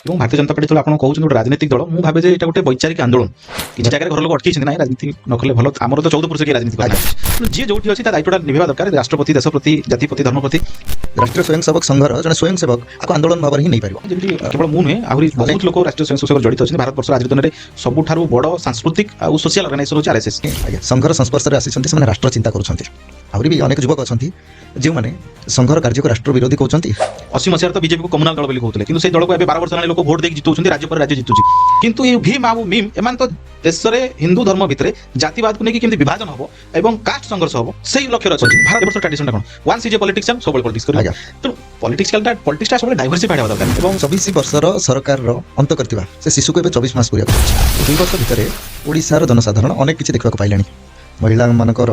ଏବଂ ଭାରତୀୟ ଜନତା ପାର୍ଟି ଯେତେବେଳେ ଆପଣ କହୁଛନ୍ତି ଗୋଟେ ରାଜନୈତିକ ଦଳ, ମୁଁ ଭାବେ ଯେ ଏଇଟା ଗୋଟେ ବୈଚାରିକ ଆନ୍ଦୋଳନ। କିଛି ଜାଗାରେ ଘର ଲୋକ ଅଟକେଇଛନ୍ତି, ନାଇଁ, ରାଜନୀତି ନ କଲେ ଭଲ। ଆମର ତ 14 ପୁରୁଷ କିଏ ରାଜନୀତି କରିନାହାନ୍ତି। ତେଣୁ ଯିଏ ଯୋଉଠି ଅଛି, ତା ଦାୟିତ୍ୱଟା ନିଭେଇବା ଦରକାର, ରାଷ୍ଟ୍ର ପ୍ରତି, ଦେଶ ପ୍ରତି, ଜାତି ପ୍ରତି, ଧର୍ମ ପ୍ରତି। ରାଷ୍ଟ୍ରୀୟ ସ୍ୱୟଂସେବକ ସଂଘର ଜଣେ ସ୍ୱୟଂସେବକ ଆକୁ ଆନ୍ଦୋଳନ ଭାବରେ ହିଁ ନେଇପାରିବ। ଯେମିତି କେବଳ ମୁଁ ନୁହେଁ, ଆହୁରି ବହୁତ ଲୋକ ରାଷ୍ଟ୍ରୀୟ ସ୍ୱୟଂସେବକ ଜଡ଼ିତ ଅଛନ୍ତି। ଭାରତବର୍ଷର ଆଜି ଦିନରେ ସବୁଠାରୁ ବଡ଼ ସାଂସ୍କୃତିକ ଆଉ ସୋସିଆଲ ଅର୍ଗାନାଇଜେସନ ହେଉଛି ଆରଏସଏସ୍। ଆଜ୍ଞା, ସଂଘର ସଂସ୍ପର୍ଶରେ ଆସିଛନ୍ତି, ସେମାନେ ରାଷ୍ଟ୍ର ଚିନ୍ତା କରୁଛନ୍ତି। ଆହୁରି ବି ଅନେକ ଯୁବକ ଅଛନ୍ତି, ଯେଉଁମାନେ ସଂଘର କାର୍ଯ୍ୟକୁ ରାଷ୍ଟ୍ର ବିରୋଧୀ କହୁଛନ୍ତି। 80 ମସିହାରେ ତ ବିଜେପିକୁ କମ୍ୟୁନାଲ ଦଳ ବୋଲି କହୁଥିଲେ, କିନ୍ତୁ ସେଇ ଦଳକୁ ଏବେ 12 ବର୍ଷ ହେଲାଣି ଲୋକ ଭୋଟ ଦେଇକି ଜିତଉଛନ୍ତି, ରାଜ୍ୟ ପରେ ରାଜ୍ୟ ଜିତୁଛି। କିନ୍ତୁ ଏଇ ଭୀମ ଆଉ ମିମ୍, ଏମାନେ ତ ଦେଶରେ ହିନ୍ଦୁ ଧର୍ମ ଭିତରେ ଜାତିବାଦକୁ ନେଇକି କେମିତି ବିଭାଜନ ହବ ଏବଂ କାଷ୍ଟ ସଂଘର୍ଷ ହବ, ସେଇ ଲକ୍ଷ୍ୟରେ ଅଛନ୍ତି। ଭାରତ ବର୍ଷ ଟ୍ରାଡିସନଟା କ'ଣ? ୱାନ୍ସ is a politician, ସବୁବେଳେ ପଲିଟିକ୍ସ କରିବ। ତେଣୁ ପଲିଟିକ୍ସଟା ସବୁବେଳେ ଡାଇଭର୍ସିଫାଇଡ୍ ହେବା ଦରକାର ଏବଂ 24 ବର୍ଷର ସରକାରର ଅନ୍ତ କରିଥିବା ସେ ଶିଶୁକୁ ଏବେ 24 ମାସ ପୂରିବାକୁ ଯାଉଛି। 2 ବର୍ଷ ଭିତରେ ଓଡ଼ିଶାର ଜନସାଧାରଣ ଅନେକ କିଛି ଦେଖିବାକୁ ପାଇଲେଣି। ମହିଳାମାନଙ୍କର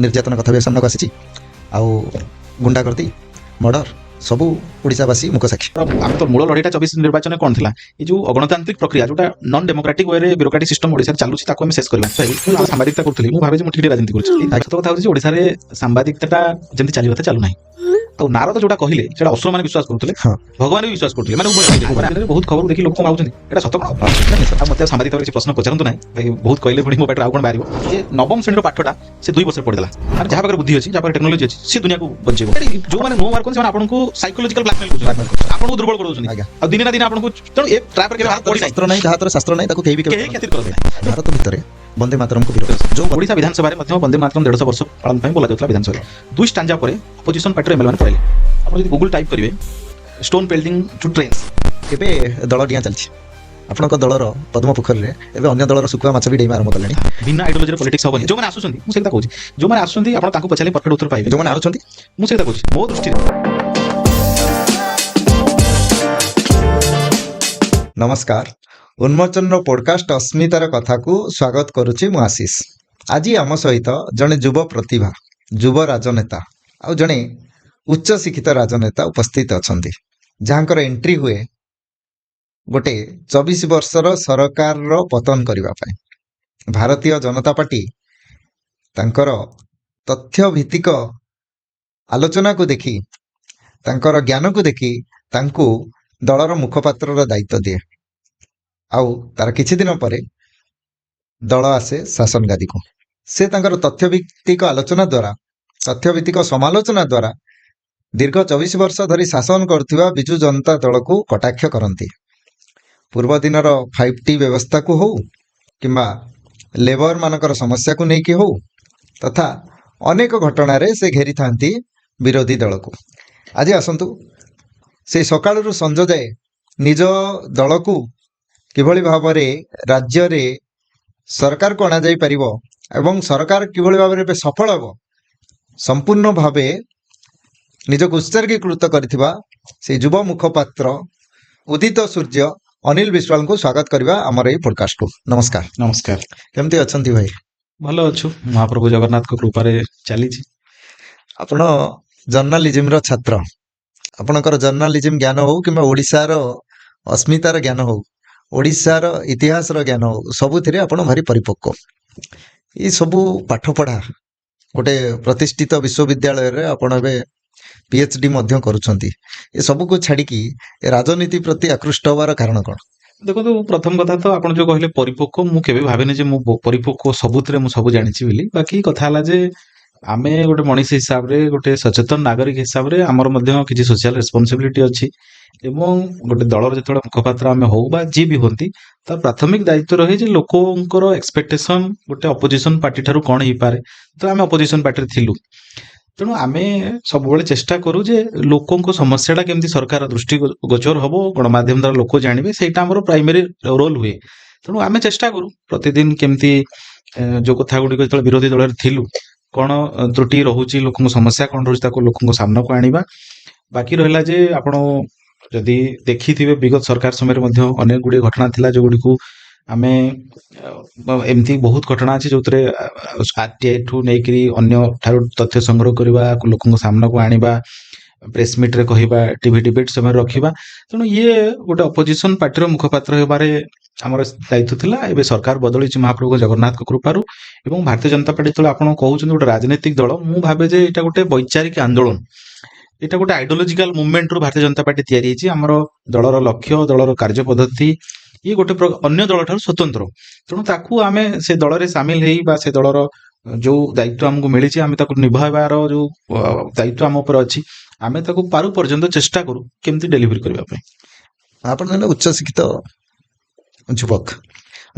ନିର୍ଯାତନା କଥା ବି ସାମ୍ନାକୁ ଆସିଛି, ଆଉ ଗୁଣ୍ଡାଗର୍ଦ୍ଦି, ମର୍ଡର, ସବୁ ଓଡ଼ିଶାବାସୀ ମୁଖସାକ୍ଷୀ। ଆମେ ତ ମୂଳ ଲଢ଼େଇଟା 24 ନିର୍ବାଚନରେ କ'ଣ ଥିଲା? ଏଇ ଯୋଉ ଅଗଣତାନ୍ତ୍ରିକ ପ୍ରକ୍ରିୟା, ଯୋଉଟା ନନ୍ ଡେମୋକ୍ରାଟିକ ୱେରେ ବ୍ୟୁରୋକ୍ରାଟିକ ସିଷ୍ଟମ ଓଡ଼ିଶାରେ ଚାଲୁଛି, ତାକୁ ଆମେ ଶେଷ କରିବା। ମୁଁ ଯେତେବେଳେ ସାମ୍ବାଦିକତା କରୁଥିଲି, ମୁଁ ଭାବେ ଯେ ମୁଁ ଟିକେ ରାଜନୀତି କରୁଛି। ସତ କଥା ହେଉଛି ଯେ ଓଡ଼ିଶାରେ ସାମ୍ବାଦିକତାଟା ଯେମିତି ଚାଲିବା କଥା ଚାଲୁନାହିଁ। ଆଉ ନାରଦ ଯୋଉଟା କହିଲେ, ସେଟା ଅସୁରମାନେ ବିଶ୍ୱାସ କରୁଥିଲେ, ଭଗବାନ ବି ବିଶ୍ୱାସ କରୁଥିଲେ। ମାନେ ଉଭୟ। ମାନେ ବହୁତ ଖବର ଦେଖି ଲୋକ ଭାବୁଛନ୍ତି, ଏଇଟା ସତ କଣ? ଆଉ ମତେ ସାମ୍ବାଦିକ କିଛି ପ୍ରଶ୍ନ ପଚାରନ୍ତୁ ନାହିଁ ଭାଇ, ବହୁତ କହିଲେ ପୁଣି ମୋ ପାଟିରେ ଆଉ କଣ ବାହାରିବ। ଯେ ନବମ ଶ୍ରେଣୀର ପାଠଟା ସେ 2 ବର୍ଷରେ ପଢିଦେଲା। ମାନେ ଯାହା ପାଖରେ ବୁଦ୍ଧି ଅଛି, ଯାହା ପାଖରେ ଟେକ୍ନୋଲୋଜି ଅଛି, ସେ ଦୁନିଆକୁ ବଞ୍ଚେଇବ। ଯୋଉମାନେ ନୋ ମାର୍କ, ସେମାନେ ଆପଣଙ୍କୁ ସାଇକୋଲୋଜିକାଲ ବ୍ଲାକମେଲ କରୁଛନ୍ତି, ଆପଣଙ୍କୁ ଦୁର୍ବଳ କରୁଛନ୍ତି ଆଉ ଦିନେ ନା ଦିନେ ଆପଣଙ୍କୁ। ତେଣୁ ଏ ଟ୍ରାପରେ କେବେ ଭାରତ ପଡି ନାହିଁ। ଶାସ୍ତ୍ର ନାହିଁ, ଯାହା ହାତରେ ଶାସ୍ତ୍ର ନାହିଁ, ତାକୁ କେହି ବି କେହି କ୍ଷତି କରନ୍ତି ନାହିଁ। ଭାରତ ଭିତରେ ବନ୍ଦେ ମାତରମକୁ ବିରୋଧ ଯୋଉ ଓଡ଼ିଶା ବିଧାନସଭାରେ ମଧ୍ୟ ବନ୍ଦେ ମାତରମ୍ 150 ବର୍ଷ ପାଳନ ପାଇଁ ବୋଲାଯାଉଥିଲା ବିଧାନସଭାରେ। ଦୁଇ ଷ୍ଟାଞ୍ଜା ପରେ ଅପୋଜିସନ ପାର୍ଟିର ଏମଏଲଏ ମାନେ ପଳେଇଲେ। ଆପଣ ଯଦି ଗୁଗଲ ଟାଇପ୍ କରିବେ, ଷ୍ଟୋନ୍ ପେଲ୍ଟିଂ ଟୁ ଟ୍ରେନ୍ସ। ଏବେ ଦଳ ଡିଆଁ ଚାଲିଛି। ଆପଣଙ୍କ ଦଳର ପଦ୍ମ ପୋଖରୀରେ ଏବେ ଅନ୍ୟ ଦଳର ଶୁଖୁଆ ମାଛ ବି ଡେଇଁବା ଆରମ୍ଭ କଲେଣି। ଭିନ୍ନ ଆଇଡିଓଲୋଜିର ପଲିଟିକ୍ସ ହବନି। ଯୋଉମାନେ ଆସୁଛନ୍ତି, ମୁଁ ସେଇଟା କହୁଛି, ଯୋଉମାନେ ଆସୁଛନ୍ତି, ଆପଣ ତାଙ୍କୁ ପଚାରିଲେ ପରଫେକ୍ଟ ଉତ୍ତର ପାଇବେ। ଯୋଉମାନେ ଆସୁଛନ୍ତି। ମୁଁ ସେଇଟା କହୁଛି, ମୋ ଦୃଷ୍ଟିରେ। ନମସ୍କାର, ଉନ୍ମୋଚନର ପୋଡକାଷ୍ଟ ଅସ୍ମିତାର କଥାକୁ ସ୍ୱାଗତ କରୁଛି ମୁଁ ଆଶିଷ। ଆଜି ଆମ ସହିତ ଜଣେ ଯୁବ ପ୍ରତିଭା, ଯୁବ ରାଜନେତା ଆଉ ଜଣେ ଉଚ୍ଚ ଶିକ୍ଷିତ ରାଜନେତା ଉପସ୍ଥିତ ଅଛନ୍ତି, ଯାହାଙ୍କର ଏଣ୍ଟ୍ରି ହୁଏ ଗୋଟେ 24 ବର୍ଷର ସରକାରର ପତନ କରିବା ପାଇଁ। ଭାରତୀୟ ଜନତା ପାର୍ଟି ତାଙ୍କର ତଥ୍ୟ ଭିତ୍ତିକ ଆଲୋଚନାକୁ ଦେଖି, ତାଙ୍କର ଜ୍ଞାନକୁ ଦେଖି ତାଙ୍କୁ ଦଳର ମୁଖପାତ୍ରର ଦାୟିତ୍ୱ ଦିଏ, ଆଉ ତାର କିଛି ଦିନ ପରେ ଦଳ ଆସେ ଶାସନ ଗାଦିକୁ। ସେ ତାଙ୍କର ତଥ୍ୟଭିତ୍ତିକ ଆଲୋଚନା ଦ୍ୱାରା, ତଥ୍ୟଭିତ୍ତିକ ସମାଲୋଚନା ଦ୍ୱାରା ଦୀର୍ଘ 24 ବର୍ଷ ଧରି ଶାସନ କରୁଥିବା ବିଜୁ ଜନତା ଦଳକୁ କଟାକ୍ଷ କରନ୍ତି। ପୂର୍ବ ଦିନର 5ଟି ବ୍ୟବସ୍ଥାକୁ ହଉ କିମ୍ବା ଲେବର ମାନଙ୍କର ସମସ୍ୟାକୁ ନେଇକି ହଉ, ତଥା ଅନେକ ଘଟଣାରେ ସେ ଘେରିଥାନ୍ତି ବିରୋଧୀ ଦଳକୁ। ଆଜି ଆସନ୍ତୁ, ସେ ସକାଳରୁ ସଞ୍ଜ ଯାଏ ନିଜ ଦଳକୁ କିଭଳି ଭାବରେ ରାଜ୍ୟରେ ସରକାରକୁ ଅଣାଯାଇ ପାରିବ ଏବଂ ସରକାର କିଭଳି ଭାବରେ ଏବେ ସଫଳ ହେବ, ସମ୍ପୂର୍ଣ୍ଣ ଭାବେ ନିଜକୁ ଉତ୍ସର୍ଗୀକୃତ କରିଥିବା ସେଇ ଯୁବ ମୁଖପାତ୍ର, ଉଦିତ ସୂର୍ଯ୍ୟ ଅନିଲ ବିଶ୍ୱାଳଙ୍କୁ ସ୍ୱାଗତ କରିବା ଆମର ଏଇ ପଡକାଷ୍ଟକୁ। ନମସ୍କାର। ନମସ୍କାର। କେମିତି ଅଛନ୍ତି ଭାଇ? ଭଲ ଅଛୁ, ମହାପ୍ରଭୁ ଜଗନ୍ନାଥଙ୍କ କୃପାରେ ଚାଲିଛି। ଆପଣ ଜର୍ଣ୍ଣାଲିଜିମର ଛାତ୍ର। ଆପଣଙ୍କର ଜର୍ଣ୍ଣାଲିଜିମ ଜ୍ଞାନ ହଉ କିମ୍ବା ଓଡ଼ିଶାର ଅସ୍ମିତାର ଜ୍ଞାନ ହଉ, ଓଡ଼ିଶାର ଇତିହାସର ଜ୍ଞାନ ହଉ, ସବୁଥିରେ ଆପଣ ଭାରି ପରିପକ୍ୱ। ଏ ସବୁ ପାଠପଢ଼ା ଗୋଟେ ପ୍ରତିଷ୍ଠିତ ବିଶ୍ୱବିଦ୍ୟାଳୟରେ ଆପଣ ଏବେ ପିଏଚଡି ମଧ୍ୟ କରୁଛନ୍ତି। ଏ ସବୁକୁ ଛାଡ଼ିକି ଏ ରାଜନୀତି ପ୍ରତି ଆକୃଷ୍ଟ ହବାର କାରଣ କ'ଣ? ଦେଖନ୍ତୁ, ପ୍ରଥମ କଥା ତ ଆପଣ ଯୋଉ କହିଲେ ପରିପକ୍ୱ, ମୁଁ କେବେ ଭାବିନି ଯେ ମୁଁ ପରିପକ୍ୱ, ସବୁଥିରେ ମୁଁ ସବୁ ଜାଣିଛି ବୋଲି। ବାକି କଥା ହେଲା ଯେ ଆମେ ଗୋଟେ ମଣିଷ ହିସାବରେ, ଗୋଟେ ସଚେତନ ନାଗରିକ ହିସାବରେ ଆମର ମଧ୍ୟ କିଛି ସୋସିଆଲ ରେସ୍ପନ୍ସିବିଲିଟି ଅଛି ଏବଂ ଗୋଟେ ଦଳର ଯେତେବେଳେ ମୁଖପାତ୍ର ଆମେ ହଉ ବା ଯିଏ ବି ହୁଅନ୍ତି, ତାର ପ୍ରାଥମିକ ଦାୟିତ୍ୱ ରହେ ଯେ ଲୋକଙ୍କର ଏକ୍ସପେକ୍ଟେସନ ଗୋଟେ ଅପୋଜିସନ ପାର୍ଟି ଠାରୁ କଣ ହେଇପାରେ। ତ ଆମେ ଅପୋଜିସନ ପାର୍ଟିରେ ଥିଲୁ, ତେଣୁ ଆମେ ସବୁବେଳେ ଚେଷ୍ଟା କରୁ ଯେ ଲୋକଙ୍କ ସମସ୍ୟାଟା କେମିତି ସରକାର ଦୃଷ୍ଟି ଗୋଚର ହବ, ଗଣମାଧ୍ୟମ ଦ୍ୱାରା ଲୋକ ଜାଣିବେ, ସେଇଟା ଆମର ପ୍ରାଇମେରୀ ରୋଲ ହୁଏ। ତେଣୁ ଆମେ ଚେଷ୍ଟା କରୁ ପ୍ରତିଦିନ କେମିତି ଯୋଉ କଥା ଗୁଡ଼ିକ ଯେତେବେଳେ ବିରୋଧୀ ଦଳରେ ଥିଲୁ, କଣ ତ୍ରୁଟି ରହୁଛି, ଲୋକଙ୍କ ସମସ୍ୟା କଣ ରହୁଛି, ତାକୁ ଲୋକଙ୍କ ସାମ୍ନାକୁ ଆଣିବା। ବାକି ରହିଲା ଯେ ଆପଣ ଯଦି ଦେଖିଥିବେ, ବିଗତ ସରକାର ସମୟରେ ମଧ୍ୟ ଅନେକ ଗୁଡ଼ିଏ ଘଟଣା ଥିଲା, ଯୋଉଗୁଡ଼ିକୁ ଆମେ ଏମିତି ବହୁତ ଘଟଣା ଅଛି, ଯୋଉଥିରେ ଆରଟିଆଇ ଠୁ ନେଇକିରି ଅନ୍ୟ ଠାରୁ ତଥ୍ୟ ସଂଗ୍ରହ କରିବା, ଲୋକଙ୍କ ସାମ୍ନାକୁ ଆଣିବା, ପ୍ରେସ ମିଟ୍ରେ କହିବା, ଟିଭି ଡିବେଟ୍ ସମୟରେ ରଖିବା। ତେଣୁ ଇଏ ଗୋଟେ ଅପୋଜିସନ ପାର୍ଟିର ମୁଖପାତ୍ର ହେବାରେ ଆମର ଦାୟିତ୍ୱ ଥିଲା। ଏବେ ସରକାର ବଦଳିଛି ମହାପ୍ରଭୁ ଜଗନ୍ନାଥଙ୍କ କୃପାରୁ ଏବଂ ଭାରତୀୟ ଜନତା ପାର୍ଟି ଯେତେବେଳେ ଆପଣ କହୁଛନ୍ତି ଗୋଟେ ରାଜନୈତିକ ଦଳ, ମୁଁ ଭାବେ ଯେ ଏଇଟା ଗୋଟେ ବୈଚାରିକ ଆନ୍ଦୋଳନ। ଏଇଟା ଗୋଟେ ଆଇଡିଓଲୋଜିକାଲ ମୁଭମେଣ୍ଟରୁ ଭାରତୀୟ ଜନତା ପାର୍ଟି ତିଆରି ହେଇଛି। ଆମର ଦଳର ଲକ୍ଷ୍ୟ, ଦଳର କାର୍ଯ୍ୟ ପଦ୍ଧତି ଇଏ ଗୋଟେ ଅନ୍ୟ ଦଳ ଠାରୁ ସ୍ୱତନ୍ତ୍ର। ତେଣୁ ତାକୁ ଆମେ ସେ ଦଳରେ ସାମିଲ ହେଇ ବା ସେ ଦଳର ଯୋଉ ଦାୟିତ୍ୱ ଆମକୁ ମିଳିଛି, ଆମେ ତାକୁ ନିଭାଇବାର ଯୋଉ ଦାୟିତ୍ୱ ଆମ ଉପରେ ଅଛି, ଆମେ ତାକୁ ପାରୁ ପର୍ଯ୍ୟନ୍ତ ଚେଷ୍ଟା କରୁ କେମିତି ଡେଲିଭରି କରିବା ପାଇଁ। ଆପଣ ଜଣେ ଉଚ୍ଚ ଶିକ୍ଷିତ ଯୁବକ।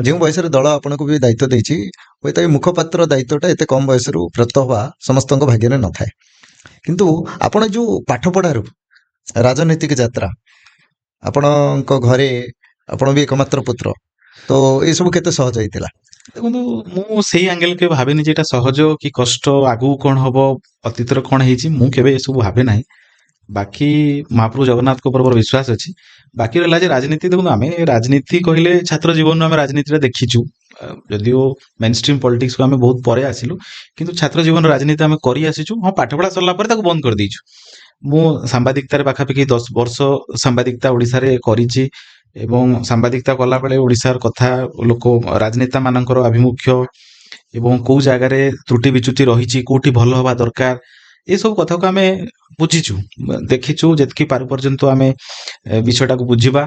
ଯେଉଁ ବୟସରେ ଦଳ ଆପଣଙ୍କୁ ବି ଦାୟିତ୍ୱ ଦେଇଛି, ହୁଏତ ଏଇ ମୁଖପାତ୍ର ଦାୟିତ୍ୱଟା ଏତେ କମ ବୟସରୁ ପ୍ରାପ୍ତ ହବା ସମସ୍ତଙ୍କ ଭାଗ୍ୟରେ ନଥାଏ। କିନ୍ତୁ ଆପଣ ଯୋଉ ପାଠ ପଢାରୁ ରାଜନୈତିକ ଯାତ୍ରା, ଆପଣଙ୍କ ଘରେ ଆପଣ ବି ଏକମାତ୍ର ପୁତ୍ର, ତ ଏସବୁ କେତେ ସହଜ ହେଇଥିଲା? ଦେଖନ୍ତୁ, ମୁଁ ସେଇ ଆଙ୍ଗେଲ କେବେ ଭାବେନି ଯେ ଏଇଟା ସହଜ କି କଷ୍ଟ, ଆଗକୁ କଣ ହବ, ଅତୀତରେ କଣ ହେଇଛି, ମୁଁ କେବେ ଏସବୁ ଭାବେ ନାହିଁ। ବାକି ମହାପ୍ରଭୁ ଜଗନ୍ନାଥଙ୍କ ଉପରେ ମୋର ବିଶ୍ୱାସ ଅଛି। ବାକି ରହିଲା ଯେ ରାଜନୀତି, ଦେଖନ୍ତୁ, ଆମେ ରାଜନୀତି କହିଲେ ଛାତ୍ର ଜୀବନରୁ ଆମେ ରାଜନୀତିଟା ଦେଖିଛୁ। ଯଦିଓ ମେନ୍ ଷ୍ଟ୍ରିମ୍ ପଲିଟିକ୍ସକୁ ଆମେ ବହୁତ ପରେ ଆସିଲୁ, କିନ୍ତୁ ଛାତ୍ର ଜୀବନ ରାଜନୀତି ଆମେ କରି ଆସିଛୁ। ହଁ, ପାଠପଢା ସରିଲା ପରେ ତାକୁ ବନ୍ଦ କରିଦେଇଛୁ। ମୁଁ ସାମ୍ବାଦିକତାରେ ପାଖାପାଖି 10 ବର୍ଷ ସାମ୍ବାଦିକତା ଓଡ଼ିଶାରେ କରିଛି ଏବଂ ସାମ୍ବାଦିକତା କଲାବେଳେ ଓଡ଼ିଶାର କଥା, ଲୋକ, ରାଜନେତା ମାନଙ୍କର ଆଭିମୁଖ୍ୟ ଏବଂ କୋଉ ଜାଗାରେ ତ୍ରୁଟି ବିଚ୍ୟୁତି ରହିଛି, କୋଉଠି ଭଲ ହବା ଦରକାର, ଏସବୁ କଥାକୁ ଆମେ ବୁଝିଛୁ, ଦେଖିଛୁ। ଯେତିକି ପାରୁ ପର୍ଯ୍ୟନ୍ତ ଆମେ ବିଷୟଟାକୁ ବୁଝିବା।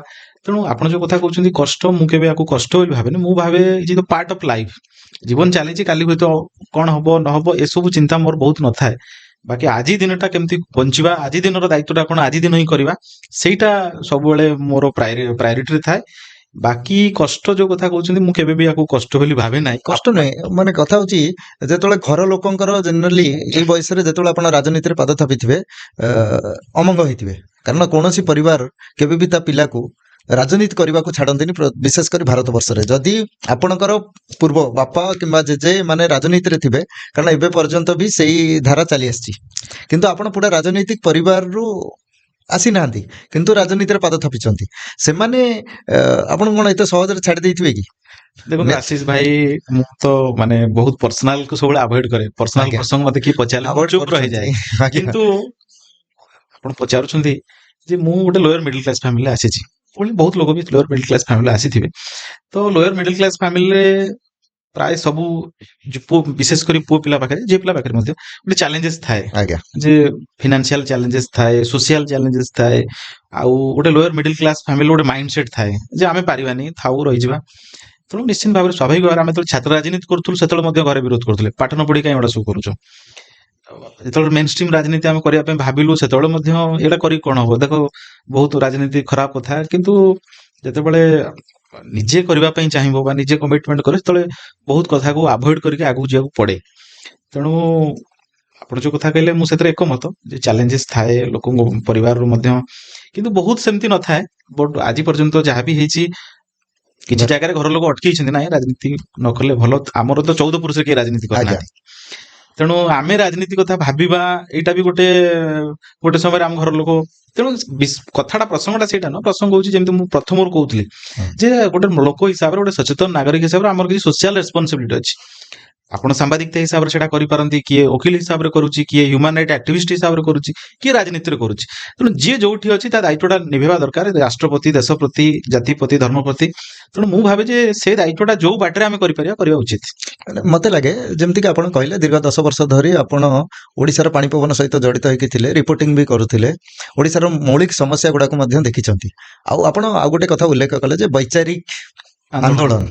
ତେଣୁ ଆପଣ ଯୋଉ କଥା କହୁଛନ୍ତି କଷ୍ଟ, ମୁଁ କେବେ ୟାକୁ କଷ୍ଟ ବୋଲି ଭାବେନି। ମୁଁ ଭାବେ ଯେ ପାର୍ଟ ଅଫ ଲାଇଫ। ଜୀବନ ଚାଲିଛି, କାଲି ହୁଏତ କଣ ହବ ନ ହବ, ଏସବୁ ଚିନ୍ତା ମୋର ବହୁତ ନଥାଏ। ବାକି ଆଜି ଦିନଟା କେମିତି ବଞ୍ଚିବା, ଆଜି ଦିନର ଦାୟିତ୍ୱଟା କଣ, ଆଜି ଦିନ ହିଁ କରିବା, ସେଇଟା ସବୁବେଳେ ମୋର ପ୍ରାୟୋରିଟିରେ ଥାଏ। ବାକି କଷ୍ଟ ଯୋଉ କଥା କହୁଛନ୍ତି, ମୁଁ କେବେ ବି ୟାକୁ କଷ୍ଟ ବୋଲି ଭାବେ ନାହିଁ। କଷ୍ଟ ନୁହେଁ, ମାନେ କଥା ହଉଛି ଯେତେବେଳେ ଘର ଲୋକଙ୍କର ଜେନେରାଲି ଏଇ ବୟସରେ ଯେତେବେଳେ ଆପଣ ରାଜନୀତିରେ ପାଦ ଥାପିଥିବେ, ଅମଙ୍ଗ ହେଇଥିବେ। କାରଣ କୌଣସି ପରିବାର କେବେ ବି ତା ପିଲାକୁ ରାଜନୀତି କରିବାକୁ ଛାଡନ୍ତିନି, ବିଶେଷ କରି ଭାରତ ବର୍ଷରେ। ଯଦି ଆପଣଙ୍କର ପୂର୍ବ ବାପା କିମ୍ବା ଜେଜେ ମାନେ ରାଜନୀତିରେ ଥିବେ, କାରଣ ଏବେ ପର୍ଯ୍ୟନ୍ତ ବି ସେଇ ଧାରା ଚାଲି ଆସିଛି। କିନ୍ତୁ ଆପଣ ପୁରା ରାଜନୈତିକ ପରିବାରରୁ ଆସିନାହାନ୍ତି, କିନ୍ତୁ ରାଜନୀତିରେ ପାଦ ଥାପିଛନ୍ତି। ସେମାନେ ଆପଣଙ୍କୁ କଣ ଏତେ ସହଜରେ ଛାଡି ଦେଇଥିବେ କି? ଦେଖନ୍ତୁ ଆଶିଷ ଭାଇ, ମୁଁ ତ ମାନେ ବହୁତ ପର୍ସନାଲ କୁ ସବୁବେଳେ ଆଭଏଡ କରେ। ପର୍ସନାଲ ପ୍ରସଙ୍ଗ ମତେ କିଏ ପଚାରିଲେ ମୁଁ ଆଭଏଡ ଚୁପ୍ କରୁଛନ୍ତି। ରହିଯାଏ। କିନ୍ତୁ ଆପଣ ପଚାରୁଛନ୍ତି ଯେ ମୁଁ ଗୋଟେ ଲୋୟର ମିଡିଲ କ୍ଲାସ ଫ୍ୟାମିଲିରେ ଆସିଛି। ପୁଣି ବହୁତ ଲୋକ ବି ଲୋୟର ମିଡିଲ କ୍ଲାସ ଫ୍ୟାମିଲି ଆସିଥିବେ। ତ ଲୋୟର ମିଡିଲ କ୍ଲାସ ଫ୍ୟାମିଲିରେ ପ୍ରାୟ ସବୁ ପୁଅ, ବିଶେଷ କରି ପୁଅ ପିଲା ପାଖରେ, ଝିଅ ପିଲା ପାଖରେ ମଧ୍ୟ ଗୋଟେ ଚ୍ୟାଲେଞ୍ଜେସ୍ ଥାଏ ଯେ ଫିନାନ୍ସିଆଲ ଚ୍ୟାଲେଞ୍ଜେସ୍ ଥାଏ, ସୋସିଆଲ ଚ୍ୟାଲେଞ୍ଜେସ୍ ଥାଏ। ଆଉ ଗୋଟେ ଲୋୟର ମିଡିଲ କ୍ଲାସ ଫ୍ୟାମିଲି ଗୋଟେ ମାଇଣ୍ଡ ସେଟ୍ ଥାଏ ଯେ ଆମେ ପାରିବାନି, ଥାଉ, ରହିଯିବା। ତେଣୁ ନିଶ୍ଚିତ ଭାବରେ, ସ୍ୱାଭାବିକ ଭାବରେ ଆମେ ଯେତେବେଳେ ଛାତ୍ର ରାଜନୀତି କରୁଥିଲୁ, ସେତେବେଳେ ମଧ୍ୟ ଘରେ ବିରୋଧ କରୁଥିଲେ, ପାଠ ନ ପଢି କାହିଁ ଏଗୁଡ଼ା ସବୁ କରୁଛ। ଯେତେବେଳେ ମେନ୍ ଷ୍ଟ୍ରିମ୍ ରାଜନୀତି ଆମେ କରିବା ପାଇଁ ଭାବିଲୁ, ସେତେବେଳେ ମଧ୍ୟ ଏଇଟା କରିକି କଣ ହବ, ଦେଖ ବହୁତ ରାଜନୀତି ଖରାପ କଥା। କିନ୍ତୁ ଯେତେବେଳେ ନିଜେ କରିବା ପାଇଁ ଚାହିଁବ ବା ନିଜେ କମିଟମେଣ୍ଟ କରେ, ସେତେବେଳେ ବହୁତ କଥାକୁ ଆଭଏଡ କରିକି ଆଗକୁ ଯିବାକୁ ପଡେ। ତେଣୁ ଆପଣ ଯୋଉ କଥା କହିଲେ, ମୁଁ ସେଥିରେ ଏକମତ ଯେ ଚ୍ୟାଲେଞ୍ଜେସ୍ ଥାଏ ଲୋକଙ୍କ ପରିବାରରୁ ମଧ୍ୟ, କିନ୍ତୁ ବହୁତ ସେମିତି ନଥାଏ। ବଟ୍ ଆଜି ପର୍ଯ୍ୟନ୍ତ ଯାହା ବି ହେଇଛି, କିଛି ଜାଗାରେ ଘର ଲୋକ ଅଟକେଇଛନ୍ତି, ନାଇଁ ରାଜନୀତି ନ କଲେ ଭଲ, ଆମର ତ 14 ପୁରୁଷରେ କେହି ରାଜନୀତି କରିନାହାନ୍ତି, ତେଣୁ ଆମେ ରାଜନୀତି କଥା ଭାବିବା, ଏଇଟା ବି ଗୋଟେ ଗୋଟେ ସମୟରେ ଆମ ଘର ଲୋକ। ତେଣୁ କଥାଟା, ପ୍ରସଙ୍ଗଟା ସେଇଟା ନୁହଁ। ପ୍ରସଙ୍ଗ ହଉଛି ଯେମିତି ମୁଁ ପ୍ରଥମରୁ କହୁଥିଲି ଯେ ଗୋଟେ ଲୋକ ହିସାବରେ, ଗୋଟେ ସଚେତନ ନାଗରିକ ହିସାବରେ ଆମର କିଛି ସୋସିଆଲ ରେସ୍ପନ୍ସିବିଲିଟି ଅଛି। ଆପଣ ସାମ୍ବାଦିକତା ହିସାବରେ ସେଇଟା କରିପାରନ୍ତି, କିଏ ଓକିଲ ହିସାବରେ କରୁଛି, କିଏ ହ୍ୟୁମାନ ରାଇଟ୍ ଆକ୍ଟିଭିଷ୍ଟ ହିସାବରେ କରୁଛି, କିଏ ରାଜନୀତିରେ କରୁଛି। ତେଣୁ ଯିଏ ଯୋଉଠି ଅଛି ତା ଦାୟିତ୍ୱଟା ନିଭେଇବା ଦରକାର, ରାଷ୍ଟ୍ର ପ୍ରତି, ଦେଶ ପ୍ରତି, ଜାତି ପ୍ରତି, ଧର୍ମ ପ୍ରତି। ତେଣୁ ମୁଁ ଭାବେ ଯେ ସେ ଦାୟିତ୍ୱଟା ଯୋଉ ବାଟରେ ଆମେ କରିପାରିବା, କରିବା ଉଚିତ। ମାନେ ମତେ ଲାଗେ, ଯେମିତିକି ଆପଣ କହିଲେ, ଦୀର୍ଘ 10 ବର୍ଷ ଧରି ଆପଣ ଓଡ଼ିଶାର ପାଣି ପବନ ସହିତ ଜଡ଼ିତ ହେଇକି ଥିଲେ, ରିପୋର୍ଟିଂ ବି କରୁଥିଲେ, ଓଡ଼ିଶାର ମୌଳିକ ସମସ୍ୟା ଗୁଡାକୁ ମଧ୍ୟ ଦେଖିଛନ୍ତି। ଆଉ ଆପଣ ଆଉ ଗୋଟେ କଥା ଉଲ୍ଲେଖ କଲେ ଯେ ବୈଚାରିକ ଆନ୍ଦୋଳନ।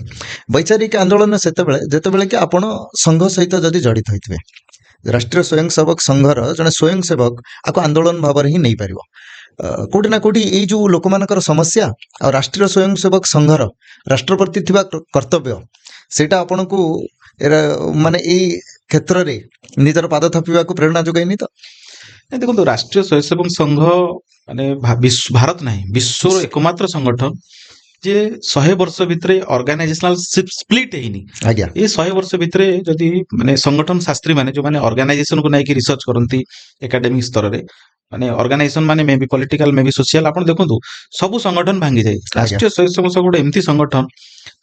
ବୈଚାରିକ ଆନ୍ଦୋଳନ ସେତେବେଳେ ଯେତେବେଳେ କି ଆପଣ ସଂଘ ସହିତ ଯଦି ଜଡ଼ିତ ହେଇଥିବେ, ରାଷ୍ଟ୍ରୀୟ ସ୍ୱୟଂସେବକ ସଂଘର ଜଣେ ସ୍ୱୟଂସେବକ ଆକୁ ଆନ୍ଦୋଳନ ଭାବରେ ହିଁ ନେଇପାରିବ। କୋଉଠି ନା କୋଉଠି ଏଇ ଯୋଉ ଲୋକମାନଙ୍କର ସମସ୍ୟା ଆଉ ରାଷ୍ଟ୍ରୀୟ ସ୍ୱୟଂସେବକ ସଂଘର ରାଷ୍ଟ୍ର ପ୍ରତି ଥିବା କର୍ତ୍ତବ୍ୟ, ସେଇଟା ଆପଣଙ୍କୁ ମାନେ ଏଇ କ୍ଷେତ୍ରରେ ନିଜର ପାଦ ଥାପିବାକୁ ପ୍ରେରଣା ଯୋଗାଇନି ତ? ନାଇଁ, ଦେଖନ୍ତୁ, ରାଷ୍ଟ୍ରୀୟ ସ୍ୱୟଂସେବକ ସଂଘ ମାନେ ଭାରତ ନାହିଁ, ବିଶ୍ୱର ଏକମାତ୍ର ସଂଗଠନ ଯେ 100 ବର୍ଷ ଭିତରେ ଅର୍ଗାନାଇଜେସନାଲ ସ୍ପ୍ଲିଟ୍ ହେଇନି। ଏ 100 ବର୍ଷ ଭିତରେ ଯଦି ମାନେ ସଂଗଠନ ଶାସ୍ତ୍ରୀ ମାନେ, ଯୋଉମାନେ ଅର୍ଗାନାଇଜେସନକୁ ନେଇକି ରିସର୍ଚ୍ଚ କରନ୍ତି ଏକାଡେମିକ ସ୍ତରରେ, ମାନେ ଅର୍ଗାନାଇଜେସନ ମାନେ may be political, may be social, ଆପଣ ଦେଖନ୍ତୁ ସବୁ ସଂଗଠନ ଭାଙ୍ଗିଯାଏ। ରାଷ୍ଟ୍ରୀୟ ସ୍ୱୟଂସେବକ ସଂଘ ଗୋଟେ ଏମିତି ସଂଗଠନ,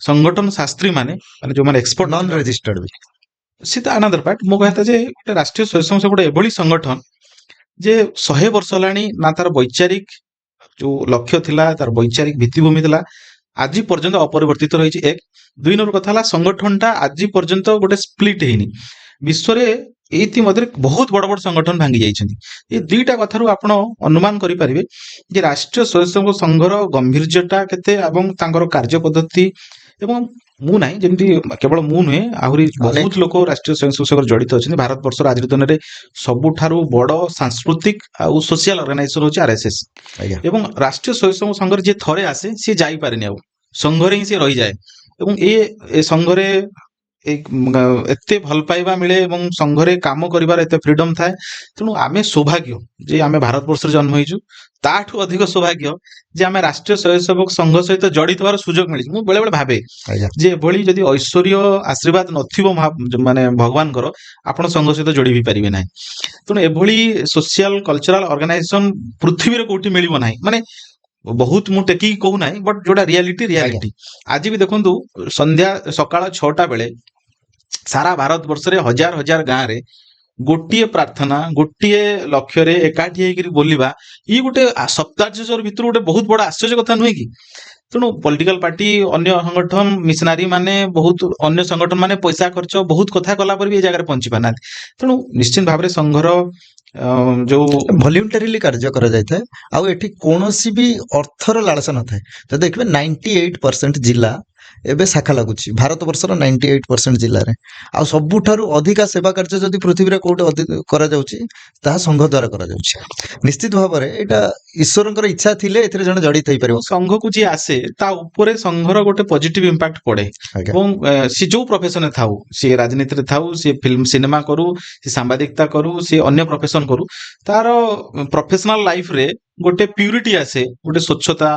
ସଂଗଠନ ଶାସ୍ତ୍ରୀ ମାନେ, ମାନେ ଯୋଉମାନେ ଏକ୍ସପର୍ଟ ନନ୍ ରେଜିଷ୍ଟର୍ଡ ବି। ସେ ତ ଆନଦର ପାର୍ଟ। ମୋ କହିବା କଥା ଯେ ଗୋଟେ ରାଷ୍ଟ୍ରୀୟ ସ୍ୱୟଂସେବକ ସଂଘ ଗୋଟେ ଏଭଳି ସଂଗଠନ ଯେ 100 ବର୍ଷ ହେଲାଣି ନା ତାର ବୈଚାରିକ ଯୋଉ ଲକ୍ଷ୍ୟ ଥିଲା, ତାର ବୈଚାରିକ ଭିତ୍ତିଭୂମି ଥିଲା, ଆଜି ପର୍ଯ୍ୟନ୍ତ ଅପରିବର୍ତ୍ତିତ ରହିଛି। ଏକ। ଦୁଇ ନମ୍ବର କଥା ହେଲା, ସଂଗଠନଟା ଆଜି ପର୍ଯ୍ୟନ୍ତ ଗୋଟେ ସ୍ପ୍ଲିଟ୍ ହେଇନି। ବିଶ୍ୱରେ ଏଇଥି ମଧ୍ୟରେ ବହୁତ ବଡ ବଡ ସଂଗଠନ ଭାଙ୍ଗି ଯାଇଛନ୍ତି। ଏ ଦୁଇଟା କଥାରୁ ଆପଣ ଅନୁମାନ କରିପାରିବେ ଯେ ରାଷ୍ଟ୍ରୀୟ ସ୍ୱୟଂସେବକ ସଂଘର ଗମ୍ଭୀର୍ଯ୍ୟଟା କେତେ ଏବଂ ତାଙ୍କର କାର୍ଯ୍ୟ ପଦ୍ଧତି। ଏବଂ ମୁଁ ନାହିଁ, ଯେମିତି କେବଳ ମୁଁ ନୁହେଁ, ଆହୁରି ବହୁତ ଲୋକ ରାଷ୍ଟ୍ରୀୟ ସ୍ୱୟଂସେବକ ସଂଘରେ ଜଡ଼ିତ ଅଛନ୍ତି। ଭାରତବର୍ଷର ଆଜିର ଦିନରେ ସବୁଠାରୁ ବଡ ସାଂସ୍କୃତିକ ଆଉ ସୋସିଆଲ ଅର୍ଗାନାଇଜେସନ ହଉଛି ଆରଏସଏସ୍। ଏବଂ ରାଷ୍ଟ୍ରୀୟ ସ୍ୱୟଂସେବକ ସଂଘରେ ଯିଏ ଥରେ ଆସେ, ସିଏ ଯାଇପାରେନି, ଆଉ ସଂଘରେ ହିଁ ସିଏ ରହିଯାଏ। ଏବଂ ଏ ସଂଘରେ ଏତେ ଭଲ ପାଇବା ମିଳେ ଏବଂ ସଂଘରେ କାମ କରିବାର ଏତେ ଫ୍ରିଡମ ଥାଏ। ତେଣୁ ଆମେ ସୌଭାଗ୍ୟ ଯେ ଆମେ ଭାରତବର୍ଷରେ ଜନ୍ମ ହେଇଛୁ। ତାଠୁ ଅଧିକ ସୌଭାଗ୍ୟ ଯେ ଆମେ ରାଷ୍ଟ୍ରୀୟ ସ୍ୱୟଂସେବକ ସଂଘ ସହିତ ଜଡ଼ିତ ହବାର ସୁଯୋଗ ମିଳିଛି। ମୁଁ ବେଳେ ବେଳେ ଭାବେ ଯେ ଏଭଳି ଯଦି ଐଶ୍ୱରୀୟ ଆଶୀର୍ବାଦ ନଥିବ ମାନେ ଭଗବାନଙ୍କର, ଆପଣ ସଂଘ ସହିତ ଯୋଡ଼ି ବି ପାରିବେ ନାହିଁ। ତେଣୁ ଏଭଳି ସୋସିଆଲ କଲଚରାଲ ଅର୍ଗାନାଇଜେସନ ପୃଥିବୀରେ କୋଉଠି ମିଳିବ ନାହିଁ। ମାନେ ବହୁତ ମୁଁ ଟେକିକି କହୁନାହିଁ, ବଟ୍ ଯୋଉଟା ରିଆଲିଟି ରିଆଲିଟି। ଆଜି ବି ଦେଖନ୍ତୁ, ସନ୍ଧ୍ୟା ସକାଳ 6ଟା ବେଳେ ସାରା ଭାରତ ବର୍ଷରେ ହଜାର ହଜାର ଗାଁରେ ଗୋଟିଏ ପ୍ରାର୍ଥନା, ଗୋଟିଏ ଲକ୍ଷ୍ୟରେ ଏକାଠି ହେଇକିରି ବୋଲିବା, ଇଏ ଗୋଟେ ସପ୍ତାଶ୍ଚର୍ଯ୍ୟ ଭିତରୁ ଗୋଟେ ବହୁତ ବଡ ଆଶ୍ଚର୍ଯ୍ୟ କଥା ନୁହେଁ କି? ତେଣୁ ପଲିଟିକାଲ ପାର୍ଟି, ଅନ୍ୟ ସଂଗଠନ, ମିଶନାରୀ ମାନେ, ବହୁତ ଅନ୍ୟ ସଂଗଠନ ମାନେ ପଇସା ଖର୍ଚ୍ଚ, ବହୁତ କଥା କଲା ପରେ ବି ଏ ଜାଗାରେ ପହଞ୍ଚି ପାରୁନାହାନ୍ତି। ତେଣୁ ନିଶ୍ଚିତ ଭାବରେ ସଂଘର ଯୋଉ ଭଲ୍ୟୁଣ୍ଟାରିଲି କାର୍ଯ୍ୟ କରାଯାଇଥାଏ ଆଉ ଏଠି କୌଣସି ବି ଅର୍ଥର ଲାଳସା ନଥାଏ। ଯଦି ଦେଖିବେ, 98% ଜିଲ୍ଲା ଏବେ ଶାଖା ଲାଗୁଛି ଭାରତ ବର୍ଷର 98% ଜିଲ୍ଲାରେ। ଆଉ ସବୁଠାରୁ ଅଧିକା ସେବା କାର୍ଯ୍ୟ ଯଦି ପୃଥିବୀରେ କୋଉଠି କରାଯାଉଛି, ତାହା ସଂଘ ଦ୍ୱାରା କରାଯାଉଛି। ନିଶ୍ଚିତ ଭାବରେ ଏଇଟା ଈଶ୍ୱରଙ୍କର ଇଚ୍ଛା ଥିଲେ ଏଥିରେ ଜଣେ ଜଡ଼ିତ ହେଇପାରିବ। ସଂଘକୁ ଯିଏ ଆସେ, ତା ଉପରେ ସଂଘର ଗୋଟେ ପଜିଟିଭ ଇମ୍ପାକ୍ଟ ପଡେ। ଏବଂ ସିଏ ଯୋଉ ପ୍ରଫେସନରେ ଥାଉ, ସିଏ ରାଜନୀତିରେ ଥାଉ, ସିଏ ଫିଲ୍ମ ସିନେମା କରୁ, ସିଏ ସାମ୍ବାଦିକତା କରୁ, ସିଏ ଅନ୍ୟ ପ୍ରଫେସନ କରୁ, ତାର ପ୍ରଫେସନାଲ ଲାଇଫରେ ଗୋଟେ ପ୍ୟୁରିଟି ଆସେ, ଗୋଟେ ସ୍ୱଚ୍ଛତା,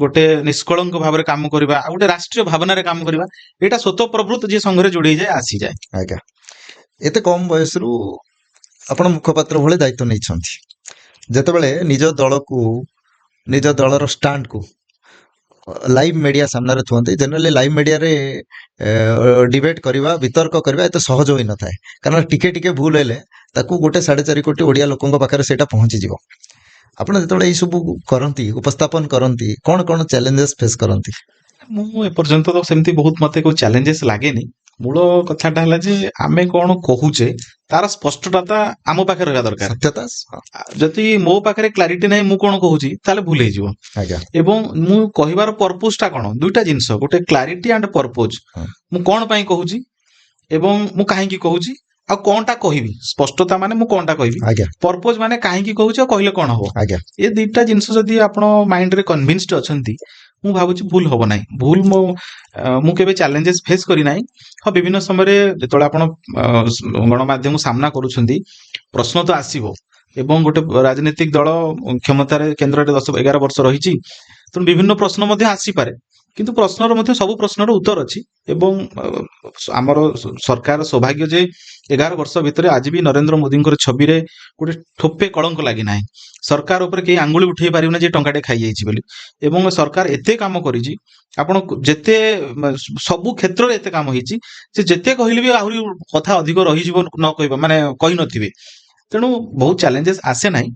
ଗୋଟେ ନିଷ୍କଳଙ୍କ ଭାବରେ କାମ କରିବା ଆଉ ଗୋଟେ ରାଷ୍ଟ୍ରୀୟ ଭାବନାରେ କାମ କରିବା। ଏଇଟା ସ୍ୱତଃପ୍ରବୃତ୍ତ ଯିଏ ସଂଘରେ ଯୋଡି ହେଇଯାଏ, ଆସିଯାଏ। ଆଜ୍ଞା, ଏତେ କମ ବୟସରୁ ଆପଣ ମୁଖପାତ୍ର ଭଳି ଦାୟିତ୍ୱ ନେଇଛନ୍ତି। ଯେତେବେଳେ ନିଜ ଦଳକୁ, ନିଜ ଦଳର ଷ୍ଟାଣ୍ଡକୁ ଲାଇଭ୍ ମିଡିଆ ସାମ୍ନାରେ ଥୁଅନ୍ତି, ଜେନେରାଲି ଲାଇଭ୍ ମିଡିଆରେ ଡିବେଟ୍ କରିବା, ବିତର୍କ କରିବା ଏତେ ସହଜ ହୋଇନଥାଏ। କାରଣ ଟିକେ ଟିକେ ଭୁଲ ହେଲେ ତାକୁ ଗୋଟେ 4.5 କୋଟି ଓଡ଼ିଆ ଲୋକଙ୍କ ପାଖରେ ସେଇଟା ପହଞ୍ଚିଯିବ। ଆପଣ ଯେତେବେଳେ ଏଇ ସବୁ କରନ୍ତି, ଉପସ୍ଥାପନ କରନ୍ତି, କଣ କଣ ଚ୍ୟାଲେଞ୍ଜେସ୍ ଫେସ୍ କରନ୍ତି? ମୁଁ ଏପର୍ଯ୍ୟନ୍ତ ତ ସେମିତି ବହୁତ ମତେ କୋଉ ଚ୍ୟାଲେଞ୍ଜେସ୍ ଲାଗେନି। ମୂଳ କଥାଟା ହେଲା ଯେ ଆମେ କଣ କହୁଛେ, ତାର ସ୍ପଷ୍ଟତା ଆମ ପାଖରେ ରହିବା ଦରକାର। ସତ୍ୟତା। ଯଦି ମୋ ପାଖରେ କ୍ଲାରିଟି ନାହିଁ ମୁଁ କଣ କହୁଛି, ତାହେଲେ ଭୁଲ ହେଇଯିବ। ଏବଂ ମୁଁ କହିବାର ପର୍ପୋଜ ଟା କଣ? ଦୁଇଟା ଜିନିଷ, ଗୋଟେ କ୍ଲାରିଟି ଆଣ୍ଡ ପର୍ପୋଜ। ମୁଁ କଣ ପାଇଁ କହୁଛି ଏବଂ ମୁଁ କାହିଁକି କହୁଛି ଆଉ କଣଟା କହିବି। ସ୍ପଷ୍ଟତା ମାନେ ମୁଁ କଣଟା କହିବି, ପର୍ପୋଜ ମାନେ କାହିଁକି କହୁଛି ଆଉ କହିଲେ କଣ ହବ। ଏ ଦିଟା ଜିନିଷ ଯଦି ଆପଣ ମାଇଣ୍ଡରେ କନଭିନ୍ସଡ ଅଛନ୍ତି, ମୁଁ ଭାବୁଛି ଭୁଲ ହବ ନାହିଁ। ଭୁଲ ମୁଁ କେବେ ଚ୍ୟାଲେଞ୍ଜେସ୍ ଫେସ୍ କରିନାହିଁ। ହଁ, ବିଭିନ୍ନ ସମୟରେ ଯେତେବେଳେ ଆପଣ ଗଣମାଧ୍ୟମକୁ ସାମ୍ନା କରୁଛନ୍ତି, ପ୍ରଶ୍ନ ତ ଆସିବ। ଏବଂ ଗୋଟେ ରାଜନୈତିକ ଦଳ କ୍ଷମତାରେ କେନ୍ଦ୍ରରେ 10-11 ବର୍ଷ ରହିଛି, ତେଣୁ ବିଭିନ୍ନ ପ୍ରଶ୍ନ ମଧ୍ୟ ଆସିପାରେ। କିନ୍ତୁ ପ୍ରଶ୍ନର ମଧ୍ୟ ସବୁ ପ୍ରଶ୍ନର ଉତ୍ତର ଅଛି। ଏବଂ ଆମର ସରକାର ସୌଭାଗ୍ୟ ଯେ 11 ବର୍ଷ ଭିତରେ ଆଜି ବି ନରେନ୍ଦ୍ର ମୋଦିଙ୍କର ଛବିରେ ଗୋଟେ ଠୋପେ କଳଙ୍କ ଲାଗିନାହିଁ। ସରକାର ଉପରେ କେହି ଆଙ୍ଗୁଳି ଉଠେଇ ପାରିବେନି ଯେ ଟଙ୍କାଟେ ଖାଇଯାଇଛି ବୋଲି। ଏବଂ ସରକାର ଏତେ କାମ କରିଛି, ଆପଣ ଯେତେ ସବୁ କ୍ଷେତ୍ରରେ ଏତେ କାମ ହେଇଛି ଯେ ଯେତେ କହିଲେ ବି ଆହୁରି କଥା ଅଧିକ ରହିଯିବ, ନ କହିବା ମାନେ କହିନଥିବେ। ତେଣୁ ବହୁତ ଚ୍ୟାଲେଞ୍ଜେସ୍ ଆସେ ନାହିଁ।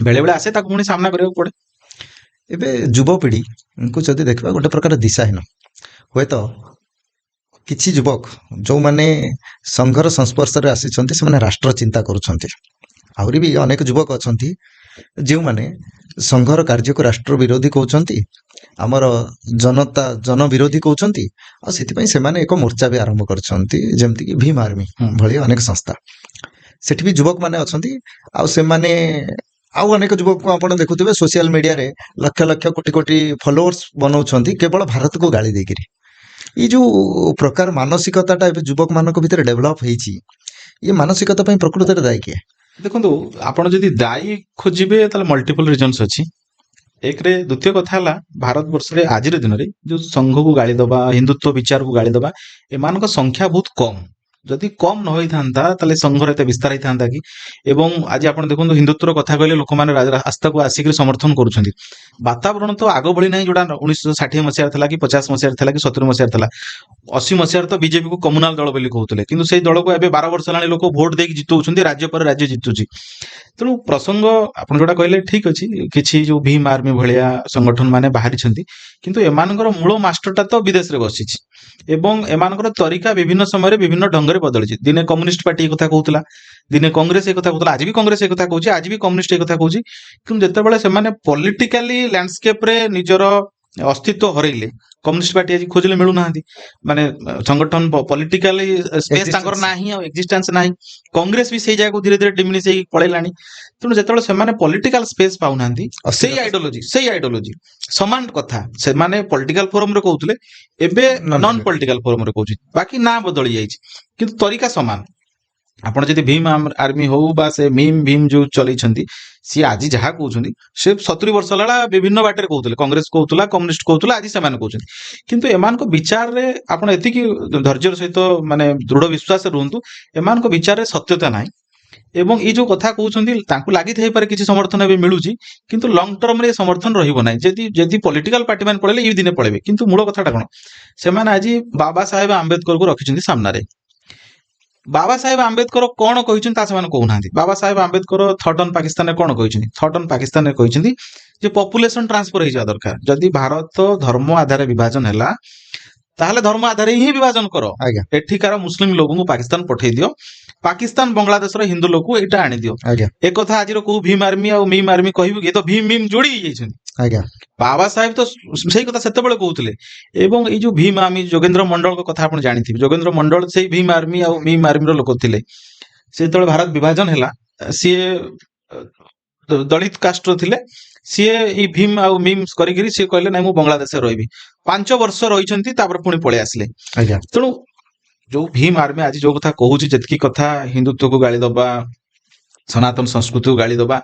ବେଳେ ବେଳେ ଆସେ, ତାକୁ ପୁଣି ସାମ୍ନା କରିବାକୁ ପଡେ। ଏବେ ଯୁବପିଢ଼ିଙ୍କୁ ଯଦି ଦେଖିବା, ଗୋଟେ ପ୍ରକାର ଦିଶାହୀନ। ହୁଏତ କିଛି ଯୁବକ ଯେଉଁମାନେ ସଂଘର ସଂସ୍ପର୍ଶରେ ଆସିଛନ୍ତି, ସେମାନେ ରାଷ୍ଟ୍ର ଚିନ୍ତା କରୁଛନ୍ତି। ଆହୁରି ବି ଅନେକ ଯୁବକ ଅଛନ୍ତି ଯେଉଁମାନେ ସଂଘର କାର୍ଯ୍ୟକୁ ରାଷ୍ଟ୍ର ବିରୋଧୀ କହୁଛନ୍ତି, ଆମର ଜନତା ଜନ ବିରୋଧୀ କହୁଛନ୍ତି। ଆଉ ସେଥିପାଇଁ ସେମାନେ ଏକ ମୋର୍ଚ୍ଚା ବି ଆରମ୍ଭ କରିଛନ୍ତି, ଯେମିତିକି ଭୀମ ଆର୍ମି ଭଳି ଅନେକ ସଂସ୍ଥା। ସେଠି ବି ଯୁବକମାନେ ଅଛନ୍ତି। ଆଉ ସେମାନେ ଆଉ ଅନେକ ଯୁବକଙ୍କୁ ଆପଣ ଦେଖୁଥିବେ, ସୋସିଆଲ ମିଡିଆରେ ଲକ୍ଷ ଲକ୍ଷ, କୋଟି କୋଟି ଫଲୋଅର୍ସ ବନାଉଛନ୍ତି କେବଳ ଭାରତକୁ ଗାଳି ଦେଇକିରି। ଏଇ ଯୋଉ ପ୍ରକାର ମାନସିକତାଟା ଏବେ ଯୁବକମାନଙ୍କ ଭିତରେ ଡେଭଲପ ହେଇଛି, ଇଏ ମାନସିକତା ପାଇଁ ପ୍ରକୃତରେ ଦାୟୀ କିଏ? ଦେଖନ୍ତୁ, ଆପଣ ଯଦି ଦାୟୀ ଖୋଜିବେ, ତାହେଲେ ମଲ୍ଟିପଲ ରିଜନ୍ସ ଅଛି ଏକରେ। ଦ୍ୱିତୀୟ କଥା ହେଲା, ଭାରତ ବର୍ଷରେ ଆଜିର ଦିନରେ ଯୋଉ ସଂଘକୁ ଗାଳି ଦବା, ହିନ୍ଦୁତ୍ୱ ବିଚାରକୁ ଗାଳି ଦବା, ଏମାନଙ୍କ ସଂଖ୍ୟା ବହୁତ କମ। ଯଦି କମ ନ ହେଇଥାନ୍ତା, ତାହେଲେ ସଂଘର ଏତେ ବିସ୍ତାର ହେଇଥାନ୍ତା କି? ଏବଂ ଆଜି ଆପଣ ଦେଖନ୍ତୁ, ହିନ୍ଦୁତ୍ୱର କଥା କହିଲେ ଲୋକମାନେ ରାସ୍ତାକୁ ଆସିକରି ସମର୍ଥନ କରୁଛନ୍ତି। ବାତାବରଣ ତ ଆଗ ଭଳି ନାହିଁ, ଯୋଉଟା 1960 ମସିହାରେ ଥିଲା କି 50 ମସିହାରେ ଥିଲା କି 70 ମସିହାରେ ଥିଲା। 80 ମସିହାରେ ତ ବିଜେପିକୁ କମ୍ୟୁନାଲ ଦଳ ବୋଲି କହୁଥିଲେ। କିନ୍ତୁ ସେଇ ଦଳକୁ ଏବେ 12 ବର୍ଷ ହେଲାଣି ଲୋକ ଭୋଟ ଦେଇକି ଜିତଉଛନ୍ତି, ରାଜ୍ୟ ପରେ ରାଜ୍ୟ ଜିତୁଛି। ତେଣୁ ପ୍ରସଙ୍ଗ ଆପଣ ଯୋଉଟା କହିଲେ ଠିକ ଅଛି। କିଛି ଯୋଉ ଭୀମ ଆର୍ମି ଭଳିଆ ସଂଗଠନ ମାନେ ବାହାରିଛନ୍ତି, କିନ୍ତୁ ଏମାନଙ୍କର ମୂଳ ମାଷ୍ଟରଟା ତ ବିଦେଶରେ ବସିଛି ଏବଂ ଏମାନଙ୍କର ତରିକା ବିଭିନ୍ନ ସମୟରେ ବିଭିନ୍ନ ଢଙ୍ଗରେ ଭାବରେ ବଦଳିଛି। ଦିନେ କମ୍ୟୁନିଷ୍ଟ ପାର୍ଟି ଏ କଥା କହୁଥିଲା, ଦିନେ କଂଗ୍ରେସ ଏ କଥା କହୁଥିଲା, ଆଜି ବି କଂଗ୍ରେସ ଏ କଥା କହୁଛି, ଆଜି ବି କମ୍ୟୁନିଷ୍ଟ ଏ କଥା କହୁଛି। କିନ୍ତୁ ଯେତେବେଳେ ସେମାନେ ପଲିଟିକାଲି ଲ୍ୟାଣ୍ଡସ୍କେପରେ ନିଜର ଅସ୍ତିତ୍ୱ ହରେଇଲେ, କମ୍ୟୁନିଷ୍ଟ ପାର୍ଟି ଆଜି ଖୋଜିଲେ ମିଳୁନାହାନ୍ତି, ମାନେ ସଂଗଠନ ପଲିଟିକାଲି ସ୍ପେସ୍ ତାଙ୍କର Existence. ନାହିଁ ଆଉ ଏକ୍ଜିଷ୍ଟାନ୍ସ ନାହିଁ। କଂଗ୍ରେସ ବି ସେଇ ଜାଗାକୁ ଧୀରେ ଧୀରେ ଡିମିନିଶ ହେଇକି ପଳେଇଲାଣି। ତେଣୁ ଯେତେବେଳେ ସେମାନେ ପଲିଟିକାଲ ସ୍ପେସ୍ ପାଉନାହାନ୍ତି, ସେଇ ଆଇଡିଓଲୋଜି ସମାନ କଥା ସେମାନେ ପଲିଟିକାଲ ଫୋରମରେ କହୁଥିଲେ, ଏବେ Non- non political ଫୋରମରେ କହୁଛି। ବାକି ନାଁ ବଦଳି ଯାଇଛି କିନ୍ତୁ ତରିକା ସମାନ। ଆପଣ ଯଦି ଭୀମ ଆର୍ମି ହଉ ବା ସେ ମିମ୍ ଭୀମ ଯୋଉ ଚଲେଇଛନ୍ତି, ସିଏ ଆଜି ଯାହା କହୁଛନ୍ତି ସେ 70 ବର୍ଷ ହେଲା ବିଭିନ୍ନ ବାଟରେ କହୁଥିଲେ। କଂଗ୍ରେସ କହୁଥିଲା, କମ୍ୟୁନିଷ୍ଟ କହୁଥିଲା, ଆଜି ସେମାନେ କହୁଛନ୍ତି। କିନ୍ତୁ ଏମାନଙ୍କ ବିଚାରରେ ଆପଣ ଏତିକି ଧୈର୍ଯ୍ୟର ସହିତ ମାନେ ଦୃଢ ବିଶ୍ୱାସ ରୁହନ୍ତୁ, ଏମାନଙ୍କ ବିଚାରରେ ସତ୍ୟତା ନାହିଁ। ଏବଂ ଏଇ ଯୋଉ କଥା କହୁଛନ୍ତି, ତାଙ୍କୁ ଲାଗିଥାଇପାରେ କିଛି ସମର୍ଥନ ଏବେ ମିଳୁଛି, କିନ୍ତୁ ଲଙ୍ଗ ଟର୍ମରେ ଏ ସମର୍ଥନ ରହିବ ନାହିଁ। ଯଦି ଯଦି ପଲିଟିକାଲ ପାର୍ଟି ମାନେ ପଳେଇଲେ, ଇଏ ଦିନେ ପଳେଇବେ। କିନ୍ତୁ ମୂଳ କଥାଟା କଣ, ସେମାନେ ଆଜି ବାବା ସାହେବ ଆମ୍ବେଦକରକୁ ରଖିଛନ୍ତି ସାମ୍ନାରେ। ବାବା ସାହେବ ଆମ୍ବେଦକର କଣ କହିଛନ୍ତି ତା ସେମାନେ କହୁନାହାନ୍ତି। ବାବା ସାହେବ ଆମ୍ବେଦକର ଥଟ୍ ଅନ୍ ପାକିସ୍ତାନରେ କଣ କହିଛନ୍ତି? ଥଟ୍ ଅନ୍ ପାକିସ୍ତାନରେ କହିଛନ୍ତି ଯେ ପପୁଲେସନ ଟ୍ରାନ୍ସଫର ହେଇଯିବା ଦରକାର। ଯଦି ଭାରତ ଧର୍ମ ଆଧାରରେ ବିଭାଜନ ହେଲା, ତାହେଲେ ଧର୍ମ ଆଧାରରେ ହିଁ ବିଭାଜନ କର। ଏଠିକାର ମୁସଲିମ ଲୋକଙ୍କୁ ପାକିସ୍ତାନ ପଠେଇ ଦିଅ, ପାକିସ୍ତାନ ବଙ୍ଗଳାଦେଶର ହିନ୍ଦୁ ଲୋକକୁ ଏଇଟା ଆଣିଦିଅ। ଏକଥା ଆଜିର କୋଉ ଭୀମ ଆର୍ମି ଆଉ ମିମ୍ ଆର୍ମି କହିବୁ କି? ଏ ତ ଭୀମ ମିମ୍ ଯୋଡି ହେଇଯାଇଛନ୍ତି। ବାବା ସାହେବ ତ ସେଇ କଥା ସେତେବେଳେ କହୁଥିଲେ। ଏବଂ ଏଇ ଯୋଉ ଭୀମ ଆର୍ମି, ଯୋଗେନ୍ଦ୍ର ମଣ୍ଡଳଙ୍କ କଥା ଆପଣ ଜାଣିଥିବେ। ଯୋଗେନ୍ଦ୍ର ମଣ୍ଡଳ ସେଇ ଭୀମ ଆର୍ମି ଆଉ ମିମ୍ ଆର୍ମିର ଲୋକ ଥିଲେ। ସେ ଯେତେବେଳେ ଭାରତ ବିଭାଜନ ହେଲା, ସିଏ ଦଳିତ କାଷ୍ଟର ଥିଲେ। ସିଏ ଏଇ ଭୀମ ଆଉ ମିମ୍ସ କରିକିରି ସିଏ କହିଲେ, ନାଇଁ, ମୁଁ ବଙ୍ଗଳାଦେଶରେ ରହିବି। 5 ବର୍ଷ ରହିଛନ୍ତି, ତାପରେ ପୁଣି ପଳେଇ ଆସିଲେ। ତେଣୁ ଯୋଉ ଭୀମ ଆର୍ମି ଆଜି ଯୋଉ କଥା କହୁଛି, ଯେତିକି କଥା ହିନ୍ଦୁତ୍ୱକୁ ଗାଳି ଦବା, ସନାତନ ସଂସ୍କୃତିକୁ ଗାଳି ଦବା,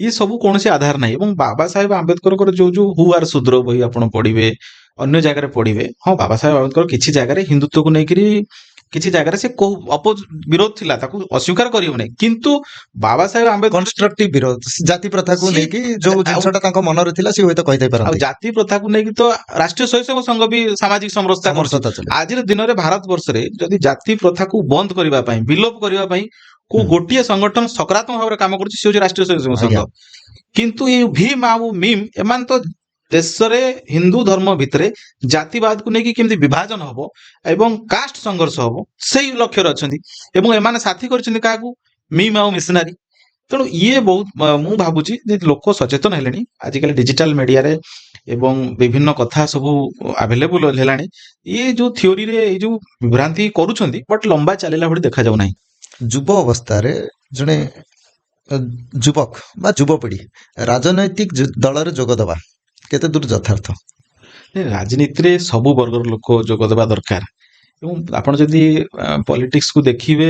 ଇଏ ସବୁ କୌଣସି ଆଧାର ନାହିଁ। ଏବଂ ବାବା ସାହେବ ଆମ୍ବେଦକରଙ୍କର ଯୋଉ ଯୋଉ ହୁ ଆର୍ ଶୂଦ୍ର ବହି ଆପଣ ପଢିବେ, ଅନ୍ୟ ଜାଗାରେ ପଢିବେ, ହଁ, ବାବା ସାହେବ ଆମ୍ବେଦକର କିଛି ଜାଗାରେ ହିନ୍ଦୁତ୍ୱକୁ ନେଇକିରି କିଛି ଜାଗାରେ ସେ କୋଉ ଅପୋଜ ବିରୋଧ ଥିଲା, ତାକୁ ଅସ୍ୱୀକାର କରିବ ନାହିଁ। କିନ୍ତୁ ବାବା ସାହେବ ଆମ୍ବେଦକର କନଷ୍ଟ୍ରକ୍ଟିଭ ବିରୋଧ, ଜାତି ପ୍ରଥାକୁ ନେଇକି ଯୋଉ ଜିନିଷଟା ତାଙ୍କ ମନରେ ଥିଲା, ସେ ହୁଏତ କହିଦେଇ ଆଉ ପାରନ୍ତି। ଜାତି ପ୍ରଥାକୁ ନେଇକି ତ ରାଷ୍ଟ୍ରୀୟ ସ୍ୱୟଂସେବକ ସଂଘ ବି ସାମାଜିକ ସମରସତା କରୁଛି। ସମରସତା ଚଲେ। ଆଜିର ଦିନରେ ଭାରତ ବର୍ଷରେ ଯଦି ଜାତି ପ୍ରଥାକୁ ବନ୍ଦ କରିବା ପାଇଁ, ବିଲୋପ କରିବା ପାଇଁ କୋଉ ଗୋଟିଏ ସଂଗଠନ ସକାରାତ୍ମକ ଭାବରେ କାମ କରୁଛି, ସେ ହଉଛି ରାଷ୍ଟ୍ରୀୟ ସ୍ୱୟଂସେବକ ସଂଘ। କିନ୍ତୁ ଏଇ ଭୀମ ଆଉ ମିମ୍, ଏମାନେ ତ ଦେଶରେ ହିନ୍ଦୁ ଧର୍ମ ଭିତରେ ଜାତିବାଦକୁ ନେଇକି କେମିତି ବିଭାଜନ ହବ ଏବଂ କାଷ୍ଟ ସଂଘର୍ଷ ହବ, ସେଇ ଲକ୍ଷ୍ୟରେ ଅଛନ୍ତି। ଏବଂ ଏମାନେ ସାଥୀ କରିଛନ୍ତି କାହାକୁ? ମିମ୍ ଆଉ ମିଶନାରୀ। ତେଣୁ ଇଏ ବହୁତ ମୁଁ ଭାବୁଛି ଯେ ଲୋକ ସଚେତନ ହେଲେଣି। ଆଜିକାଲି ଡିଜିଟାଲ ମିଡିଆରେ ଏବଂ ବିଭିନ୍ନ କଥା ସବୁ ଆଭେଲେବୁଲ ହେଲାଣି। ଇଏ ଯୋଉ ଥିଓରିରେ ଏଇ ଯୋଉ ବିଭ୍ରାନ୍ତି କରୁଛନ୍ତି, ବଟ୍ ଲମ୍ବା ଚାଲିଲା ଭଳି ଦେଖାଯାଉ ନାହିଁ। ଯୁବ ଅବସ୍ଥାରେ ଜଣେ ଯୁବକ ବା ଯୁବପିଢି ରାଜନୈତିକ ଦଳରେ ଯୋଗ ଦେବା କେତେ ଦୂର ଯଥାର୍ଥ? ନାଇଁ, ରାଜନୀତିରେ ସବୁ ବର୍ଗର ଲୋକ ଯୋଗ ଦେବା ଦରକାର। ଏବଂ ଆପଣ ଯଦି ପଲିଟିକ୍ସକୁ ଦେଖିବେ,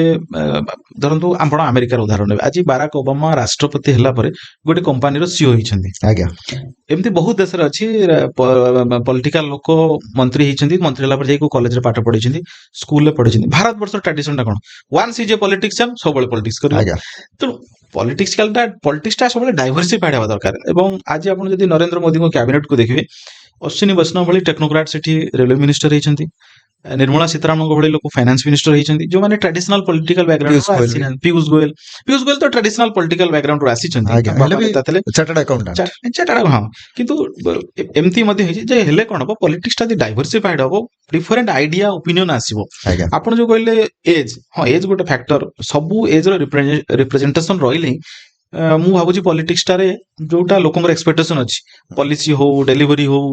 ଧରନ୍ତୁ ଆପଣ ଆମେରିକାର ଉଦାହରଣ ନେବେ। ଆଜି ବାରାକ ଓବାମା ରାଷ୍ଟ୍ରପତି ହେଲା ପରେ ଗୋଟେ କମ୍ପାନୀର ସିଇଓ ହେଇଛନ୍ତି। ଏମିତି ବହୁତ ଦେଶରେ ଅଛି, ପଲିଟିକାଲ ଲୋକ ମନ୍ତ୍ରୀ ହେଇଛନ୍ତି, ମନ୍ତ୍ରୀ ହେଲା ପରେ ଯାଇକି କଲେଜରେ ପାଠ ପଢିଛନ୍ତି, ସ୍କୁଲରେ ପଢିଛନ୍ତି। ଭାରତବର୍ଷର ଟ୍ରାଡିସନଟା କଣ? ୱାନ୍ସ is a politician, ସବୁବେଳେ ପଲିଟିକ୍ସ କରିବ। ତେଣୁ ପଲିଟିକ୍ସଟା ସବୁବେଳେ ଡାଇଭରସିଫାଇଡ ହେବା ଦରକାର। ଏବଂ ଆଜି ଆପଣ ଯଦି ନରେନ୍ଦ୍ର ମୋଦିଙ୍କ କ୍ୟାବିନେଟକୁ ଦେଖିବେ, ଅଶ୍ୱିନୀ ବୈଷ୍ଣବ ଭଳି ଟେକ୍ନୋକ୍ରାଟ ସେଠି ରେଲୱେ ମିନିଷ୍ଟର ହେଇଛନ୍ତି, ନିର୍ମଳା ସୀତାରମଣଙ୍କ ଭଳି ଲୋକ ଫାଇନାନ୍ସ ମିନିଷ୍ଟର ହେଇଛନ୍ତି, ଯୋଉମାନେ traditional political background Piyush Goyal ବି। ପୀୟୁଷ ଗୋଏଲ। ପୀୟୁଷ ଗୋଏଲ ତ ଟ୍ରାଡିସନାଲ ପଲିଟିକାଲ ବ୍ୟାକଗ୍ରାଉଣ୍ଡରୁ ଆସିଛନ୍ତି। ତାଙ୍କ ହେଲେ ବାପା ବି ନେତା ଥିଲେ। Chartered accountant. ଚାର୍ଟାର୍ଡ, ହଁ। କିନ୍ତୁ ଏମିତି ମଧ୍ୟ ହେଇଛି ଯେ ହେଲେ କଣ ହବ, ପଲିଟିକ୍ସଟା ଯଦି ଡାଇଭରସିଫାଇଡ ହବ, ଡିଫରେଣ୍ଟ ଆଇଡିଆ, ଓପିନିଅନ ଆସିବ। ଆପଣ ଯୋଉ କହିଲେ ଏଜ୍, ହଁ, ଏଜ୍ ଗୋଟେ ଫ୍ୟାକ୍ଟର। ସବୁ ଏଜ୍ ର ରିପ୍ରେଜେଣ୍ଟେସନ ରହିଲେ ହିଁ ମୁଁ ଭାବୁଛି ପଲିଟିକ୍ସଟାରେ ଯୋଉଟା ଲୋକଙ୍କର ଏକ୍ସପେକ୍ଟେସନ ଅଛି, ପଲିସି ହଉ, ଡେଲିଭରି ହଉ,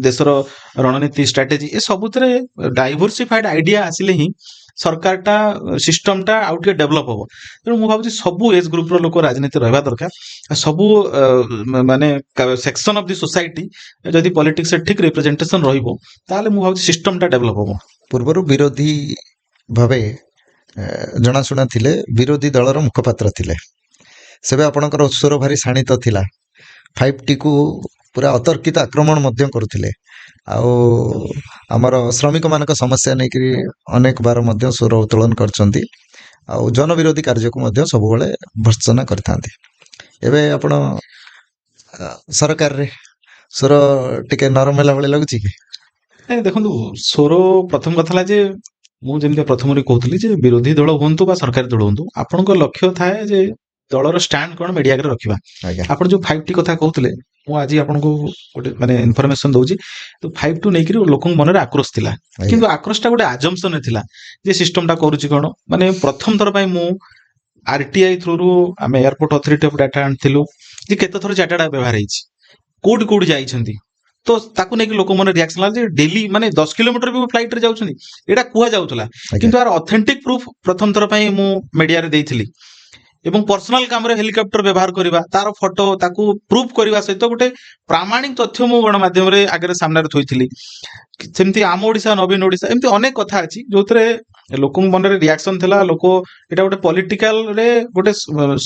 ଦେଶର ରଣନୀତି, ଷ୍ଟ୍ରାଟେଜି, ଏ ସବୁଥିରେ ଡାଇଭରସିଫାଇଡ ଆଇଡିଆ ଆସିଲେ ହିଁ ସରକାରଟା, ସିଷ୍ଟମଟା ଆଉ ଟିକେ ଡେଭଲପ ହବ। ତେଣୁ ମୁଁ ଭାବୁଛି ସବୁ ଏଜ୍ ଗ୍ରୁପର ଲୋକ ରାଜନୀତି ରହିବା ଦରକାର। ଆଉ ସବୁ ମାନେ ସେକ୍ସନ ଅଫ the society ଯଦି ପଲିଟିକ୍ସରେ ଠିକ ରିପ୍ରେଜେଣ୍ଟେସନ ରହିବ, ତାହେଲେ ମୁଁ ଭାବୁଛି ସିଷ୍ଟମଟା ଡେଭଲପ ହବ। ପୂର୍ବରୁ ବିରୋଧୀ ଭାବେ ଜଣାଶୁଣା ଥିଲେ, ବିରୋଧୀ ଦଳର ମୁଖପାତ୍ର ଥିଲେ। ସେବେ ଆପଣଙ୍କର ସ୍ୱର ଭାରି ଶାଣିତ ଥିଲା। 5Tକୁ ପୁରା ଅତର୍କିତ ଆକ୍ରମଣ ମଧ୍ୟ କରୁଥିଲେ। ଆଉ ଆମର ଶ୍ରମିକମାନଙ୍କ ସମସ୍ୟା ନେଇକରି ଅନେକ ବାର ମଧ୍ୟ ସ୍ୱର ଉତ୍ତୋଳନ କରିଛନ୍ତି। ଆଉ ଜନବିରୋଧୀ କାର୍ଯ୍ୟକୁ ମଧ୍ୟ ସବୁବେଳେ ଭର୍ତ୍ସନା କରିଥାନ୍ତି। ଏବେ ଆପଣ ସରକାରରେ ସ୍ୱର ଟିକେ ନରମ ହେଲା ଭଳି ଲାଗୁଛି କି? ନାଇଁ, ଦେଖନ୍ତୁ, ସ୍ୱର ପ୍ରଥମ କଥା ହେଲା ଯେ ମୁଁ ଯେମିତି ପ୍ରଥମରୁ କହୁଥିଲି ଯେ ବିରୋଧୀ ଦଳ ହୁଅନ୍ତୁ ବା ସରକାରୀ ଦଳ ହୁଅନ୍ତୁ, ଆପଣଙ୍କ ଲକ୍ଷ୍ୟ ଥାଏ ଯେ ଦଳର ଷ୍ଟାଣ୍ଡ କଣ ମିଡିଆ ଆଗରେ ରଖିବା। ଆପଣ ଯୋଉ 5T କଥା କହୁଥିଲେ ମୁଁ ଆଜି ଆପଣଙ୍କୁ ଗୋଟେ ମାନେ ଇନଫରମେସନ ଦଉଛି। ତ 5-2 ନେଇକରି ଲୋକଙ୍କ ମନରେ ଆକ୍ରୋଶ ଥିଲା, କିନ୍ତୁ ଆକ୍ରୋଶଟା ଗୋଟେ ଆଜମ୍ପସନ ଥିଲା ଯେ ସିଷ୍ଟମଟା କରୁଛି କଣ। ମାନେ ପ୍ରଥମ ଥର ପାଇଁ ମୁଁ ଆରଟିଆଇ ଥ୍ରୁରୁ ଆମେ ଏୟାରପୋର୍ଟ ଅଥରିଟି ଅଫ ଡାଟା ଆଣିଥିଲୁ ଯେ କେତେ ଥର ଚାର୍ଟାର୍ଡ ବ୍ୟବହାର ହେଇଛି, କୋଉଠି କୋଉଠି ଯାଇଛନ୍ତି। ତ ତାକୁ ନେଇକି ଲୋକ ମନରେ ରିଆକ୍ସନ ହେଲା ଯେ ଡେଲି ମାନେ 10 କିଲୋମିଟର ବି ଫ୍ଲାଇଟରେ ଯାଉଛନ୍ତି, ଏଇଟା କୁହାଯାଉଥିଲା। କିନ୍ତୁ ଆର ଅଥେଣ୍ଟିକ ପ୍ରୁଫ ପ୍ରଥମ ଥର ପାଇଁ ମୁଁ ମିଡିଆରେ ଦେଇଥିଲି ଏବଂ ପର୍ସନାଲ କାମରେ ହେଲିକପ୍ଟର ବ୍ୟବହାର କରିବା, ତାର ଫଟୋ, ତାକୁ ପ୍ରୁଫ କରିବା ସହିତ ଗୋଟେ ପ୍ରାମାଣିକ ତଥ୍ୟ ମୁଁ ଗଣମାଧ୍ୟମରେ ଆଗରେ ସାମ୍ନାରେ ଥୋଇଥିଲି। ସେମିତି ଆମ ଓଡିଶା ନବୀନ ଓଡିଶା, ଏମିତି ଅନେକ କଥା ଅଛି ଯୋଉଥିରେ ଲୋକଙ୍କ ମନରେ ରିଆକ୍ସନ ଥିଲା। ଲୋକ ଏଇଟା ଗୋଟେ ପଲିଟିକାଲ ରେ ଗୋଟେ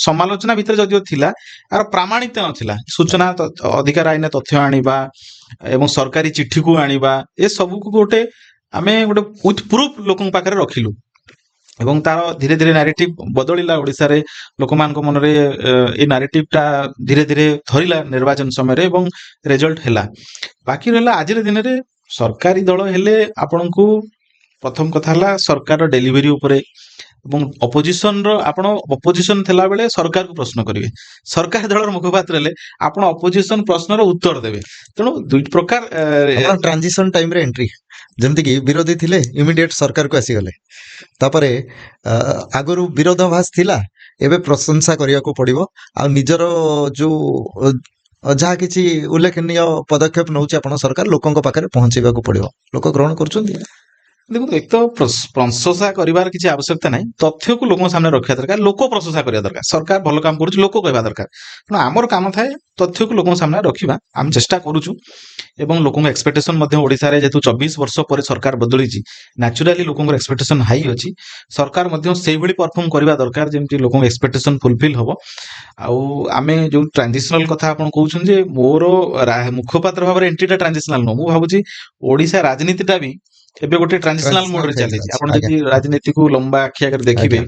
ସମାଲୋଚନା ଭିତରେ ଯଦିଓ ଥିଲା, ଆର ପ୍ରାମାଣିକତା ନଥିଲା। ସୂଚନା ଅଧିକାର ଆଇନ ତଥ୍ୟ ଆଣିବା ଏବଂ ସରକାରୀ ଚିଠିକୁ ଆଣିବା, ଏ ସବୁକୁ ଗୋଟେ ଆମେ ଗୋଟେ ୱିଥ ପ୍ରୁଫ ଲୋକଙ୍କ ପାଖରେ ରଖିଲୁ ଏବଂ ତାର ଧୀରେ ଧୀରେ ନାରେଟିଭ ବଦଳିଲା। ଓଡିଶାରେ ଲୋକମାନଙ୍କ ମନରେ ଏଇ ନାରେଟିଭ ଟା ଧୀରେ ଧୀରେ ଧରିଲା ନିର୍ବାଚନ ସମୟରେ ଏବଂ ରେଜଲ୍ଟ ହେଲା। ବାକି ରହିଲା, ଆଜିର ଦିନରେ ସରକାରୀ ଦଳ ହେଲେ ଆପଣଙ୍କୁ ପ୍ରଥମ କଥା ହେଲା ସରକାରର ଡେଲିଭରି ଉପରେ ଏବଂ ଅପୋଜିସନର, ଆପଣ ଅପୋଜିସନ ଥିଲାବେଳେ ସରକାରକୁ ପ୍ରଶ୍ନ କରିବେ, ସରକାର ଦଳର ମୁଖପାତ୍ର ହେଲେ ଆପଣ ଅପୋଜିସନ ପ୍ରଶ୍ନର ଉତ୍ତର ଦେବେ। ତେଣୁ ଦୁଇ ପ୍ରକାର ଆପଣ ଟ୍ରାନଜିସନ ଟାଇମରେ ଏଣ୍ଟ୍ରି, ଯେମିତିକି ବିରୋଧୀ ଥିଲେ, ଇମିଡିଏଟ ସରକାରକୁ ଆସିଗଲେ। ତାପରେ ଆଗରୁ ବିରୋଧାଭାସ ଥିଲା, ଏବେ ପ୍ରଶଂସା କରିବାକୁ ପଡିବ ଆଉ ନିଜର ଯୋଉ ଯାହା କିଛି ଉଲ୍ଲେଖନୀୟ ପଦକ୍ଷେପ ନଉଛି ଆପଣ ସରକାର, ଲୋକଙ୍କ ପାଖରେ ପହଞ୍ଚେଇବାକୁ ପଡିବ। ଲୋକ ଗ୍ରହଣ କରୁଛନ୍ତି? ଦେଖନ୍ତୁ, ଏକ ତ ପ୍ରଶଂସା କରିବାର କିଛି ଆବଶ୍ୟକତା ନାହିଁ। ତଥ୍ୟକୁ ଲୋକଙ୍କ ସାମ୍ନାରେ ରଖିବା ଦରକାର, ଲୋକ ପ୍ରଶଂସା କରିବା ଦରକାର। ସରକାର ଭଲ କାମ କରୁଛି, ଲୋକ କହିବା ଦରକାର। ତେଣୁ ଆମର କାମ ଥାଏ ତଥ୍ୟକୁ ଲୋକଙ୍କ ସାମ୍ନାରେ ରଖିବା। ଆମେ ଚେଷ୍ଟା କରୁଛୁ ଏବଂ ଲୋକଙ୍କ ଏକ୍ସପେକ୍ଟେସନ ମଧ୍ୟ, ଓଡ଼ିଶାରେ ଯେହେତୁ 24 ବର୍ଷ ପରେ ସରକାର ବଦଳିଛି, ନ୍ୟାଚୁରାଲି ଲୋକଙ୍କର ଏକ୍ସପେକ୍ଟେସନ ହାଇ ଅଛି। ସରକାର ମଧ୍ୟ ସେଇଭଳି ପରଫର୍ମ କରିବା ଦରକାର ଯେମିତି ଲୋକଙ୍କ ଏକ୍ସପେକ୍ଟେସନ ଫୁଲଫିଲ୍ ହବ। ଆଉ ଆମେ ଯୋଉ ଟ୍ରାନଜିସନାଲ କଥା ଆପଣ କହୁଛନ୍ତି ଯେ ମୋର ମୁଖପାତ୍ର ଭାବରେ ଏଣ୍ଟ୍ରିଟା ଟ୍ରାନଜିସନାଲ ନୁହଁ। ମୁଁ ଭାବୁଛି ଓଡ଼ିଶା ରାଜନୀତିଟା ବି ଏବେ ଗୋଟେ ଟ୍ରାନଜିସନାଲ ମୋଡରେ ଚାଲିଛି। ଆପଣ ଯଦି ରାଜନୀତିକୁ ଲମ୍ବା ଆଖି ଆଗରେ ଦେଖିବେ,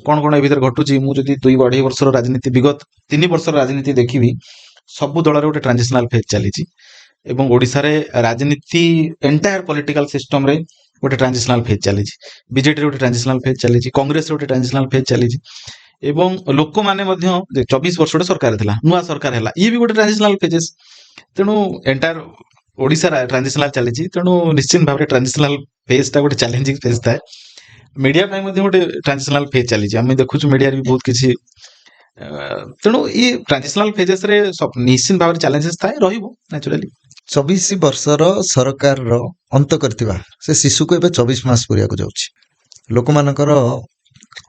କଣ କଣ ଏ ଭିତରେ ଘଟୁଛି, ମୁଁ ଯଦି 2-2.5 ବର୍ଷର ରାଜନୀତି, ବିଗତ 3 ବର୍ଷର ରାଜନୀତି ଦେଖିବି, ସବୁ ଦଳରେ ଗୋଟେ ଟ୍ରାନଜିସନାଲ ଫେଜ୍ ଚାଲିଛି ଏବଂ ଓଡ଼ିଶାରେ ରାଜନୀତି ଏଣ୍ଟାୟାର ପଲିଟିକାଲ ସିଷ୍ଟମରେ ଗୋଟେ ଟ୍ରାନଜିସନାଲ ଫେଜ୍ ଚାଲିଛି। ବିଜେଡିରେ ଗୋଟେ ଟ୍ରାନଜିସନାଲ ଫେଜ୍ ଚାଲିଛି, କଂଗ୍ରେସରେ ଗୋଟେ ଟ୍ରାନଜିସନାଲ ଫେଜ୍ ଚାଲିଛି ଏବଂ ଲୋକମାନେ ମଧ୍ୟ ଯେ 24 ବର୍ଷ ଗୋଟେ ସରକାର ଥିଲା, ନୂଆ ସରକାର ହେଲା, ଇଏ ବି ଗୋଟେ ଟ୍ରାନଜିସନାଲ ଫେଜେସ୍। ତେଣୁ ଏଣ୍ଟାୟାର ଓଡ଼ିଶା ଟ୍ରାନଜିସନାଲ ଚାଲିଛି। ତେଣୁ ନିଶ୍ଚିତ ଭାବରେ ଟ୍ରାନଜିସନାଲ ଫେଜ୍ ଟା ଗୋଟେ ଚ୍ୟାଲେଞ୍ଜିଂ ଫେଜ୍ ଥାଏ। ମିଡିଆ ପାଇଁ ମଧ୍ୟ ଗୋଟେ ଟ୍ରାନଜିସନାଲ ଫେଜ୍ ଚାଲିଛି। ଆମେ ଦେଖୁଛୁ ମିଡିଆରେ ବି ବହୁତ କିଛି। ତେଣୁ ଏଇ ଟ୍ରାନଜିସନାଲ ଫେଜେସ୍ ରେ ନିଶ୍ଚିତ ଭାବରେ ଚ୍ୟାଲେଞ୍ଜେସ୍ ଥାଏ, ରହିବ ନ୍ୟାଚୁରାଲି। 24 ବର୍ଷର ସରକାରର ଅନ୍ତ କରିଥିବା ସେ ଶିଶୁକୁ ଏବେ 24 ମାସ ପୁରିବାକୁ ଯାଉଛି। ଲୋକମାନଙ୍କର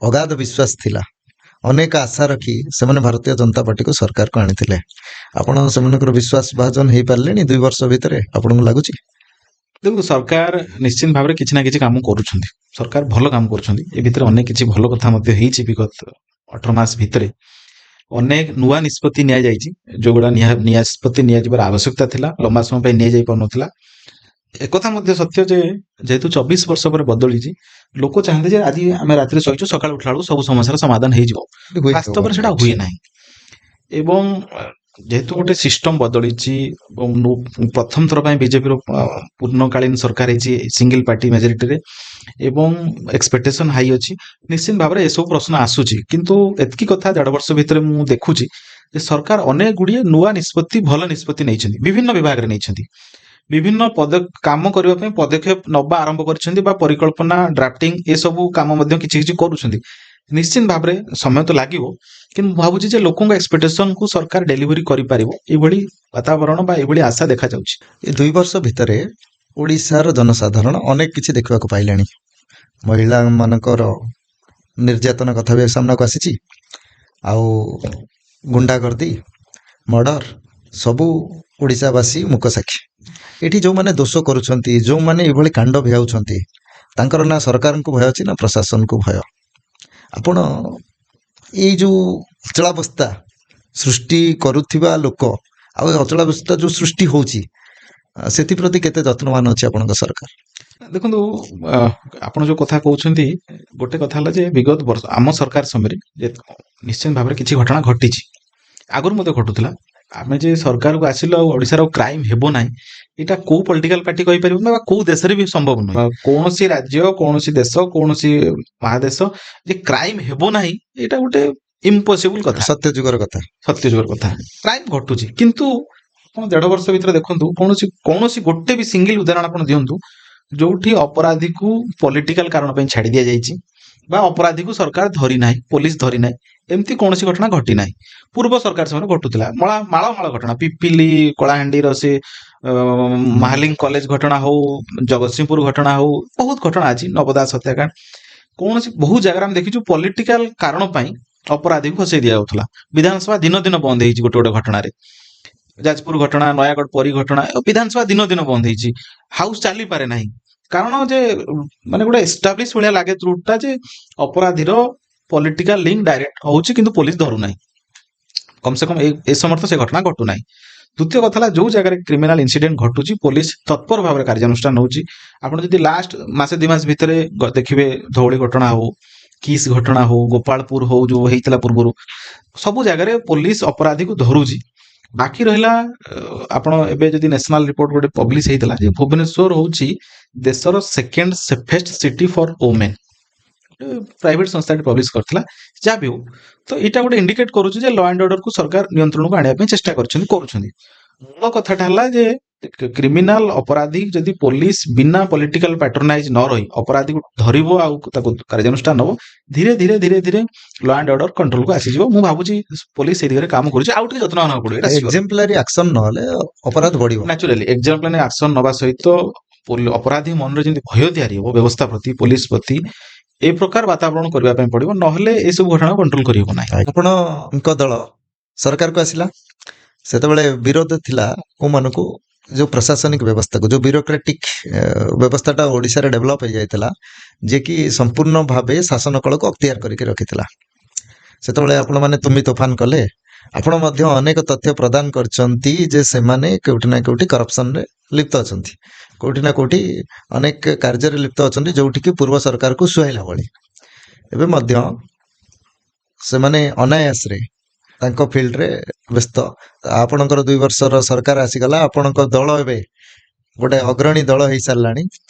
ଅଗାଧ ବିଶ୍ୱାସ ଥିଲା। ଅନେକ ଆଶା ରଖି ସେମାନେ ଭାରତୀୟ ଜନତା ପାର୍ଟିକୁ ସରକାରକୁ ଆଣିଥିଲେ। ଆପଣ ସେମାନଙ୍କର ବିଶ୍ୱାସ ଭାଜନ ହେଇପାରିଲେଣି 2 ବର୍ଷ ଭିତରେ, ଆପଣଙ୍କୁ ଲାଗୁଛି? ଦେଖନ୍ତୁ, ସରକାର ନିଶ୍ଚିତ ଭାବରେ କିଛି ନା କିଛି କାମ କରୁଛନ୍ତି। ସରକାର ଭଲ କାମ କରୁଛନ୍ତି। ଏ ଭିତରେ ଅନେକ କିଛି ଭଲ କଥା ମଧ୍ୟ ହେଇଛି। ବିଗତ 18 ମାସ ଭିତରେ ଅନେକ ନୂଆ ନିଷ୍ପତ୍ତି ନିଆଯାଇଛି, ଯୋଉଗୁଡ଼ା ନିଷ୍ପତ୍ତି ନିଆଯିବାର ଆବଶ୍ୟକତା ଥିଲା, ଲମ୍ବା ସମୟ ପାଇଁ ନିଆଯାଇ ପାରୁନଥିଲା। ଏକଥା ମଧ୍ୟ ସତ୍ୟ ଯେ ଯେହେତୁ 24 ବର୍ଷ ପରେ ବଦଳିଛି, ଲୋକ ଚାହାନ୍ତି ଯେ ଆଜି ଆମେ ରାତିରେ ଶୋଇଛୁ, ସକାଳୁ ଉଠିଲା ବେଳକୁ ସବୁ ସମସ୍ୟାର ସମାଧାନ ହେଇଯିବ। ବାସ୍ତବରେ ସେଟା ହୁଏ ନାହିଁ ଏବଂ ଯେହେତୁ ଗୋଟେ ସିଷ୍ଟମ ବଦଳିଛି ଏବଂ ପ୍ରଥମ ଥର ପାଇଁ ବିଜେପିର ପୂର୍ଣ୍ଣକାଳୀନ ସରକାର ହେଇଛି ସିଙ୍ଗଲ ପାର୍ଟି ମେଜରିଟିରେ ଏବଂ ଏକ୍ସପେକ୍ଟେସନ ହାଇ ଅଛି, ନିଶ୍ଚିତ ଭାବରେ ଏସବୁ ପ୍ରଶ୍ନ ଆସୁଛି। କିନ୍ତୁ ଏତିକି କଥା 1.5 ବର୍ଷ ଭିତରେ ମୁଁ ଦେଖୁଛି ଯେ ସରକାର ଅନେକ ଗୁଡ଼ିଏ ନୂଆ ନିଷ୍ପତ୍ତି, ଭଲ ନିଷ୍ପତ୍ତି ନେଇଛନ୍ତି, ବିଭିନ୍ନ ବିଭାଗରେ ନେଇଛନ୍ତି। ବିଭିନ୍ନ ପଦ କାମ କରିବା ପାଇଁ ପଦକ୍ଷେପ ନବା ଆରମ୍ଭ କରିଛନ୍ତି ବା ପରିକଳ୍ପନା ଡ୍ରାଫ୍ଟିଂ ଏସବୁ କାମ ମଧ୍ୟ କିଛି କିଛି କରୁଛନ୍ତି। ନିଶ୍ଚିତ ଭାବରେ ସମୟ ତ ଲାଗିବ, କିନ୍ତୁ ମୁଁ ଭାବୁଛି ଯେ ଲୋକଙ୍କ ଏକ୍ସପେକ୍ଟେସନକୁ ସରକାର ଡେଲିଭରି କରିପାରିବ, ଏଇଭଳି ବାତାବରଣ ବା ଏଇଭଳି ଆଶା ଦେଖାଯାଉଛି। ଏ 2 ବର୍ଷ ଭିତରେ ଓଡ଼ିଶାର ଜନସାଧାରଣ ଅନେକ କିଛି ଦେଖିବାକୁ ପାଇଲେଣି। ମହିଳାମାନଙ୍କର ନିର୍ଯାତନା କଥା ବି ସାମ୍ନାକୁ ଆସିଛି ଆଉ ଗୁଣ୍ଡାଗର୍ଦି, ମର୍ଡର, ସବୁ ଓଡ଼ିଶାବାସୀ ମୂକସାକ୍ଷୀ। ଏଠି ଯେଉଁମାନେ ଦୋଷ କରୁଛନ୍ତି, ଯେଉଁମାନେ ଏଭଳି କାଣ୍ଡ ଭିଆଉଛନ୍ତି, ତାଙ୍କର ନା ସରକାରଙ୍କୁ ଭୟ ଅଛି ନା ପ୍ରଶାସନକୁ ଭୟ। ଆପଣ ଏଇ ଯେଉଁ ଅଚଳାବସ୍ଥା ସୃଷ୍ଟି କରୁଥିବା ଲୋକ ଆଉ ଏ ଅଚଳାବସ୍ଥା ଯେଉଁ ସୃଷ୍ଟି ହେଉଛି, ସେଥିପ୍ରତି କେତେ ଯତ୍ନବାନ ଅଛି ଆପଣଙ୍କ ସରକାର? ଦେଖନ୍ତୁ, ଆପଣ ଯୋଉ କଥା କହୁଛନ୍ତି, ଗୋଟେ କଥା ହେଲା ଯେ ବିଗତ ବର୍ଷ ଆମ ସରକାର ସମୟରେ ଯେ ନିଶ୍ଚିତ ଭାବରେ କିଛି ଘଟଣା ଘଟିଛି, ଆଗରୁ ମଧ୍ୟ ଘଟୁଥିଲା। ଆମେ ଯେ ସରକାରକୁ ଆସିଲୁ ଆଉ ଓଡ଼ିଶାର କ୍ରାଇମ ହେବ ନାହିଁ, ଏଇଟା କୋଉ ପଲିଟିକାଲ ପାର୍ଟି କହିପାରିବ ନା ବା କୋଉ ଦେଶରେ ବି ସମ୍ଭବ ନୁହେଁ। କୌଣସି ରାଜ୍ୟ, କୌଣସି ଦେଶ, କୌଣସି ମହାଦେଶ ଯେ କ୍ରାଇମ ହେବ ନାହିଁ, ଏଇଟା ଗୋଟେ ଇମ୍ପସିବୁଲ କଥା। ସତ୍ୟ ଯୁଗର କଥା। ସତ୍ୟଯୁଗର କଥା। କ୍ରାଇମ ଘଟୁଛି, କିନ୍ତୁ ଆପଣ 1.5 ବର୍ଷ ଭିତରେ ଦେଖନ୍ତୁ, କୌଣସି କୌଣସି ଗୋଟେ ବି ସିଙ୍ଗଲ ଉଦାହରଣ ଆପଣ ଦିଅନ୍ତୁ ଯୋଉଠି ଅପରାଧୀକୁ ପଲିଟିକାଲ କାରଣ ପାଇଁ ଛାଡି ଦିଆଯାଇଛି ବା ଅପରାଧୀକୁ ସରକାର ଧରି ନାହିଁ, ପୋଲିସ ଧରି ନାହିଁ। ଏମିତି କୌଣସି ଘଟଣା ଘଟି ନାହିଁ। ପୂର୍ବ ସରକାର ସମୟରେ ଘଟୁଥିଲା, ମଳା ମାଳ ମାଳ ଘଟଣା। ପିପିଲି, କଳାହାଣ୍ଡିର ସେ ମହାଲିଙ୍ଗ କଲେଜ ଘଟଣା ହଉ, ଜଗତସିଂହପୁର ଘଟଣା ହଉ, ବହୁତ ଘଟଣା ଅଛି, ନବଦାସ ହତ୍ୟାକାଣ୍ଡ, କୌଣସି ବହୁତ ଜାଗାରେ ଆମେ ଦେଖିଛୁ ପଲିଟିକାଲ କାରଣ ପାଇଁ ଅପରାଧୀକୁ ଖସେଇ ଦିଆଯାଉଥିଲା। ବିଧାନସଭା ଦିନ ଦିନ ବନ୍ଦ ହେଇଛି ଗୋଟେ ଗୋଟେ ଘଟଣାରେ। ଯାଜପୁର ଘଟଣା, ନୟାଗଡ଼ ପରୀ ଘଟଣା, ବିଧାନସଭା ଦିନ ଦିନ ବନ୍ଦ ହେଇଛି, ହାଉସ ଚାଲିପାରେ ନାହିଁ। କାରଣ ଯେ ମାନେ ଗୋଟେ ଏଷ୍ଟାବ୍ଲିଶ ଭଳିଆ ଲାଗେ ଟ୍ରୁଥଟା ଯେ ଅପରାଧୀର ପଲିଟିକାଲ ଲିଙ୍କ ଡାଇରେକ୍ଟ ହଉଛି, କିନ୍ତୁ ପୋଲିସ ଧରୁନାହିଁ। କମ ସେ କମ ଏ ସମୟରେ ତ ସେ ଘଟଣା ଘଟୁନାହିଁ। ଦ୍ୱିତୀୟ କଥା ହେଲା, ଯୋଉ ଜାଗାରେ କ୍ରିମିନାଲ ଇନସିଡେଣ୍ଟ ଘଟୁଛି, ପୋଲିସ ତତ୍ପର ଭାବରେ କାର୍ଯ୍ୟାନୁଷ୍ଠାନ ନେଉଛି। ଆପଣ ଯଦି ଲାଷ୍ଟ ମାସେ 2 ମାସ ଭିତରେ ଦେଖିବେ, ଧଉଳି ଘଟଣା ହଉ, କିସ୍ ଘଟଣା ହଉ, ଗୋପାଳପୁର ହଉ, ଯୋଉ ହେଇଥିଲା ପୂର୍ବରୁ, ସବୁ ଜାଗାରେ ପୋଲିସ ଅପରାଧୀକୁ ଧରୁଛି। ବାକି ରହିଲା ଆପଣ ଏବେ ଯଦି ନ୍ୟାସନାଲ ରିପୋର୍ଟ ଗୋଟେ ପବ୍ଲିଶ ହେଇଥିଲା ଯେ ଭୁବନେଶ୍ୱର ହଉଛି ଦେଶର second safest city for women, private ସଂସ୍ଥାଟି ପବ୍ଲିଶ କରିଥିଲା। ଯାହା ବି ହଉ, ତ ଏଇଟା ଗୋଟେ ଇଣ୍ଡିକେଟ କରୁଛି ଯେ ଲ ଆଣ୍ଡ ଅର୍ଡରକୁ ସରକାର ନିୟନ୍ତ୍ରଣକୁ ଆଣିବା ପାଇଁ ଚେଷ୍ଟା କରିଛନ୍ତି, କରୁଛନ୍ତି। ମୂଳ କଥାଟା ହେଲା ଯେ କ୍ରିମିନାଲ ଅପରାଧୀ ଯଦି ପୋଲିସ ବିନା ପଲିଟିକାଲ ପାଟ୍ରୋନାଇଜ ନ ରହି ଅପରାଧୀକୁ ଧରିବ ଆଉ ତାକୁ କାର୍ଯ୍ୟାନୁଷ୍ଠାନ ନବ, ଧୀରେ ଧୀରେ ଧୀରେ ଧୀରେ ଲ ଆଣ୍ଡ ଅର୍ଡର କଣ୍ଟ୍ରୋଲକୁ ଆସିଯିବ। ମୁଁ ଭାବୁଛି ପୋଲିସ ସେଇ ଦିଗରେ କାମ କରୁଛି। ଆଉ ଟିକେ ଯତ୍ନ ନେବାକୁ ପଡିବ, ଏଇଟା sure। ଏକ୍ଜାମ୍ପଲାରୀ ଆକ୍ସନ ନହେଲେ ଅପରାଧ ବଢିବ। ନ୍ୟାଚୁରାଲି ଏକ୍ଜାମ୍ପଲ ଆକ୍ସନ ନବା ସହିତ ଅପରାଧୀ ମନରେ ଯେମିତି ଭୟ ତିଆରି ହବ ବ୍ୟବସ୍ଥା ପ୍ରତି, ପୋଲିସ ପ୍ରତି, ଏ ପ୍ରକାର ବାତାବରଣ କରିବା ପାଇଁ ପଡିବ। ନହେଲେ ଏସବୁ ଘଟଣା କଣ୍ଟ୍ରୋଲ କରିହେବ ନାହିଁ। ଆପଣଙ୍କ ଦଳ ସରକାରକୁ ଆସିଲା, ସେତେବେଳେ ବିରୋଧ ଥିଲା କୋଉମାନଙ୍କୁ? ଯୋଉ ପ୍ରଶାସନିକ ବ୍ୟବସ୍ଥାକୁ, ଯୋଉ ବ୍ୟୁରୋକ୍ରାଟିକ ବ୍ୟବସ୍ଥାଟା ଓଡ଼ିଶାରେ ଡେଭଲପ ହେଇଯାଇଥିଲା, ଯିଏକି ସମ୍ପୂର୍ଣ୍ଣ ଭାବେ ଶାସନ କଳକୁ ଅକ୍ତିଆର କରିକି ରଖିଥିଲା। ସେତେବେଳେ ଆପଣମାନେ ତୁମି ତୋଫାନ କଲେ। ଆପଣ ମଧ୍ୟ ଅନେକ ତଥ୍ୟ ପ୍ରଦାନ କରିଛନ୍ତି ଯେ ସେମାନେ କୋଉଠି ନା କୋଉଠି କରପସନରେ ଲିପ୍ତ ଅଛନ୍ତି, କୋଉଠି ନା କୋଉଠି ଅନେକ କାର୍ଯ୍ୟରେ ଲିପ୍ତ ଅଛନ୍ତି, ଯୋଉଠିକି ପୂର୍ବ ସରକାରକୁ ସୁହାଇଲା ଭଳି। ଏବେ ମଧ୍ୟ ସେମାନେ ଅନାୟାସରେ ତାଙ୍କ ଫିଲ୍ଡରେ ବ୍ୟସ୍ତ। ଆପଣଙ୍କର 2 ବର୍ଷର ସରକାର ଆସିଗଲା, ଆପଣଙ୍କ ଦଳ ଏବେ ଗୋଟେ ଅଗ୍ରଣୀ ଦଳ ହେଇସାରିଲାଣି,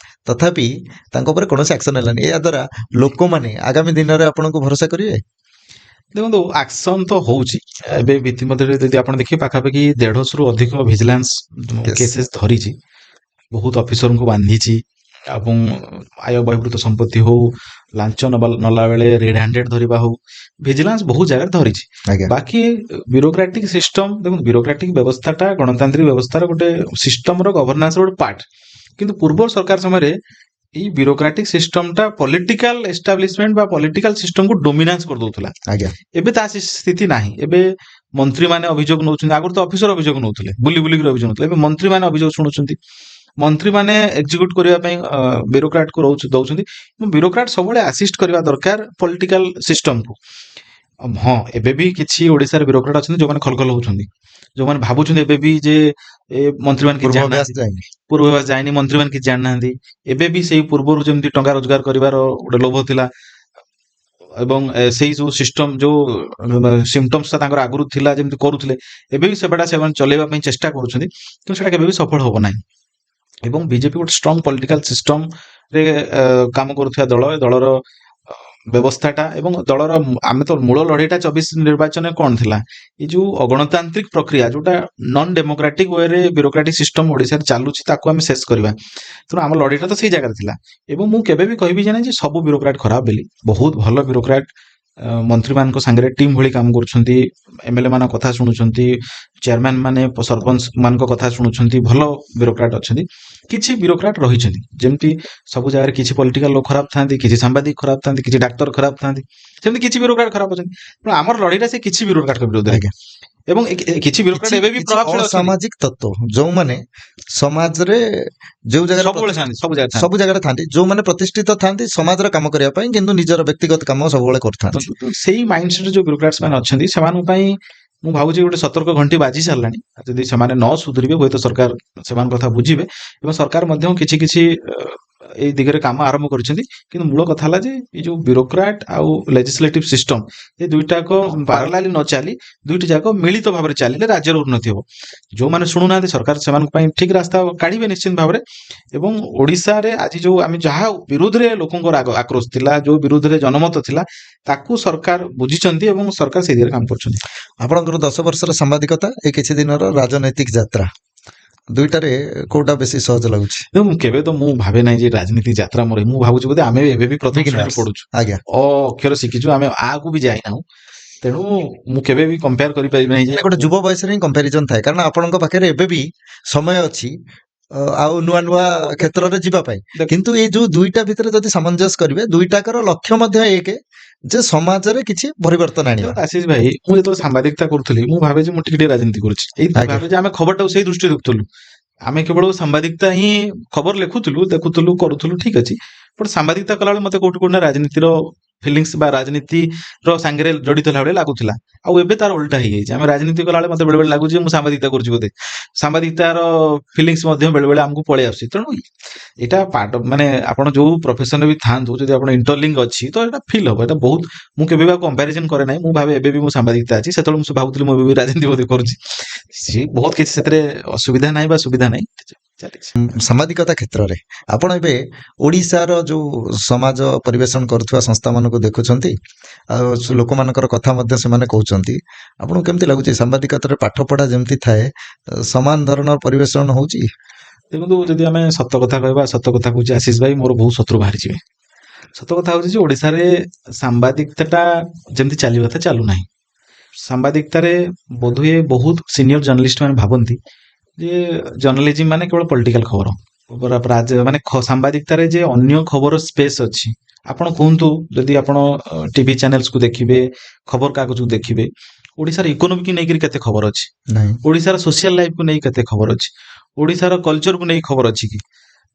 ତଥାପି ତାଙ୍କ ଉପରେ କୌଣସି ଆକ୍ସନ ହେଲାନି। ଏହା ଦ୍ୱାରା ଲୋକମାନେ ଆଗାମୀ ଦିନରେ ଆପଣଙ୍କୁ ଭରସା କରିବେ? ଦେଖନ୍ତୁ, ଆକ୍ସନ ତ ହଉଛି। ଏବେ ଇତିମଧ୍ୟରେ ଯଦି ଆପଣ ଦେଖିବେ, ପାଖାପାଖି 150ରୁ ଅଧିକ ଭିଜିଲାନ୍ସ କେସେସ୍ ଧରିଛି, ବହୁତ ଅଫିସରଙ୍କୁ ବାନ୍ଧିଛି ଏବଂ ଆୟ ବହିର୍ଭୂତ ସମ୍ପତ୍ତି ହଉ, ଲାଞ୍ଚ ନେଲା ବେଳେ ରେଡ୍ ହ୍ୟାଣ୍ଡେଡ୍ ଧରିବା ହଉ, ଭିଜିଲାନ୍ସ ବହୁତ ଜାଗାରେ ଧରିଛି। ବାକି ବ୍ୟୁରୋକ୍ରାଟିକ ସିଷ୍ଟମ, ଦେଖନ୍ତୁ, ବ୍ୟୁରୋକ୍ରାଟିକ ବ୍ୟବସ୍ଥାଟା ଗଣତାନ୍ତ୍ରିକ ବ୍ୟବସ୍ଥାର ଗୋଟେ ସିଷ୍ଟମର ଗଭର୍ଣ୍ଣାନ୍ସର ଗୋଟେ ପାର୍ଟ। କିନ୍ତୁ ପୂର୍ବ ସରକାର ସମୟରେ ଏଇ ବ୍ୟୁରୋକ୍ରାଟିକ ସିଷ୍ଟମଟା ପଲିଟିକାଲ ଏଷ୍ଟାବ୍ଲିଶମେଣ୍ଟ ବା ପଲିଟିକାଲ ସିଷ୍ଟମକୁ ଡୋମିନାନ୍ସ କରିଦଉଥିଲା। ଏବେ ତା ସ୍ଥିତି ନାହିଁ। ଏବେ ମନ୍ତ୍ରୀମାନେ ଅଭିଯୋଗ ନଉଛନ୍ତି। ଆଗରୁ ତ ଅଫିସର ଅଭିଯୋଗ ନଉଥିଲେ, ବୁଲି ବୁଲିକି ଅଭିଯୋଗ ନଉଥିଲେ। ଏବେ ମନ୍ତ୍ରୀମାନେ ଅଭିଯୋଗ ଶୁଣୁଛନ୍ତି, ମନ୍ତ୍ରୀମାନେ ଏକ୍ଜିକ୍ୟୁଟ କରିବା ପାଇଁ ବ୍ୟୁରୋକ୍ରାଟକୁ ଦଉଛନ୍ତି। ବ୍ୟୁରୋକ୍ରାଟ ସବୁବେଳେ ଆସିଷ୍ଟ କରିବା ଦରକାର ପଲିଟିକାଲ ସିଷ୍ଟମକୁ। ହଁ, ଏବେ ବି କିଛି ଓଡ଼ିଶାରେ ବ୍ୟୁରୋକ୍ରାଟ ଅଛନ୍ତି ଯୋଉମାନେ ଖଲଖଲ ହଉଛନ୍ତି, ଯୋଉମାନେ ଭାବୁଛନ୍ତି ଏବେ ବି ଯେ ଏ ମନ୍ତ୍ରୀମାନେ କିଛି ପୂର୍ବ ଅଭ୍ୟାସ ଜାଣିନାହାନ୍ତି। ଯାଇନି। ପୂର୍ବାଭ୍ୟାସ ଯାଇନି, ମନ୍ତ୍ରୀମାନେ କିଛି ଜାଣିନାହାନ୍ତି। ଏବେ ବି ସେଇ ପୂର୍ବରୁ ଯେମିତି ଟଙ୍କା ରୋଜଗାର କରିବାର ଗୋଟେ ଲୋଭ ଥିଲା ଏବଂ ସେଇ ଯୋଉ ସିଷ୍ଟମ, ଯୋଉ ସିମ୍ପଟମ୍ସ ଟା ତାଙ୍କର ଆଗରୁ ଥିଲା, ଯେମିତି କରୁଥିଲେ, ଏବେ ବି ସେଟା ସେମାନେ ଚଲେଇବା ପାଇଁ ଚେଷ୍ଟା କରୁଛନ୍ତି। କିନ୍ତୁ ସେଟା କେବେ ବି ସଫଳ ହବ ନାହିଁ। ଏବଂ ବିଜେପି ଗୋଟେ ଷ୍ଟ୍ରଙ୍ଗ ପଲିଟିକାଲ ସିଷ୍ଟମରେ କାମ କରୁଥିବା ଦଳ। ଏ ଦଳର ବ୍ୟବସ୍ଥାଟା ଏବଂ ଦଳର ଆମେ ତ ମୂଳ ଲଢେଇଟା 24 ନିର୍ବାଚନରେ କଣ ଥିଲା? ଏଇ ଯୋଉ ଅଗଣତାନ୍ତ୍ରିକ ପ୍ରକ୍ରିୟା, ଯୋଉଟା ନନ୍ ଡେମୋକ୍ରାଟିକ ୱେରେ ବ୍ୟୁରୋକ୍ରାଟିକ ସିଷ୍ଟମ ଓଡିଶାରେ ଚାଲୁଛି, ତାକୁ ଆମେ ଶେଷ କରିବା। ତେଣୁ ଆମ ଲଢେଇଟା ତ ସେଇ ଜାଗାରେ ଥିଲା। ଏବଂ ମୁଁ କେବେ ବି କହିବି ଯେ ନାହିଁ ଯେ ସବୁ ବ୍ୟୁରୋକ୍ରାଟ ଖରାପ ବୋଲି। ବହୁତ ଭଲ ବ୍ୟୁରୋକ୍ରାଟ ମନ୍ତ୍ରୀମାନଙ୍କ ସାଙ୍ଗରେ ଟିମ୍ ଭଳି କାମ କରୁଛନ୍ତି, ଏମଏଲଏ ମାନଙ୍କ କଥା ଶୁଣୁଛନ୍ତି, ଚେୟାରମ୍ୟାନ ମାନେ, ସରପଞ୍ଚ ମାନଙ୍କ କଥା ଶୁଣୁଛନ୍ତି। ଭଲ ବ୍ୟୁରୋକ୍ରାଟ ଅଛନ୍ତି। କିଛି ବ୍ୟୁରୋକ୍ରାଟ ରହିଛନ୍ତି, ଯେମିତି ସବୁ ଜାଗାରେ କିଛି ପଲିଟିକାଲ ଲୋକ ଖରାପ ଥାନ୍ତି, କିଛି ସାମ୍ବାଦିକ ଖରାପ ଥାନ୍ତି, କିଛି ଡାକ୍ତର ଖରାପ ଥାନ୍ତି, ସେମିତି କିଛି ବ୍ୟୁରୋକ୍ରାଟ ଖରାପ ଅଛନ୍ତି। ତେଣୁ ଆମର ଲଢେଇଟା ସେ କିଛି ବ୍ୟୁରୋକ୍ରାଟଙ୍କ ବିରୋଧରେ। ଏବଂ କିଛି ବ୍ୟୁରୋକ୍ରାଟ କିଛି ଏବେ ବି କିଛି ପ୍ରଭାବଶାଳୀ ଅଛନ୍ତି। ଅସାମାଜିକ ତତ୍ତ୍ୱ, ଯୋଉମାନେ ସମାଜରେ ଯୋଉ ଜାଗାରେ ସବୁବେଳେ ଥାନ୍ତି, ସବୁ ଜାଗାରେ ଥାନ୍ତି। ସବୁ ଜାଗାରେ ଥାନ୍ତି, ଯୋଉମାନେ ପ୍ରତିଷ୍ଠିତ ଥାନ୍ତି ସମାଜର କାମ କରିବା ପାଇଁ, କିନ୍ତୁ ନିଜର ବ୍ୟକ୍ତିଗତ କାମ ସବୁବେଳେ କରୁଥାନ୍ତି। ତ ସେଇ ମାଇଣ୍ଡ ସେଟ୍ ଯୋଉ ବ୍ୟୁରୋକ୍ରାଟ୍ସ ମାନେ ଅଛନ୍ତି, ସେମାନଙ୍କ ପାଇଁ ମୁଁ ଭାବୁଛି ଗୋଟେ ସତର୍କ ଘଣ୍ଟି ବାଜି ସାରିଲାଣି। ଯଦି ସେମାନେ ନ ସୁଧୁରିବେ, ହୁଏତ ସରକାର ସେମାନଙ୍କ କଥା ବୁଝିବେ ଏବଂ ସରକାର ମଧ୍ୟ କିଛି କିଛି ଏଇ ଦିଗରେ କାମ ଆରମ୍ଭ କରିଛନ୍ତି। କିନ୍ତୁ ମୂଳ କଥା ହେଲା ଯେ ଏଇ ଯୋଉ ବ୍ୟୁରୋକ୍ରାଟ ଆଉ ଲେଜିସ୍ଲେଟିଭ ସିଷ୍ଟମ, ଏ ଦୁଇଟାକ ପାରାଲାଲି ନ ଚାଲି ଦୁଇଟି ଯାକ ମିଳିତ ଭାବରେ ଚାଲିଲେ ରାଜ୍ୟର ଉନ୍ନତି ହେବ। ଯୋଉମାନେ ଶୁଣୁନାହାନ୍ତି, ସରକାର ସେମାନଙ୍କ ପାଇଁ ଠିକ ରାସ୍ତା କାଢିବେ ନିଶ୍ଚିତ ଭାବରେ। ଏବଂ ଓଡ଼ିଶାରେ ଆଜି ଯୋଉ ଆମେ ଯାହା ବିରୁଦ୍ଧରେ ଲୋକଙ୍କର ଆକ୍ରୋଶ ଥିଲା, ଯୋଉ ବିରୁଦ୍ଧରେ ଜନମତ ଥିଲା, ତାକୁ ସରକାର ବୁଝିଛନ୍ତି ଏବଂ ସରକାର ସେଇ ଦିଗରେ କାମ କରୁଛନ୍ତି। ଆପଣଙ୍କର 10 ବର୍ଷର ସାମ୍ବାଦିକତା, ଏ କିଛି ଦିନର ରାଜନୈତିକ ଯାତ୍ରା, ଦୁଇଟାରେ କୋଉଟା ବେଶୀ ସହଜ ଲାଗୁଛି? ଦେଖ, ମୁଁ କେବେ ତ ମୁଁ ଭାବେ ନାହିଁ ଯେ ରାଜନୀତି ଯାତ୍ରା ମୋର। ମୁଁ ଭାବୁଛି ବୋଧେ ଆମେ ଏବେ ବି ପ୍ରଥମ ଶ୍ରେଣୀରେ Beginners. ପଢୁଛୁ। ଅ ଅକ୍ଷର ଶିଖିଛୁ ଆମେ, ଆକୁ ବି ଯାଇନାହୁଁ। ତେଣୁ ମୁଁ କେବେ ବି କମ୍ପେୟାର କରିପାରିବି ନାହିଁ ଯେ ମାନେ ଗୋଟେ ଯୁବ ବୟସରେ ହିଁ କମ୍ପାରିଜନ ଥାଏ, କାରଣ ଆପଣଙ୍କ ପାଖରେ ଏବେ ବି ସମୟ ଅଛି ଆଉ ନୂଆ ନୂଆ କ୍ଷେତ୍ରରେ ଯିବା ପାଇଁ। କିନ୍ତୁ ଏଇ ଯୋଉ ଦୁଇଟା ଭିତରେ ଯଦି ସାମଞ୍ଜସ୍ୟ କରିବେ, ଦୁଇଟାକର ଲକ୍ଷ୍ୟ ମଧ୍ୟ ଏକ ଯେ ସମାଜରେ କିଛି ପରିବର୍ତ୍ତନ ଆଣିବା। ଦେଖନ୍ତୁ ଆଶିଷ ଭାଇ, ମୁଁ ଯେତେବେଳେ ସାମ୍ବାଦିକତା କରୁଥିଲି, ମୁଁ ଭାବେ ଯେ ମୁଁ ଟିକେ ଟିକେ ରାଜନୀତି କରୁଛି। ଏଇ ଭାବେ ଯେ ଆମେ ଖବରଟାକୁ ସେଇ ଦୃଷ୍ଟିରେ ଦେଖୁଥିଲୁ। ଆମେ କେବଳ ସାମ୍ବାଦିକତା ହିଁ ଖବର ଲେଖୁଥିଲୁ, ଦେଖୁଥିଲୁ, କରୁଥିଲୁ, ଠିକ ଅଛି। ବଟ୍ ସାମ୍ବାଦିକତା କଲାବେଳେ ମତେ କୋଉଠି କୋଉଠି ନା ରାଜନୀତିର ଫିଲିଙ୍ଗସ ବା ରାଜନୀତିର ସାଙ୍ଗରେ ଜଡିତ ହେଲା ଭଳିଆ ଲାଗୁଥିଲା। ଆଉ ଏବେ ତାର ଓଲଟା ହେଇଯାଇଛି। ଆମେ ରାଜନୀତି କଲାବେଳେ ମତେ ବେଳେ ବେଳେ ଲାଗୁଛି ଯେ ମୁଁ ସାମ୍ବାଦିକତା କରୁଛି ବୋଧେ। ସାମ୍ବାଦିକତାର ଫିଲିଙ୍ଗସ ମଧ୍ୟ ବେଳେ ବେଳେ ଆମକୁ ପଳେଇ ଆସୁଛି। ତେଣୁ ଏଇଟା ପାର୍ଟ, ମାନେ ଆପଣ ଯୋଉ ପ୍ରଫେସନରେ ବି ଥାଆନ୍ତୁ, ଯଦି ଆପଣ ଇଣ୍ଟରଲିଙ୍କ ଅଛି ତ ଏଇଟା ଫିଲ୍ ହବ। ଏଇଟା ବହୁତ, ମୁଁ କେବେ ବି କମ୍ପାରିଜନ କରେ ନାହିଁ। ମୁଁ ଭାବେ ଏବେ ବି ମୁଁ ସାମ୍ବାଦିକତା ଅଛି, ସେତେବେଳେ ମୁଁ ଭାବୁଥିଲି ମୁଁ ଏବେ ବି ରାଜନୀତି ବୋଧେ କରୁଛି। ସିଏ ବହୁତ କିଛି ସେଥିରେ ଅସୁବିଧା ନାହିଁ ବା ସୁବିଧା ନାହିଁ, ଚାଲିଛି। ସାମ୍ବାଦିକତା କ୍ଷେତ୍ରରେ ଆପଣ ଏବେ ଓଡ଼ିଶାର ଯୋଉ ସମାଜ ପରିବେଷଣ କରୁଥିବା ସଂସ୍ଥାମାନଙ୍କୁ ଦେଖୁଛନ୍ତି ଆଉ ଲୋକମାନଙ୍କର କଥା ମଧ୍ୟ ସେମାନେ କହୁଛନ୍ତି, ଆପଣଙ୍କୁ କେମିତି ଲାଗୁଛି? ସାମ୍ବାଦିକତାରେ ପାଠ ପଢା ଯେମିତି ଥାଏ, ସମାନ ଧରଣର ପରିବେଷଣ ହଉଛି? ଦେଖନ୍ତୁ, ଯଦି ଆମେ ସତ କଥା କହିବା, ସତ କଥା କହୁଛି ଆଶିଷ ଭାଇ, ମୋର ବହୁତ ଶତ୍ରୁ ବାହାରିଯିବେ। ସତ କଥା ହଉଛି ଯେ ଓଡ଼ିଶାରେ ସାମ୍ବାଦିକତାଟା ଯେମିତି ଚାଲିବା କଥା ଚାଲୁନାହିଁ। ସାମ୍ବାଦିକତାରେ ବୋଧହୁଏ ବହୁତ ସିନିୟର ଜର୍ଣ୍ଣାଲିଷ୍ଟ ମାନେ ଭାବନ୍ତି ଯେ ଜର୍ଣ୍ଣାଲିଜିମ୍ ମାନେ କେବଳ ପଲିଟିକାଲ ଖବର, ମାନେ ସାମ୍ବାଦିକତାରେ ଯେ ଅନ୍ୟ ଖବର ସ୍ପେସ୍ ଅଛି। ଆପଣ କୁହନ୍ତୁ, ଯଦି ଆପଣ ଟିଭି ଚ୍ୟାନେଲ୍ସକୁ ଦେଖିବେ, ଖବର କାଗଜକୁ ଦେଖିବେ, ଓଡ଼ିଶାର ଇକୋନୋମିକୁ ନେଇକରି କେତେ ଖବର ଅଛି? ନାହିଁ। ଓଡ଼ିଶାର ସୋସିଆଲ ଲାଇଫକୁ ନେଇ କେତେ ଖବର ଅଛି? ଓଡ଼ିଶାର କଲଚରକୁ ନେଇ ଖବର ଅଛି କି?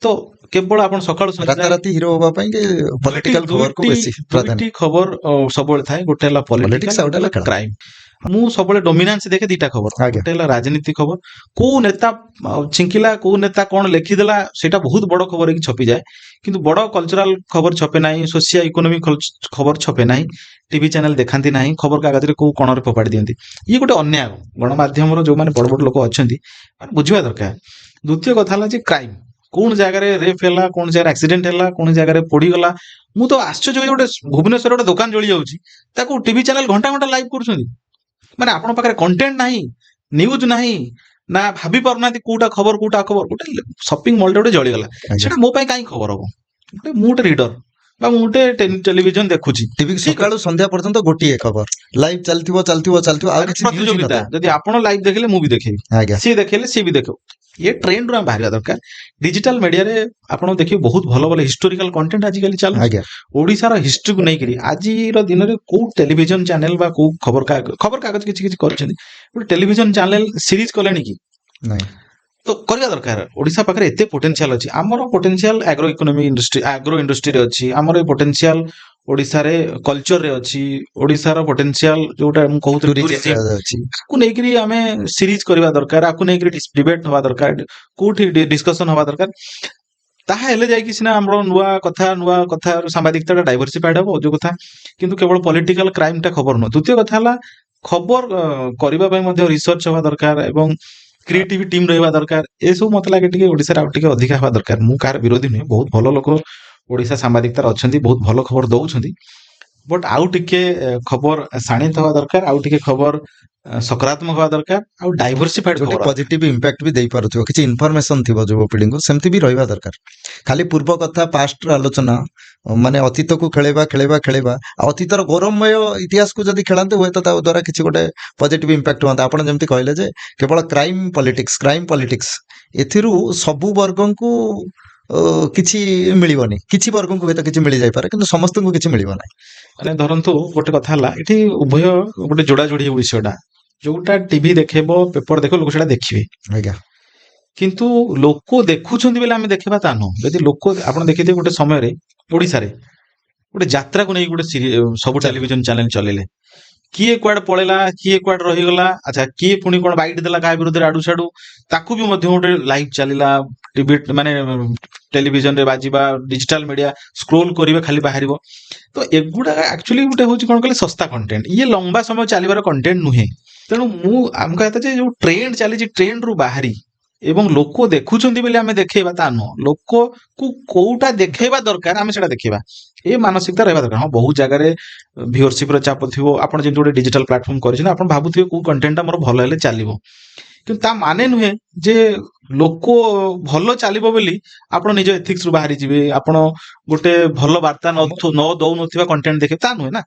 ତ କେବଳ ଆପଣ ସକାଳୁ ସନ୍ଧ୍ୟା ରାତାରାତି ହିରୋ ହବା ପାଇଁ କି ପଲିଟିକାଲ ଖବରକୁ ବେଶୀ ପ୍ରାଧାନ୍ୟ। ଦୁଇଟି ଖବର ସବୁବେଳେ ଥାଏ, ଗୋଟେ ହେଲା Politics, political, ଆଉ ଗୋଟେ ହେଲା ଖେଳ। କ୍ରାଇମ। ମୁଁ ସବୁବେଳେ ଡୋମିନାନ୍ସ ଦେଖେ ଦିଟା ଖବର। ଗୋଟେ ହେଲା ରାଜନୀତି ଖବର, କୋଉ ନେତା ଛିଙ୍କିଲା, କୋଉ ନେତା କଣ ଲେଖିଦେଲା, ସେଇଟା ବହୁତ ବଡ ଖବର ହେଇକି ଛପିଯାଏ। କିନ୍ତୁ ବଡ କଲଚରାଲ ଖବର ଛପେ ନାହିଁ, ସୋସିଆଲ ଇକୋନୋମିକ ଖବର ଛପେ ନାହିଁ, ଟିଭି ଚ୍ୟାନେଲ ଦେଖାନ୍ତି ନାହିଁ, ଖବର କାଗଜରେ କୋଉ କଣରେ ଫୋପାଡ଼ି ଦିଅନ୍ତି। ଇଏ ଗୋଟେ ଅନ୍ୟାୟ। ଗଣମାଧ୍ୟମର ଯୋଉମାନେ ବଡ ବଡ ଲୋକ ଅଛନ୍ତି, ମାନେ ବୁଝିବା ଦରକାର। ଦ୍ୱିତୀୟ କଥା ହେଲା ଯେ କ୍ରାଇମ, କୋଉ ଜାଗାରେ ରେପ୍ ହେଲା, କୋଉ ଜାଗାରେ ଆକ୍ସିଡେଣ୍ଟ ହେଲା, କୋଉ ଜାଗାରେ ପୋଡିଗଲା। ମୁଁ ତ ଆଶ୍ଚର୍ଯ୍ୟ ହୁଏ, ଗୋଟେ ଭୁବନେଶ୍ୱର ଗୋଟେ ଦୋକାନ ଜଳି ଯାଉଛି, ତାକୁ ଟିଭି ଚ୍ୟାନେଲ ଘଣ୍ଟା ଘଣ୍ଟା ଲାଇଭ୍ କରୁଛନ୍ତି। ମାନେ ଆପଣଙ୍କ ପାଖରେ କଣ୍ଟେଣ୍ଟ ନାହିଁ, ନ୍ୟୁଜ ନାହିଁ ନା ଭାବି ପାରୁନାହାନ୍ତି କୋଉଟା ଖବର, କୋଉଟା ଖବର। ଗୋଟେ ସପିଂ ମଲଟା ଗୋଟେ ଜଳିଗଲା, ସେଟା ମୋ ପାଇଁ କାହିଁ ଖବର ହବ? ଗୋଟେ ମୁଁ ଗୋଟେ ରିଡର ବା ମୁଁ ଗୋଟେ ଟେଲିଭିଜନ ଦେଖୁଛି। ଟିଭି ସକାଳୁ ସନ୍ଧ୍ୟା ପର୍ଯ୍ୟନ୍ତ ଗୋଟିଏ ଖବର ଲାଇଭ୍ ଚାଲିଥିବ, ଚାଲିଥିବ, ଚାଲିଥିବ, ଆଉ କିଛି news ହିଁ ପ୍ରତିଯୋଗିତା। ନଥାଏ। ଯଦି ଆପଣ ଲାଇଭ୍ ଦେଖିଲେ ମୁଁ ବି ଦେଖିବି, ସିଏ ଦେଖେଇଲେ ସିଏ ବି ଦେଖିବ। ଇଏ ଟ୍ରେଣ୍ଡରୁ ଆମେ ବାହାରିବା ଦରକାର। ଡିଜିଟାଲ ମିଡିଆରେ ଆପଣ ଦେଖିବେ ବହୁତ ଭଲ ଭଲ ହିଷ୍ଟୋରିକାଲ କଣ୍ଟେଣ୍ଟ ଆଜିକାଲି ଚାଲୁଛି। ଓଡ଼ିଶାର ହିଷ୍ଟ୍ରିକୁ ନେଇକରି ଆଜିର ଦିନରେ କୋଉ ଟେଲିଭିଜନ ଚ୍ୟାନେଲ ବା କୋଉ ଖବର କାଗଜ, ଖବର କାଗଜ କିଛି କିଛି କରିଛନ୍ତି, ଗୋଟେ ଟେଲିଭିଜନ ଚ୍ୟାନେଲ ସିରିଜ କଲେଣି କି? ନାଇଁ। ତ କରିବା ଦରକାର। ଓଡ଼ିଶା ପାଖରେ ଏତେ ପୋଟେନ୍ସିଆଲ ଅଛି। ଆମର potential agro economy industry, agro ଇଣ୍ଡଷ୍ଟ୍ରିରେ ଅଛି। ଆମର ଏ ପୋଟେନ୍ସିଆଲ ଓଡ଼ିଶାରେ କଲଚରରେ ଅଛି। ଓଡ଼ିଶାର ପୋଟେନ୍ସିଆଲ ଯୋଉଟା ମୁଁ କହୁଥିଲି, ଟୁରିଜିମ ଟୁରିଜିମ, ଅଛି। ଆକୁ ନେଇକରି ଆମେ ସିରିଜ କରିବା ଦରକାର, ଆକୁ ନେଇକରି ଡିବେଟ୍ ହବା ଦରକାର, କୋଉଠି ଡିସ୍କସନ ହବା ଦରକାର। ତାହା ହେଲେ ଯାଇକି ସିନା ଆମର ନୂଆ କଥା, ନୂଆ କଥା ସାମ୍ବାଦିକତାଟା ଡାଇଭରସିଫାଇଡ ହବ ଯୋଉ କଥା। କିନ୍ତୁ କେବଳ ପଲିଟିକାଲ କ୍ରାଇମଟା ଖବର ନୁହଁ। ଦ୍ୱିତୀୟ କଥା ହେଲା ଖବର କରିବା ପାଇଁ ମଧ୍ୟ ରିସର୍ଚ୍ଚ ହବା ଦରକାର ଏବଂ କ୍ରିଏଟିଭ ଟିମ୍ ରହିବା ଦରକାର। ଏସବୁ ମତେ ଲାଗେ ଟିକେ ଓଡ଼ିଶାରେ ଆଉ ଟିକେ ଅଧିକା ହେବା ଦରକାର। ମୁଁ କାହାର ବିରୋଧୀ ନୁହେଁ। ବହୁତ ଭଲ ଲୋକ ଓଡ଼ିଶା ସାମ୍ବାଦିକତାର ଅଛନ୍ତି, ବହୁତ ଭଲ ଖବର ଦଉଛନ୍ତି। ବଟ୍ ଆଉ ଟିକେ ଖବର ଶାଣିତ ହବା ଦରକାର, ଆଉ ଟିକେ ଖବର ସକାରାତ୍ମକ ହବା ଦରକାର, ଆଉ ଡାଇଭରସିଫାଇଡ ଯୋଉଠି ଖବର। ପଜିଟିଭ ଇମ୍ପାକ୍ଟ ବି ଦେଇପାରୁଥିବ, କିଛି ଇନଫର୍ମେସନ ଥିବ ଯୁବପିଢିଙ୍କୁ, ସେମିତି ବି ରହିବା ଦରକାର। ଖାଲି ପୂର୍ବ କଥା, ପାଷ୍ଟର ଆଲୋଚନା, ମାନେ ଅତୀତକୁ ଖେଳେଇବା, ଖେଳେଇବା, ଖେଳେଇବା, ଆଉ ଅତୀତର ଗୌରବମୟ ଇତିହାସକୁ ଯଦି ଖେଳାନ୍ତେ, ହୁଏତ ତା ଦ୍ୱାରା କିଛି ଗୋଟେ ପଜିଟିଭ ଇମ୍ପାକ୍ଟ ହୁଅନ୍ତା। ଆପଣ ଯେମିତି କହିଲେ ଯେ କେବଳ କ୍ରାଇମ ପଲିଟିକ୍ସ, କ୍ରାଇମ ପଲିଟିକ୍ସ, ଏଥିରୁ ସବୁ ବର୍ଗଙ୍କୁ କିଛି ମିଳିବନି। କିଛି ବର୍ଗଙ୍କୁ ହୁଏତ କିଛି ମିଳିଯାଇପାରେ, କିନ୍ତୁ ସମସ୍ତଙ୍କୁ କିଛି ମିଳିବ ନାହିଁ। ମାନେ ଧରନ୍ତୁ ଗୋଟେ କଥା ହେଲା, ଏଠି ଉଭୟ ଗୋଟେ ଯୋଡା ଯୋଡି ବିଷୟଟା, ଯୋଉଟା ଟିଭି ଦେଖେଇବ, ପେପର ଦେଖେଇବ, ଲୋକ ସେଟା ଦେଖିବେ। କିନ୍ତୁ ଲୋକ ଦେଖୁଛନ୍ତି ବୋଲି ଆମେ ଦେଖିବା ତା ନୁହଁ। ଯଦି ଲୋକ, ଆପଣ ଦେଖିଥିବେ ଗୋଟେ ସମୟରେ ଓଡ଼ିଶାରେ ଗୋଟେ ଯାତ୍ରାକୁ ନେଇ ଗୋଟେ ସବୁ ଟେଲିଭିଜନ ଚ୍ୟାନେଲ ଚଲେଇଲେ। କିଏ କୁଆଡେ ପଳେଇଲା, କିଏ କୁଆଡେ ରହିଗଲା, ଆଚ୍ଛା କିଏ ପୁଣି କଣ ବାଇଟ୍ ଦେଲା କାହା ବିରୁଦ୍ଧରେ ଆଡୁ ସାଡୁ, ତାକୁ ବି ମଧ୍ୟ ଗୋଟେ ଲାଇଭ୍ ଚାଲିଲା ଟିଭି, ମାନେ ଟେଲିଭିଜନରେ ବାଜିବା, ଡିଜିଟାଲ ମିଡିଆ ସ୍କ୍ରୋଲ କରିବେ ଖାଲି ବାହାରିବ। ତ ଏଗୁଡା ଆକ୍ଚୁଆଲି ଗୋଟେ ହଉଛି କଣ କହିଲେ ଶସ୍ତା କଣ୍ଟେଣ୍ଟ, ଇଏ ଲମ୍ବା ସମୟ ଚାଲିବାର କଣ୍ଟେଣ୍ଟ ନୁହେଁ। ତେଣୁ ମୁଁ ଆମ କହିବା କଥା ଯେ ଯୋଉ ଟ୍ରେଣ୍ଡ ଚାଲିଛି, ଟ୍ରେଣ୍ଡରୁ ବାହାରି ଏବଂ ଲୋକ ଦେଖୁଛନ୍ତି ବୋଲି ଆମେ ଦେଖେଇବା ତା ନୁହଁ, ଲୋକକୁ କୋଉଟା ଦେଖେଇବା ଦରକାର ଆମେ ସେଟା ଦେଖେଇବା, ଏ ମାନସିକତା ରହିବା ଦରକାର। ହଁ, ବହୁତ ଜାଗାରେ ଭିଉଅରସିପ ର ଚାପ ଥିବ। ଆପଣ ଯେମିତି ଗୋଟେ ଡିଜିଟାଲ ପ୍ଲାଟଫର୍ମ କରିଛନ୍ତି, ଆପଣ ଭାବୁଥିବେ କୋଉ କଣ୍ଟେଣ୍ଟଟା ମୋର ଭଲ ହେଲେ ଚାଲିବ। କିନ୍ତୁ ତା ମାନେ ନୁହେଁ ଯେ ଲୋକ ଭଲ ଚାଲିବ ବୋଲି ଆପଣ ନିଜ ଏଥିକ୍ସ ରୁ ବାହାରି ଯିବେ, ଆପଣ ଗୋଟେ ଭଲ ବାର୍ତ୍ତା ନ ଦଉନଥିବା କଣ୍ଟେଣ୍ଟ ଦେଖିବେ, ତା ନୁହେଁ ନା।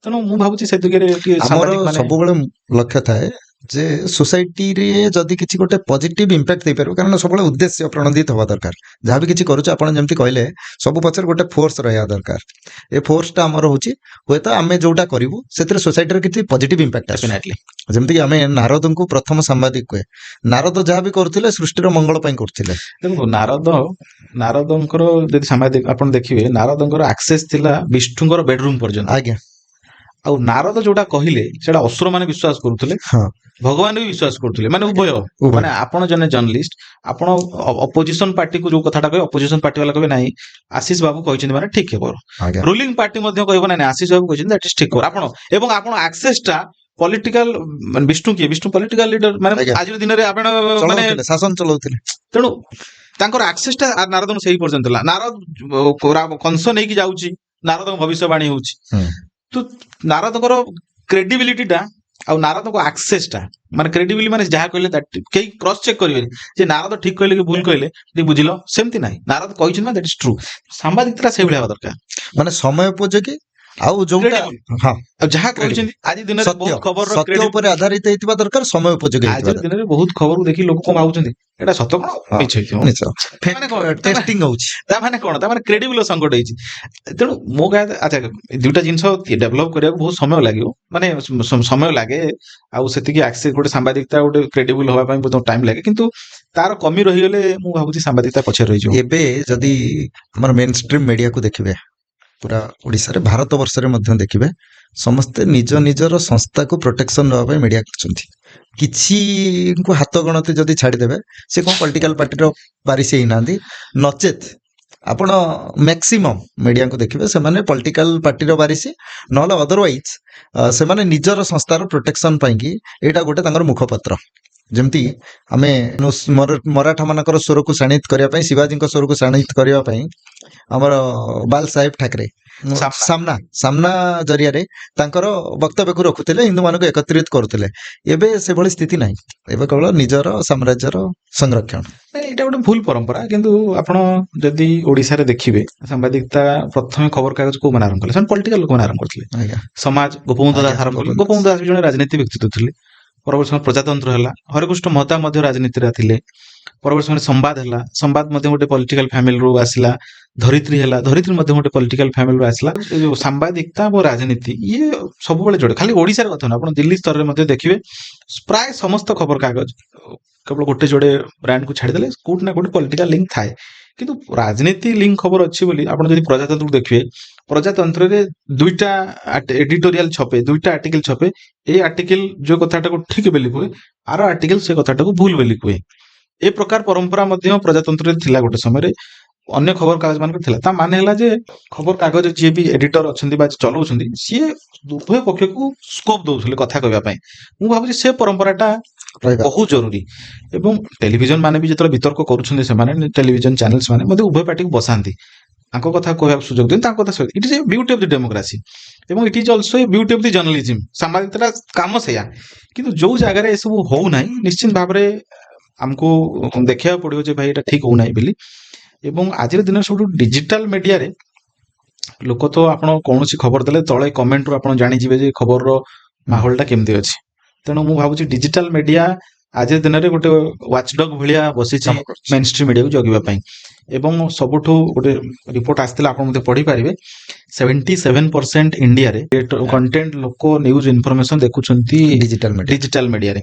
ତେଣୁ ମୁଁ ଭାବୁଛି ସେ ଦିଗରେ ଟିକେ ଆମର ସାମ୍ବାଦିକ ମାନେ ସବୁବେଳେ ଲକ୍ଷ୍ୟ ଥାଏ ଯେ ସୋସାଇଟିରେ ଯଦି କିଛି ଗୋଟେ ପଜିଟିଭ ଇମ୍ପାକ୍ଟ ଦେଇପାରିବ, କାରଣ ସବୁବେଳେ ଉଦ୍ଦେଶ୍ୟ ପ୍ରଣୋଦିତ ହବା ଦରକାର। ଯାହା ବି କିଛି କରୁଛୁ, ଆପଣ ଯେମିତି କହିଲେ, ସବୁ ପଛରେ ଗୋଟେ ଫୋର୍ସ ରହିବା ଦରକାର। ଏ ଫୋର୍ସଟା ଆମର ହଉଛି ହୁଏତ ଆମେ ଯୋଉଟା କରିବୁ ସେଥିରେ ସୋସାଇଟିର କିଛି ପଜିଟିଭ ଇମ୍ପାକ୍ଟ ଆସୁ। ଡେଫିନେଟଲି। ଯେମିତିକି ଆମେ ନାରଦଙ୍କୁ ପ୍ରଥମ ସାମ୍ବାଦିକ କୁହେ। ନାରଦ ଯାହା ବି କରୁଥିଲେ ସୃଷ୍ଟିର ମଙ୍ଗଳ ପାଇଁ କରୁଥିଲେ। ଦେଖନ୍ତୁ, ନାରଦଙ୍କର ଯଦି ସାମ୍ବାଦିକ ଆପଣ ଦେଖିବେ, ନାରଦଙ୍କର ଆକ୍ସେସ ଥିଲା ବିଷ୍ଣୁଙ୍କର ବେଡରୁମ ପର୍ଯ୍ୟନ୍ତ। ଆଉ ନାରଦ ଯୋଉଟା କହିଲେ ସେଟା ଅସୁର ମାନେ ବିଶ୍ୱାସ କରୁଥିଲେ, ଭଗବାନ ବି ବିଶ୍ୱାସ କରୁଥିଲେ, ମାନେ ଉଭୟ। ଉଭୟ। ମାନେ ଆପଣ ଜଣେ ଜର୍ଣ୍ଣାଲିଷ୍ଟ, ଆପଣ ଅପୋଜିସନ ପାର୍ଟିକୁ ଯୋଉ କଥାଟା କହିବେ, ଅପୋଜିସନ ପାର୍ଟି ବାଲା କହିବେ ନାହିଁ, ଆଶିଷ ବାବୁ କହିଛନ୍ତି ମାନେ ଠିକ ଖବର। ରୁଲିଂ ପାର୍ଟି ମଧ୍ୟ କହିବ ନାଇଁ ନାଇଁ, ଆଶିଷ ବାବୁ କହିଛନ୍ତି, that is ଠିକ ଖବର। ଆପଣ ଏବଂ ଆପଣ ଆକ୍ସେସ ଟା ପଲିଟିକାଲ, ମାନେ ବିଷ୍ଣୁ କିଏ? ବିଷ୍ଣୁ ପଲିଟିକାଲ ଲିଡର, ମାନେ ଆଜିର ଦିନରେ ଆପଣ ମାନେ ଚଳଉଥିଲେ, ଶାସନ ଚଳଉଥିଲେ। ତେଣୁ ତାଙ୍କର ଆକ୍ସେସ ଟା ନାରଦଙ୍କ ସେଇ ପର୍ଯ୍ୟନ୍ତ ଥିଲା। ନାରଦ କଂସ ନେଇକି ଯାଉଛି, ନାରଦଙ୍କ ଭବିଷ୍ୟବାଣୀ ହଉଛି। ତ ନାରଦଙ୍କର କ୍ରେଡିବିଲିଟିଟା ଆଉ ନାରଦଙ୍କ ଆକ୍ସେସ ଟା, ମାନେ କ୍ରେଡିବିଲିଟି ମାନେ ଯାହା କହିଲେ କେହି କ୍ରସ୍ ଚେକ୍ କରିବେନି ଯେ ନାରଦ ଠିକ କହିଲେ କି ଭୁଲ କହିଲେ, ଟିକେ ବୁଝିଲ, ସେମିତି ନାହିଁ। ନାରଦ କହିଛନ୍ତି ମାନେ that is true. ସାମ୍ବାଦିକତା ସେଇଭଳିଆ ହେବା ଦରକାର। ମାନେ ସମୟ ଉପଯୋଗୀ ଆଉ ଯୋଉଟା Credible। ଆଉ ଯାହା Credible। କହିଛନ୍ତି ଆଜି ଦିନରେ ସତ୍ୟ ବହୁତ ଖବରର ସତ୍ୟ ଉପରେ ଆଧାରିତ ହେଇଥିବା ଦରକାର, ସମୟ ଉପଯୋଗୀ ହେଇଥିବା ଆଜିର ଦିନରେ ବହୁତ ଖବରକୁ ଦେଖି ଲୋକ କଣ ଭାବୁଛନ୍ତି, ଏଇଟା ସତ କଣ ମିଛ ହେଇଥିବ। ନିଶ୍ଚୟ। ମାନେ କଣ? ଟେଷ୍ଟିଂ ହଉଛି। ତା ମାନେ କଣ? ତା ମାନେ କ୍ରେଡିବଲ ସଙ୍କଟ ହେଇଛି। ତେଣୁ ମୋ କହିବା, ଆଚ୍ଛା, ଦୁଇଟା ଜିନିଷ ଡେଭଲପ କରିବାକୁ ବହୁତ ସମୟ ଲାଗିବ, ମାନେ ସମୟ ଲାଗେ। ଆଉ ସେତିକି ଆକ୍ସେସ ଗୋଟେ ସାମ୍ବାଦିକତା ଗୋଟେ କ୍ରେଡିବଲ ହବା ପାଇଁ ବହୁତ ଟାଇମ ଲାଗେ। କିନ୍ତୁ ତାର କମି ରହିଗଲେ ମୁଁ ଭାବୁଛି ସାମ୍ବାଦିକତା ପଛରେ ରହିଯିବ। ଏବେ ଯଦି ଆମର ମେନ୍ ଷ୍ଟ୍ରିମ୍ ମିଡିଆକୁ ଦେଖିବେ, ପୁରା ଓଡ଼ିଶାରେ, ଭାରତ ବର୍ଷରେ ମଧ୍ୟ ଦେଖିବେ, ସମସ୍ତେ ନିଜ ନିଜର ସଂସ୍ଥାକୁ ପ୍ରୋଟେକ୍ସନ ଦେବା ପାଇଁ ମିଡିଆ କରୁଛନ୍ତି। କିଛିଙ୍କୁ ହାତ ଗଣତି ଯଦି ଛାଡ଼ିଦେବେ, ସେ କଣ ପଲିଟିକାଲ ପାର୍ଟିର ବାରିସି ହେଇନାହାନ୍ତି। ନଚେତ୍ ଆପଣ ମ୍ୟାକ୍ସିମମ୍ ମିଡିଆଙ୍କୁ ଦେଖିବେ, ସେମାନେ ପଲିଟିକାଲ ପାର୍ଟିର ବାରିସି, ନହେଲେ ଅଦରୱାଇଜ ସେମାନେ ନିଜର ସଂସ୍ଥାର ପ୍ରୋଟେକ୍ସନ ପାଇଁକି ଏଇଟା ଗୋଟେ ତାଙ୍କର ମୁଖପତ୍ର। ଯେମିତି ଆମେ ମରାଠା ମାନଙ୍କର ସ୍ୱରକୁ ଶାଣିତ କରିବା ପାଇଁ, ଶିବାଜୀଙ୍କ ସ୍ୱରକୁ ଶାଣିତ କରିବା ପାଇଁ ଆମର ବାଲ ସାହେବ ଠାକରେ ସାମ୍ନା। ସାମ୍ନା ଜରିଆରେ ତାଙ୍କର ବକ୍ତବ୍ୟକୁ ରଖୁଥିଲେ, ହିନ୍ଦୁମାନଙ୍କୁ ଏକତ୍ରିତ କରୁଥିଲେ। ଏବେ ସେଭଳି ସ୍ଥିତି ନାହିଁ। ଏବେ କେବଳ ନିଜର ସାମ୍ରାଜ୍ୟର ସଂରକ୍ଷଣ। ନାଇଁ, ଏଇଟା ଗୋଟେ ଭୁଲ ପରମ୍ପରା। କିନ୍ତୁ ଆପଣ ଯଦି ଓଡିଶାରେ ଦେଖିବେ, ସାମ୍ବାଦିକତା ପ୍ରଥମେ ଖବରକାଗଜ କୋଉମାନେ ଆରମ୍ଭ କଲେ? ସେମାନେ ପଲିଟିକାଲ ଲୋକମାନେ ଆରମ୍ଭ କରିଥିଲେ। ସମାଜ ଗୋପବନ୍ଧୁ ଦାସ ଆରମ୍ଭ କଲେ। ଗୋପବନ୍ଧୁ। ଗୋପବନ୍ଧୁ ଦାସ ବି ଜଣେ ରାଜନୀତି ବ୍ୟକ୍ତିତ୍ୱ ଥିଲେ। ପରବର୍ତ୍ତୀ ସମୟରେ ପ୍ରଜାତନ୍ତ୍ର ହେଲା, ହରେକୃଷ୍ଣ ମହତାବ ମଧ୍ୟ ରାଜନୀତିରେ ଥିଲେ। ପରବର୍ତ୍ତୀ ସମୟରେ ସମ୍ବାଦ ହେଲା, ସମ୍ବାଦ ମଧ୍ୟ ଗୋଟେ ପଲିଟିକାଲ ଫ୍ୟାମିଲିରୁ ଆସିଲା। ଧରିତ୍ରୀ ହେଲା, ଧରିତ୍ରୀ ମଧ୍ୟ ଗୋଟେ ପଲିଟିକାଲ ଫ୍ୟାମିଲିରୁ ଆସିଲା। ଏ ଯୋଉ ସାମ୍ବାଦିକତା ଓ ରାଜନୀତି ଇଏ ସବୁବେଳେ ଯୋଡ଼େ। ଖାଲି ଓଡିଶାର କଥା ନୁହଁ, ଆପଣ ଦିଲ୍ଲୀ ସ୍ତରରେ ମଧ୍ୟ ଦେଖିବେ, ପ୍ରାୟ ସମସ୍ତ ଖବରକାଗଜ କେବଳ ଗୋଟେ ଯୋଡ଼େ ବ୍ରାଣ୍ଡକୁ ଛାଡ଼ିଦେଲେ କୋଉଠି ନା କୋଉଠି ପଲିଟିକାଲ ଲିଙ୍କ ଥାଏ। କିନ୍ତୁ ରାଜନୀତି ଲିଙ୍କ ଖବର ଅଛି ବୋଲି ଆପଣ ଯଦି ପ୍ରଜାତନ୍ତ୍ରକୁ ଦେଖିବେ, ପ୍ରଜାତନ୍ତ୍ରରେ ଦୁଇଟା ଏଡିଟୋରିଆଲ ଛପେ, ଦୁଇଟା ଆର୍ଟିକଲ ଛପେ। ଏଇ ଆର୍ଟିକଲ ଯୋଉ କଥାଟାକୁ ଠିକ ବୋଲି କୁହେ, ଆର ଆର୍ଟିକଲ ସେ କଥାଟାକୁ ଭୁଲ ବୋଲି କୁହେ। ଏ ପ୍ରକାର ପରମ୍ପରା ମଧ୍ୟ ପ୍ରଜାତନ୍ତ୍ରରେ ଥିଲା ଗୋଟେ ସମୟରେ, ଅନ୍ୟ ଖବର କାଗଜ ମାନଙ୍କରେ ଥିଲା। ତା ମାନେ ହେଲା ଯେ ଖବର କାଗଜ ଯିଏ ବି ଏଡିଟର ଅଛନ୍ତି ବା ଚଲଉଛନ୍ତି, ସିଏ ଉଭୟ ପକ୍ଷକୁ ସ୍କୋପ ଦଉଥିଲେ କଥା କହିବା ପାଇଁ। ମୁଁ ଭାବୁଛି ସେ ପରମ୍ପରାଟା ରହିବା ବହୁତ ଜରୁରୀ। ଏବଂ ଟେଲିଭିଜନ ମାନେ ବି ଯେତେବେଳେ ବିତର୍କ କରୁଛନ୍ତି, ସେମାନେ ଟେଲିଭିଜନ ଚ୍ୟାନେଲ୍ସ ମାନେ ମଧ୍ୟ ଉଭୟ ପାର୍ଟିକୁ ବସାନ୍ତି, ତାଙ୍କ କଥା କହିବାକୁ ସୁଯୋଗ ଦିଅନ୍ତି, ତାଙ୍କ କଥା ସହିତ। It is a beauty of the democracy ଏବଂ it is also a beauty of the journalism. ସାମ୍ବାଦିକତାର କାମ ସେଇଆ। କିନ୍ତୁ ଯୋଉ ଜାଗାରେ ଏସବୁ ହଉନାହିଁ, ନିଶ୍ଚିତ ଭାବରେ ଆମକୁ ଦେଖିବାକୁ ପଡିବ ଯେ ଭାଇ, ଏଇଟା ଠିକ ହଉନାହିଁ ବୋଲି। ଏବଂ ଆଜିର ଦିନରେ ସବୁଠୁ ଡିଜିଟାଲ ମିଡିଆରେ ଲୋକ ତ ଆପଣ କୌଣସି ଖବର ଦେଲେ ତଳେ କମେଣ୍ଟରୁ ଆପଣ ଜାଣିଯିବେ ଯେ ଖବରର ମାହୋଲଟା କେମିତି ଅଛି। ତେଣୁ ମୁଁ ଭାବୁଛି ଡିଜିଟାଲ ମିଡିଆ ଆଜିର ଦିନରେ ଗୋଟେ ୱାଚଡଗ୍ ଭଳିଆ ବସିଛି କାମ କରୁଛି। ମେନ୍ ଷ୍ଟ୍ରିମ୍ ମିଡିଆକୁ ଜଗିବା ପାଇଁ। ଏବଂ ସବୁଠୁ ଗୋଟେ ରିପୋର୍ଟ ଆସିଥିଲା, ଆପଣ ମଧ୍ୟ ପଢିପାରିବେ, 77% ଇଣ୍ଡିଆରେ କଣ୍ଟେଣ୍ଟ ଲୋକ ନ୍ୟୁଜ ଇନଫର୍ମେସନ ଦେଖୁଛନ୍ତି ଡିଜିଟାଲ ମିଡିଆ। ଡିଜିଟାଲ ମିଡିଆରେ।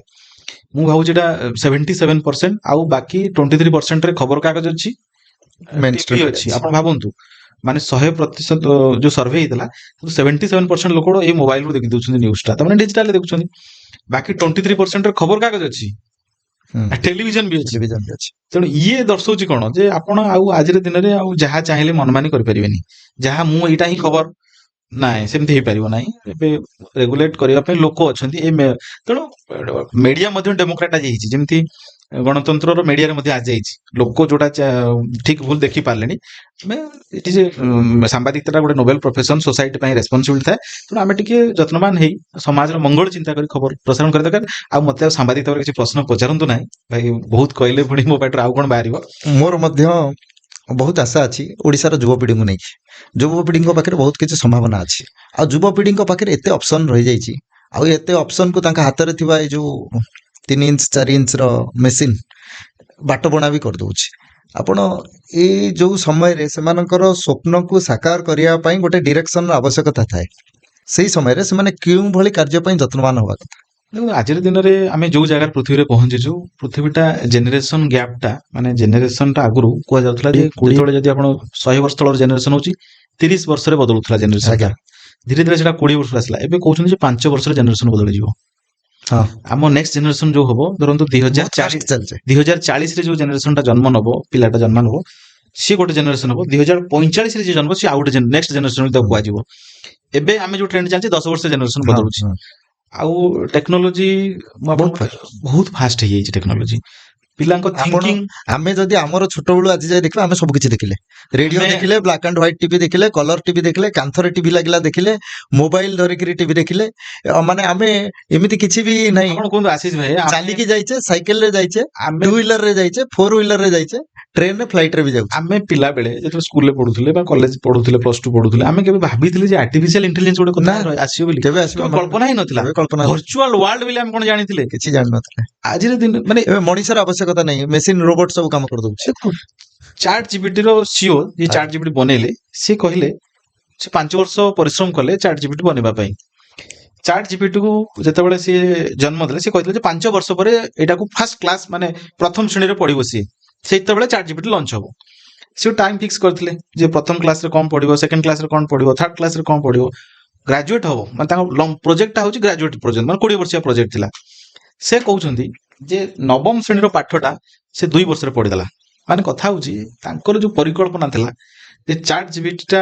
ମୁଁ ଭାବୁଛି ଏଇଟା 77%, ଆଉ ବାକି 23%ରେ ଖବରକାଗଜ ଅଛି, ମେନ୍ ଟିଭି ଷ୍ଟ୍ରିମ୍ ଅଛି। ଆପଣ ଭାବନ୍ତୁ, ମାନେ 100% ଯୋଉ ସର୍ଭେ ହେଇଥିଲା, 77% ଲୋକ ଏଇ ମୋବାଇଲରୁ ଦେଖି ଦଉଛନ୍ତି ନ୍ୟୁଜଟା, ତାମାନେ ଡିଜିଟାଲରେ ଦେଖୁଛନ୍ତି। ବାକି 23%ରେ ଖବରକାଗଜ ଅଛି। ଟେଲିଭିଜନ ବି ଅଛି। ଟେଲିଭିଜନ ବି ଅଛି। ତେଣୁ ଇଏ ଦର୍ଶଉଛି କଣ ଯେ ଆପଣ ଆଉ ଆଜିର ଦିନରେ ଆଉ ଯାହା ଚାହିଁଲେ ମନମାନି କରିପାରିବେନି। ଯାହା ମୁଁ ଏଇଟା ହିଁ ଖବର ନାଇଁ, ସେମିତି ହେଇପାରିବ ନାହିଁ। ଏବେ ରେଗୁଲେଟ କରିବା ପାଇଁ ଲୋକ ଅଛନ୍ତି। ତେଣୁ ମିଡିଆ ମଧ୍ୟ ଡେମୋକ୍ରାଟାଇଜ ହେଇଛି। ଯେମିତି ଗଣତନ୍ତ୍ରର ମିଡିଆରେ ମଧ୍ୟ ଆସିଯାଇଛି, ଲୋକ ଯୋଉଟା ଠିକ ଭୁଲ ଦେଖି ପାରିଲେଣି। ଆମେ ଏଠି ଯେ ସାମ୍ବାଦିକତାଟା ଗୋଟେ ନୋବେଲ ପ୍ରଫେସନ, ସୋସାଇଟି ପାଇଁ ରେସ୍ପନ୍ସିବିଲିଟି ଥାଏ। ତେଣୁ ଆମେ ଟିକେ ଯତ୍ନବାନ ହେଇ ସମାଜର ମଙ୍ଗଳ ଚିନ୍ତା କରି ଖବର ପ୍ରସାରଣ କରିବା ଦରକାର। ଆଉ ମତେ ଆଉ ସାମ୍ବାଦିକତାର କିଛି ପ୍ରଶ୍ନ ପଚାରନ୍ତୁ ନାହିଁ ଭାଇ, ବହୁତ କହିଲେ, ପୁଣି ମୋ ପାଟିରୁ ଆଉ କଣ ବାହାରିବ। ମୋର ମଧ୍ୟ ବହୁତ ଆଶା ଅଛି ଓଡ଼ିଶାର ଯୁବପିଢ଼ିଙ୍କୁ ନେଇକି। ଯୁବପିଢ଼ିଙ୍କ ପାଖରେ ବହୁତ କିଛି ସମ୍ଭାବନା ଅଛି, ଆଉ ଯୁବପିଢ଼ିଙ୍କ ପାଖରେ ଏତେ ଅପସନ୍ ରହିଯାଇଛି, ଆଉ ଏତେ ଅପସନ୍କୁ ତାଙ୍କ ହାତରେ ଥିବା ଏଇ ଯୋଉ 3 ଇଞ୍ଚ 4 ଇଞ୍ଚର ମେସିନ୍ ବାଟବଣା ବି କରିଦେଉଛି। ଆପଣ ଏଇ ଯୋଉ ସମୟରେ ସେମାନଙ୍କର ସ୍ୱପ୍ନକୁ ସାକାର କରିବା ପାଇଁ ଗୋଟେ ଡିରେକ୍ସନର ଆବଶ୍ୟକତା ଥାଏ, ସେଇ ସମୟରେ ସେମାନେ କେଉଁ ଭଳି କାର୍ଯ୍ୟ ପାଇଁ ଯତ୍ନବାନ ହେବା କଥା? ଦେଖନ୍ତୁ, ଆଜିର ଦିନରେ ଆମେ ଯୋଉ ଜାଗାରେ ପୃଥିବୀରେ ପହଞ୍ଚିଛୁ, ପୃଥିବୀଟା ଜେନେରେସନ ଗ୍ୟାପଟା, ମାନେ ଜେନେରେସନଟା ଆଗରୁ କୁହାଯାଉଥିଲା ଯେ ଯେତେବେଳେ ଯଦି ଆପଣ 100 ବର୍ଷ ତଳର ଜେନେରେସନ ହଉଛି, 30 ବର୍ଷରେ ବଦଳୁଥିଲା ଜେନେରେସନ। ଧୀରେ ଧୀରେ ସେଟା 20 ବର୍ଷରୁ ଆସିଲା। ଏବେ କହୁଛନ୍ତି ଯେ 5 ବର୍ଷରେ ଜେନେରେସନ ବଦଳିଯିବ। ଆମ ନେକ୍ସଟ ଜେନେରେସନ ଯୋଉ ହବ, ଧରନ୍ତୁ ଦୁଇ ହଜାର ବହୁତ ଚାଳିଶ fast ଚାଲିଛି। 2040ରେ ଯୋଉ ଜେନେରେସନଟା ଜନ୍ମ ନବ, ପିଲାଟା ଜନ୍ମ ନବ, ସିଏ ଗୋଟେ ଜେନେରେସନ ହବ। 2045ରେ ଯିଏ ଜନ୍ମ, ସିଏ ଆଉ ଗୋଟେ ନେକ୍ସଟ ଜେନେରେସନ ତାକୁ କୁହାଯିବ। ଏବେ ଆମେ ଯୋଉ ଟ୍ରେଣ୍ଡ ଚାଲିଛି, 10 ବର୍ଷ ଜେନେରେସନ ବଦଳୁଛି। ଆଉ ଟେକ୍ନୋଲୋଜି ମୁଁ ବହୁତ ଆପଣଙ୍କୁ ବହୁତ ଫାଷ୍ଟ ହେଇଯାଇଛି ଟେକ୍ନୋଲୋଜି। ପିଲାଙ୍କ ଆପଣ ଥିଙ୍କିଂ ଆମେ ଯଦି ଆମର ଛୋଟବେଳୁ ଆଜି ଯାଏ ଦେଖିବା, ଆମେ ସବୁ କିଛି ଦେଖିଲେ। ରେଡିଓ ଦେଖିଲେ, ବ୍ଲାକ୍ ଆଣ୍ଡ ହ୍ୱାଇଟ୍ ଟିଭି ଦେଖିଲେ, କଲର ଟିଭି ଦେଖିଲେ, କାନ୍ଥରେ ଟିଭି ଲାଗିଲା ଦେଖିଲେ, ମୋବାଇଲ ଧରିକିରି ଟିଭି ଦେଖିଲେ। ମାନେ ଆମେ ଏମିତି କିଛି ବି ନାହିଁ। ଆପଣ କୁହନ୍ତୁ ଆଶିଷ ଭାଇ, ଚାଲିକି ଯାଇଛେ, ସାଇକେଲରେ ଯାଇଛେ, ଆମେ ଟୁ ହ୍ୱିଲର ରେ ଯାଇଛେ, ଫୋର ହ୍ୱିଲର ରେ ଯାଇଛେ, ଟ୍ରେନରେ, ଫ୍ଲାଇଟ ରେ ବି ଯାଉଛେ। ଆମେ ପିଲା ବେଳେ ଯେତେବେଳେ ସ୍କୁଲରେ ପଢୁଥିଲେ ବା କଲେଜ ପଢୁଥିଲେ, ପ୍ଲସ ଟୁ ପଢୁଥିଲେ, ଆମେ କେବେ ଭାବିଥିଲେ ଯେ ଆର୍ଟିଫିସିଆଲ ଇଣ୍ଟେଲିଜେନ୍ସ ଗୋଟେ କଥା ନା। ଆସିବ ବୋଲି? କେବେ ଆସିବ? କେବେ କଳ୍ପନା ହିଁ ନଥିଲା। କେବେ କଳ୍ପନା ଭର୍ଚୁଆଲ ୱାର୍ଲଡ ବୋଲି ଆମେ କଣ ଜାଣିଥିଲେ? କିଛି ଜାଣିନଥିଲେ। ଆଜିର ଦିନ ମାନେ ଏବେ ମଣିଷର ଆବଶ୍ୟକତା ନାହିଁ, ମେସିନ ରୋବୋଟ ସବୁ କାମ କରିଦଉଛି। ଚାଟ୍ ଜିପିଟିର ସିଓ ଯିଏ ଚାଟ୍ ଜିପିଟି ବନେଇଲେ, ସିଏ କହିଲେ ସେ 5 ବର୍ଷ ପରିଶ୍ରମ କଲେ ଚାଟ୍ ଜିପିଟି ବନେଇବା ପାଇଁ। ଚାଟ୍ ଜିପିଟିକୁ ଯେତେବେଳେ ସିଏ ଜନ୍ମ ଦେଲେ, ସିଏ କହିଥିଲେ ଯେ 5 ବର୍ଷ ପରେ ଏଇଟାକୁ ଫାର୍ଷ୍ଟ କ୍ଲାସ, ମାନେ ପ୍ରଥମ ଶ୍ରେଣୀରେ ପଢିବ ସିଏ, ସେତେବେଳେ ଚାଟ୍ ଜିପିଟି ଲଞ୍ଚ ହବ। ସିଏ ଟାଇମ ଫିକ୍ସ କରିଥିଲେ ଯେ ପ୍ରଥମ କ୍ଲାସରେ କଣ ପଢିବ, ସେକେଣ୍ଡ କ୍ଲାସରେ କଣ ପଢିବ, ଥାର୍ଡ କ୍ଲାସରେ କଣ ପଢିବ, ଗ୍ରାଜୁଏଟ ହବ। ମାନେ ତାଙ୍କ ପ୍ରୋଜେକ୍ଟଟା ହଉଛି ଗ୍ରାଜୁଏଟ ପ୍ରୋଜେକ୍ଟ, ମାନେ 20 ବର୍ଷିଆ ପ୍ରୋଜେକ୍ଟ ଥିଲା। ସେ କହୁଛନ୍ତି ଯେ ନବମ ଶ୍ରେଣୀର ପାଠଟା ସେ 2 ବର୍ଷରେ ପଢିଦେଲା। ମାନେ କଥା ହଉଛି ତାଙ୍କର ଯୋଉ ପରିକଳ୍ପନା ଥିଲା ଯେ ଚାଟ୍ ଜିପିଟିଟା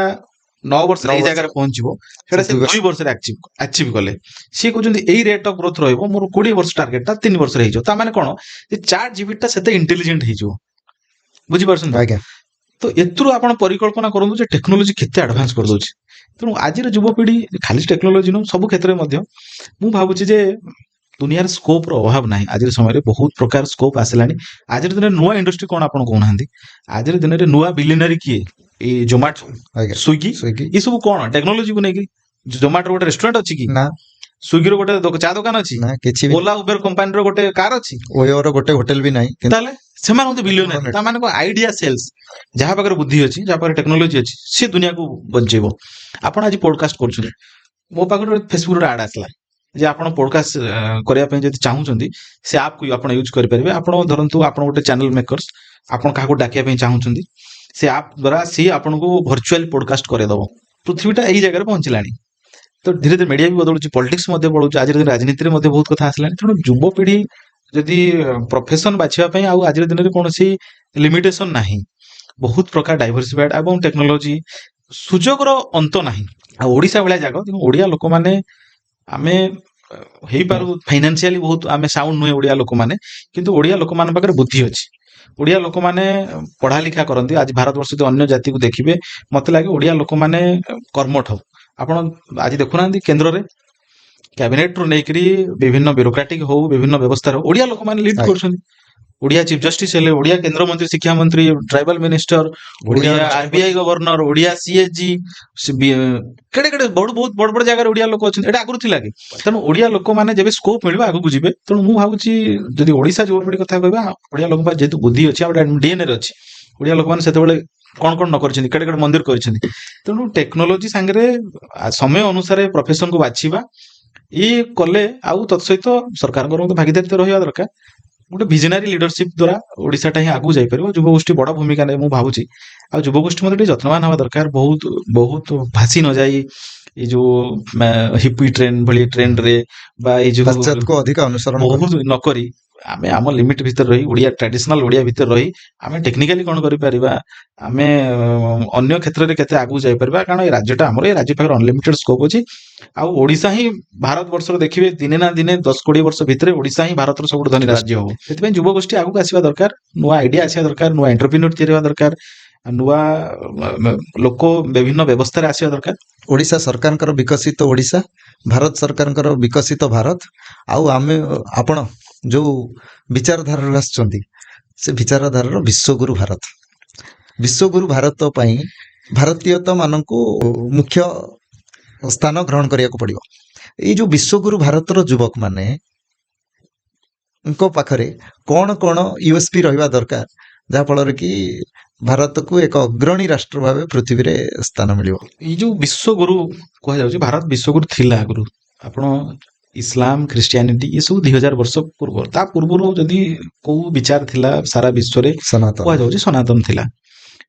9 ବର୍ଷରେ 9 ଏଇ ବର୍ଷ। ଜାଗାରେ ପହଞ୍ଚିବ, ସେଟା ସେ 2 ବର୍ଷ। 2 ବର୍ଷରେ ଆଚିଭ୍ କଲେ। ସିଏ କହୁଛନ୍ତି ଏଇ ରେଟ୍ ଅଫ ଗ୍ରୋଥ ରହିବ, ମୋର 20 ବର୍ଷ ଟାର୍ଗେଟଟା 3 ବର୍ଷରେ ହେଇଯିବ। ତା ମାନେ କଣ ଯେ ଚାଟ୍ ଜିପିଟିଟା ସେତେ ଇଣ୍ଟେଲିଜେଣ୍ଟ ହେଇଯିବ। ବୁଝିପାରୁଛନ୍ତି ତ? ଆଜ୍ଞା। ତ ଏଥିରୁ ଆପଣ ପରିକଳ୍ପନା କରନ୍ତୁ ଯେ ଟେକ୍ନୋଲୋଜି କେତେ ଆଡଭାନ୍ସ କରିଦଉଛି। ତେଣୁ ଆଜିର ଯୁବପିଢି ଖାଲି ଟେକ୍ନୋଲୋଜି ନୁହଁ, ସବୁ କ୍ଷେତ୍ରରେ ମଧ୍ୟ ମୁଁ ଭାବୁଛି ଯେ ଦୁନିଆରେ ସ୍କୋପର ଅଭାବ ନାହିଁ। ଆଜିର ସମୟରେ ବହୁତ ପ୍ରକାର ସ୍କୋପ ଆସିଲାଣି। ଆଜିର ଦିନରେ ନୂଆ ଇଣ୍ଡଷ୍ଟ୍ରି କଣ ଆପଣ କହୁନାହାନ୍ତି? ଆଜିର ଦିନରେ ନୂଆ ବିଲିୟନାରୀ କିଏ? ଏଇ ଜୋମାଟୋ, ସ୍ୱିଗି, ସ୍ୱିଗି। ଏସବୁ କଣ ଟେକ୍ନୋଲୋଜିକୁ ନେଇକି? ଜୋମାଟୋ ଗୋଟେ ରେଷ୍ଟୁରାଣ୍ଟ ଅଛି କି? ନା। ସ୍ୱିଗିର ଗୋଟେ ଚା ଦୋକାନ ଅଛି? ନା, କିଛି ବି। ଓଲା ଉବେର କମ୍ପାନୀର ଗୋଟେ କାର ଅଛି? ଓୟୋର ଗୋଟେ ହୋଟେଲ ବି ନାହିଁ କିନ୍ତୁ ତାହେଲେ ସେମାନେ ମଧ୍ୟ ବିଲିୟନାରୀ। ତା ମାନେ ଆଇଡିଆ ସେଲ୍ସ। ଯାହା ପାଖରେ ବୁଦ୍ଧି ଅଛି, ଯାହା ପାଖରେ ଟେକ୍ନୋଲୋଜି ଅଛି, ସେ ଦୁନିଆକୁ ବଞ୍ଚେଇବ। ଆପଣ ଆଜି ପଡକାଷ୍ଟ କରୁଛନ୍ତି। ମୋ ପାଖରେ ଗୋଟେ ଫେସବୁକରେ ଗୋଟେ ଆଡ୍ ଆସିଲା ଯେ ଆପଣ ପଡକାଷ୍ଟ କରିବା ପାଇଁ ଯଦି ଚାହୁଁଛନ୍ତି, ସେ ଆପ୍କୁ ଆପଣ ୟୁଜ୍ କରିପାରିବେ। ଆପଣ ଧରନ୍ତୁ ଆପଣ ଗୋଟେ ଚ୍ୟାନେଲ ମେକର୍ସ, ଆପଣ କାହାକୁ ଡାକିବା ପାଇଁ ଚାହୁଁଛନ୍ତି, ସେ ଆପ୍ ଦ୍ୱାରା ସିଏ ଆପଣଙ୍କୁ ଭର୍ଚୁଆଲ ପଡକାଷ୍ଟ କରେଇଦବ। ପୃଥିବୀଟା ଏଇ ଜାଗାରେ ପହଞ୍ଚିଲାଣି। ତ ଧୀରେ ଧୀରେ ମିଡିଆ ବି ବଦଳୁଛି, ପଲିଟିକ୍ସ ମଧ୍ୟ ବଦଳୁଛି। ଆଜିର ଦିନରେ ରାଜନୀତିରେ ମଧ୍ୟ ବହୁତ କଥା ଆସିଲାଣି। ତେଣୁ ଯୁବପିଢି ଯଦି ପ୍ରଫେସନ ବାଛିବା ପାଇଁ ଆଉ ଆଜିର ଦିନରେ କୌଣସି ଲିମିଟେସନ ନାହିଁ। ବହୁତ ପ୍ରକାର ଡାଇଭରସିଫାଇଡ ଏବଂ ଟେକ୍ନୋଲୋଜି ସୁଯୋଗର ଅନ୍ତ ନାହିଁ। ଆଉ ଓଡ଼ିଶା ଭଳିଆ ଜାଗା, କିନ୍ତୁ ଓଡ଼ିଆ ଲୋକମାନେ ଆମେ ହେଇପାରୁ ଫାଇନାନ୍ସିଆଲି ବହୁତ ଆମେ ସାଉଣ୍ଡ ନୁହେଁ ଓଡ଼ିଆ ଲୋକମାନେ, କିନ୍ତୁ ଓଡ଼ିଆ ଲୋକମାନଙ୍କ ପାଖରେ ବୁଦ୍ଧି ଅଛି। ଓଡ଼ିଆ ଲୋକମାନେ ପଢା ଲେଖା କରନ୍ତି। ଆଜି ଭାରତବର୍ଷ ଯଦି ଅନ୍ୟ ଜାତିକୁ ଦେଖିବେ, ମତେ ଲାଗେ ଓଡ଼ିଆ ଲୋକମାନେ କର୍ମଠ। ଆପଣ ଆଜି ଦେଖୁନାହାନ୍ତି, କେନ୍ଦ୍ରରେ କ୍ୟାବିନେଟରୁ ନେଇକରି ବିଭିନ୍ନ ବ୍ୟୁରୋକ୍ରାଟିକ ହଉ, ବିଭିନ୍ନ ବ୍ୟବସ୍ଥାର ଓଡ଼ିଆ ଲୋକମାନେ ଲିଡ୍ କରୁଛନ୍ତି। ଓଡ଼ିଆ ଚିଫ ଜଷ୍ଟିସ ହେଲେ, ଓଡ଼ିଆ କେନ୍ଦ୍ରମନ୍ତ୍ରୀ, ଶିକ୍ଷାମନ୍ତ୍ରୀ, tribal minister, Odia RBI governor, Odia CAG, କେଡେ କେଡେ ବଡ, ବହୁତ ବଡ ବଡ ଜାଗାରେ ଓଡ଼ିଆ ଲୋକ ଅଛନ୍ତି। ଏଇଟା ଆଗରୁ ଥିଲା କି? ତେଣୁ ଓଡ଼ିଆ ଲୋକମାନେ ଯେବେ ସ୍କୋପ ମିଳିବ ଆଗକୁ ଯିବେ। ତେଣୁ ମୁଁ ଭାବୁଛି ଯଦି ଓଡ଼ିଶା ଯୁବପିଢି କଥା କହିବା, ଓଡ଼ିଆ ଲୋକଙ୍କ ପାଖରେ ଯେହେତୁ ବୁଦ୍ଧି ଅଛି ଆଉ ଡିଏନଏ ରେ ଅଛି, ଓଡ଼ିଆ ଲୋକମାନେ ସେତେବେଳେ କଣ କଣ ନ କରିଛନ୍ତି, କେଡେ କେଡେ ମନ୍ଦିର କରିଛନ୍ତି। ତେଣୁ ଟେକ୍ନୋଲୋଜି ସାଙ୍ଗରେ ସମୟ ଅନୁସାରେ ପ୍ରଫେସନକୁ ବାଛିବା ଇଏ କଲେ, ଆଉ ତତ୍ ସହିତ ସରକାରଙ୍କର ମଧ୍ୟ ଭାଗିଦାରିତ୍ୱ ରହିବା ଦରକାର। ଗୋଟେ ଭିଜନାରୀ ଲିଡରସିପ ଦ୍ୱାରା ଓଡ଼ିଶାଟା ହିଁ ଆଗକୁ ଯାଇପାରିବ। ଯୁବଗୋଷ୍ଠୀ ବଡ ଭୂମିକା ନେବେ ମୁଁ ଭାବୁଛି। ଆଉ ଯୁବଗୋଷ୍ଠୀ ମଧ୍ୟ ଟିକେ ଯତ୍ନବାନ ହେବା ଦରକାର, ବହୁତ ବହୁତ ଭାସି ନ ଯାଇ ଏଇ ଯୋଉ ହିପି ଟ୍ରେଣ୍ଡ ଭଳି ଟ୍ରେଣ୍ଡରେ ବା ଏଇ ଯୋଉ ପାଶ୍ଚାତ୍ୟକୁ ଅଧିକ ଅନୁସରଣ କରି। ବହୁତ ନ କରି। ଆମେ ଆମ ଲିମିଟ ଭିତରେ ରହି, ଓଡ଼ିଆ ଟ୍ରାଡିସନାଲ ଓଡ଼ିଆ ଭିତରେ ରହି ଆମେ ଟେକ୍ନିକାଲି କଣ କରିପାରିବା, ଆମେ ଅନ୍ୟ କ୍ଷେତ୍ରରେ କେତେ ଆଗକୁ ଯାଇପାରିବା। କାରଣ ଏ ରାଜ୍ୟଟା ଆମର, ଏ ରାଜ୍ୟ ପାଖରେ ଅନଲିମିଟେଡ ସ୍କୋପ ଅଛି। ଆଉ ଓଡ଼ିଶା ହିଁ ଭାରତ ବର୍ଷର, ଦେଖିବେ ଦିନେ ନା ଦିନେ 10-20 ବର୍ଷ ଭିତରେ ଓଡ଼ିଶା ହିଁ ଭାରତର ସବୁଠୁ ଧନୀ ରାଜ୍ୟ ହବ। ସେଥିପାଇଁ ଯୁବଗୋଷ୍ଠୀ ଆଗକୁ ଆସିବା ଦରକାର, ନୂଆ ଆଇଡିଆ ଆସିବା ଦରକାର, ନୂଆ ଏଣ୍ଟରପ୍ରିନିୟର ତିଆରି ହେବା ଦରକାର, ନୂଆ ଲୋକ ବିଭିନ୍ନ ବ୍ୟବସ୍ଥାରେ ଆସିବା ଦରକାର। ଓଡ଼ିଶା ସରକାରଙ୍କର ବିକଶିତ ଓଡ଼ିଶା, ଭାରତ ସରକାରଙ୍କର ବିକଶିତ ଭାରତ, ଆଉ ଆମେ ଆପଣ ଯୋଉ ବିଚାରଧାରାରୁ ଆସିଛନ୍ତି ସେ ବିଚାରଧାରାର ବିଶ୍ୱଗୁରୁ ଭାରତ। ବିଶ୍ୱଗୁରୁ ଭାରତ ପାଇଁ ଭାରତୀୟତା ମାନଙ୍କୁ ମୁଖ୍ୟ ସ୍ଥାନ ଗ୍ରହଣ କରିବାକୁ ପଡିବ। ଏଇ ଯୋଉ ବିଶ୍ୱଗୁରୁ ଭାରତର ଯୁବକ ମାନେ ଙ୍କ ପାଖରେ କଣ କଣ ୟୁଏସପି ରହିବା ଦରକାର, ଯାହା ଫଳରେ କି ଭାରତକୁ ଏକ ଅଗ୍ରଣୀ ରାଷ୍ଟ୍ର ଭାବେ ପୃଥିବୀରେ ସ୍ଥାନ ମିଳିବ? ଏଇ ଯୋଉ ବିଶ୍ୱଗୁରୁ କୁହାଯାଉଛି, ଭାରତ ବିଶ୍ୱଗୁରୁ ଥିଲା ଆଗରୁ। ଆପଣ ଇସଲାମ, ଖ୍ରୀଷ୍ଟିଆନିଟି ଏସବୁ 2000 ବର୍ଷ ପୂର୍ବ। ତା ପୂର୍ବରୁ ଯଦି କୋଉ ବିଚାର ଥିଲା ସାରା ବିଶ୍ୱରେ, ସନାତନ କୁହାଯାଉଛି ସନାତନ ଥିଲା।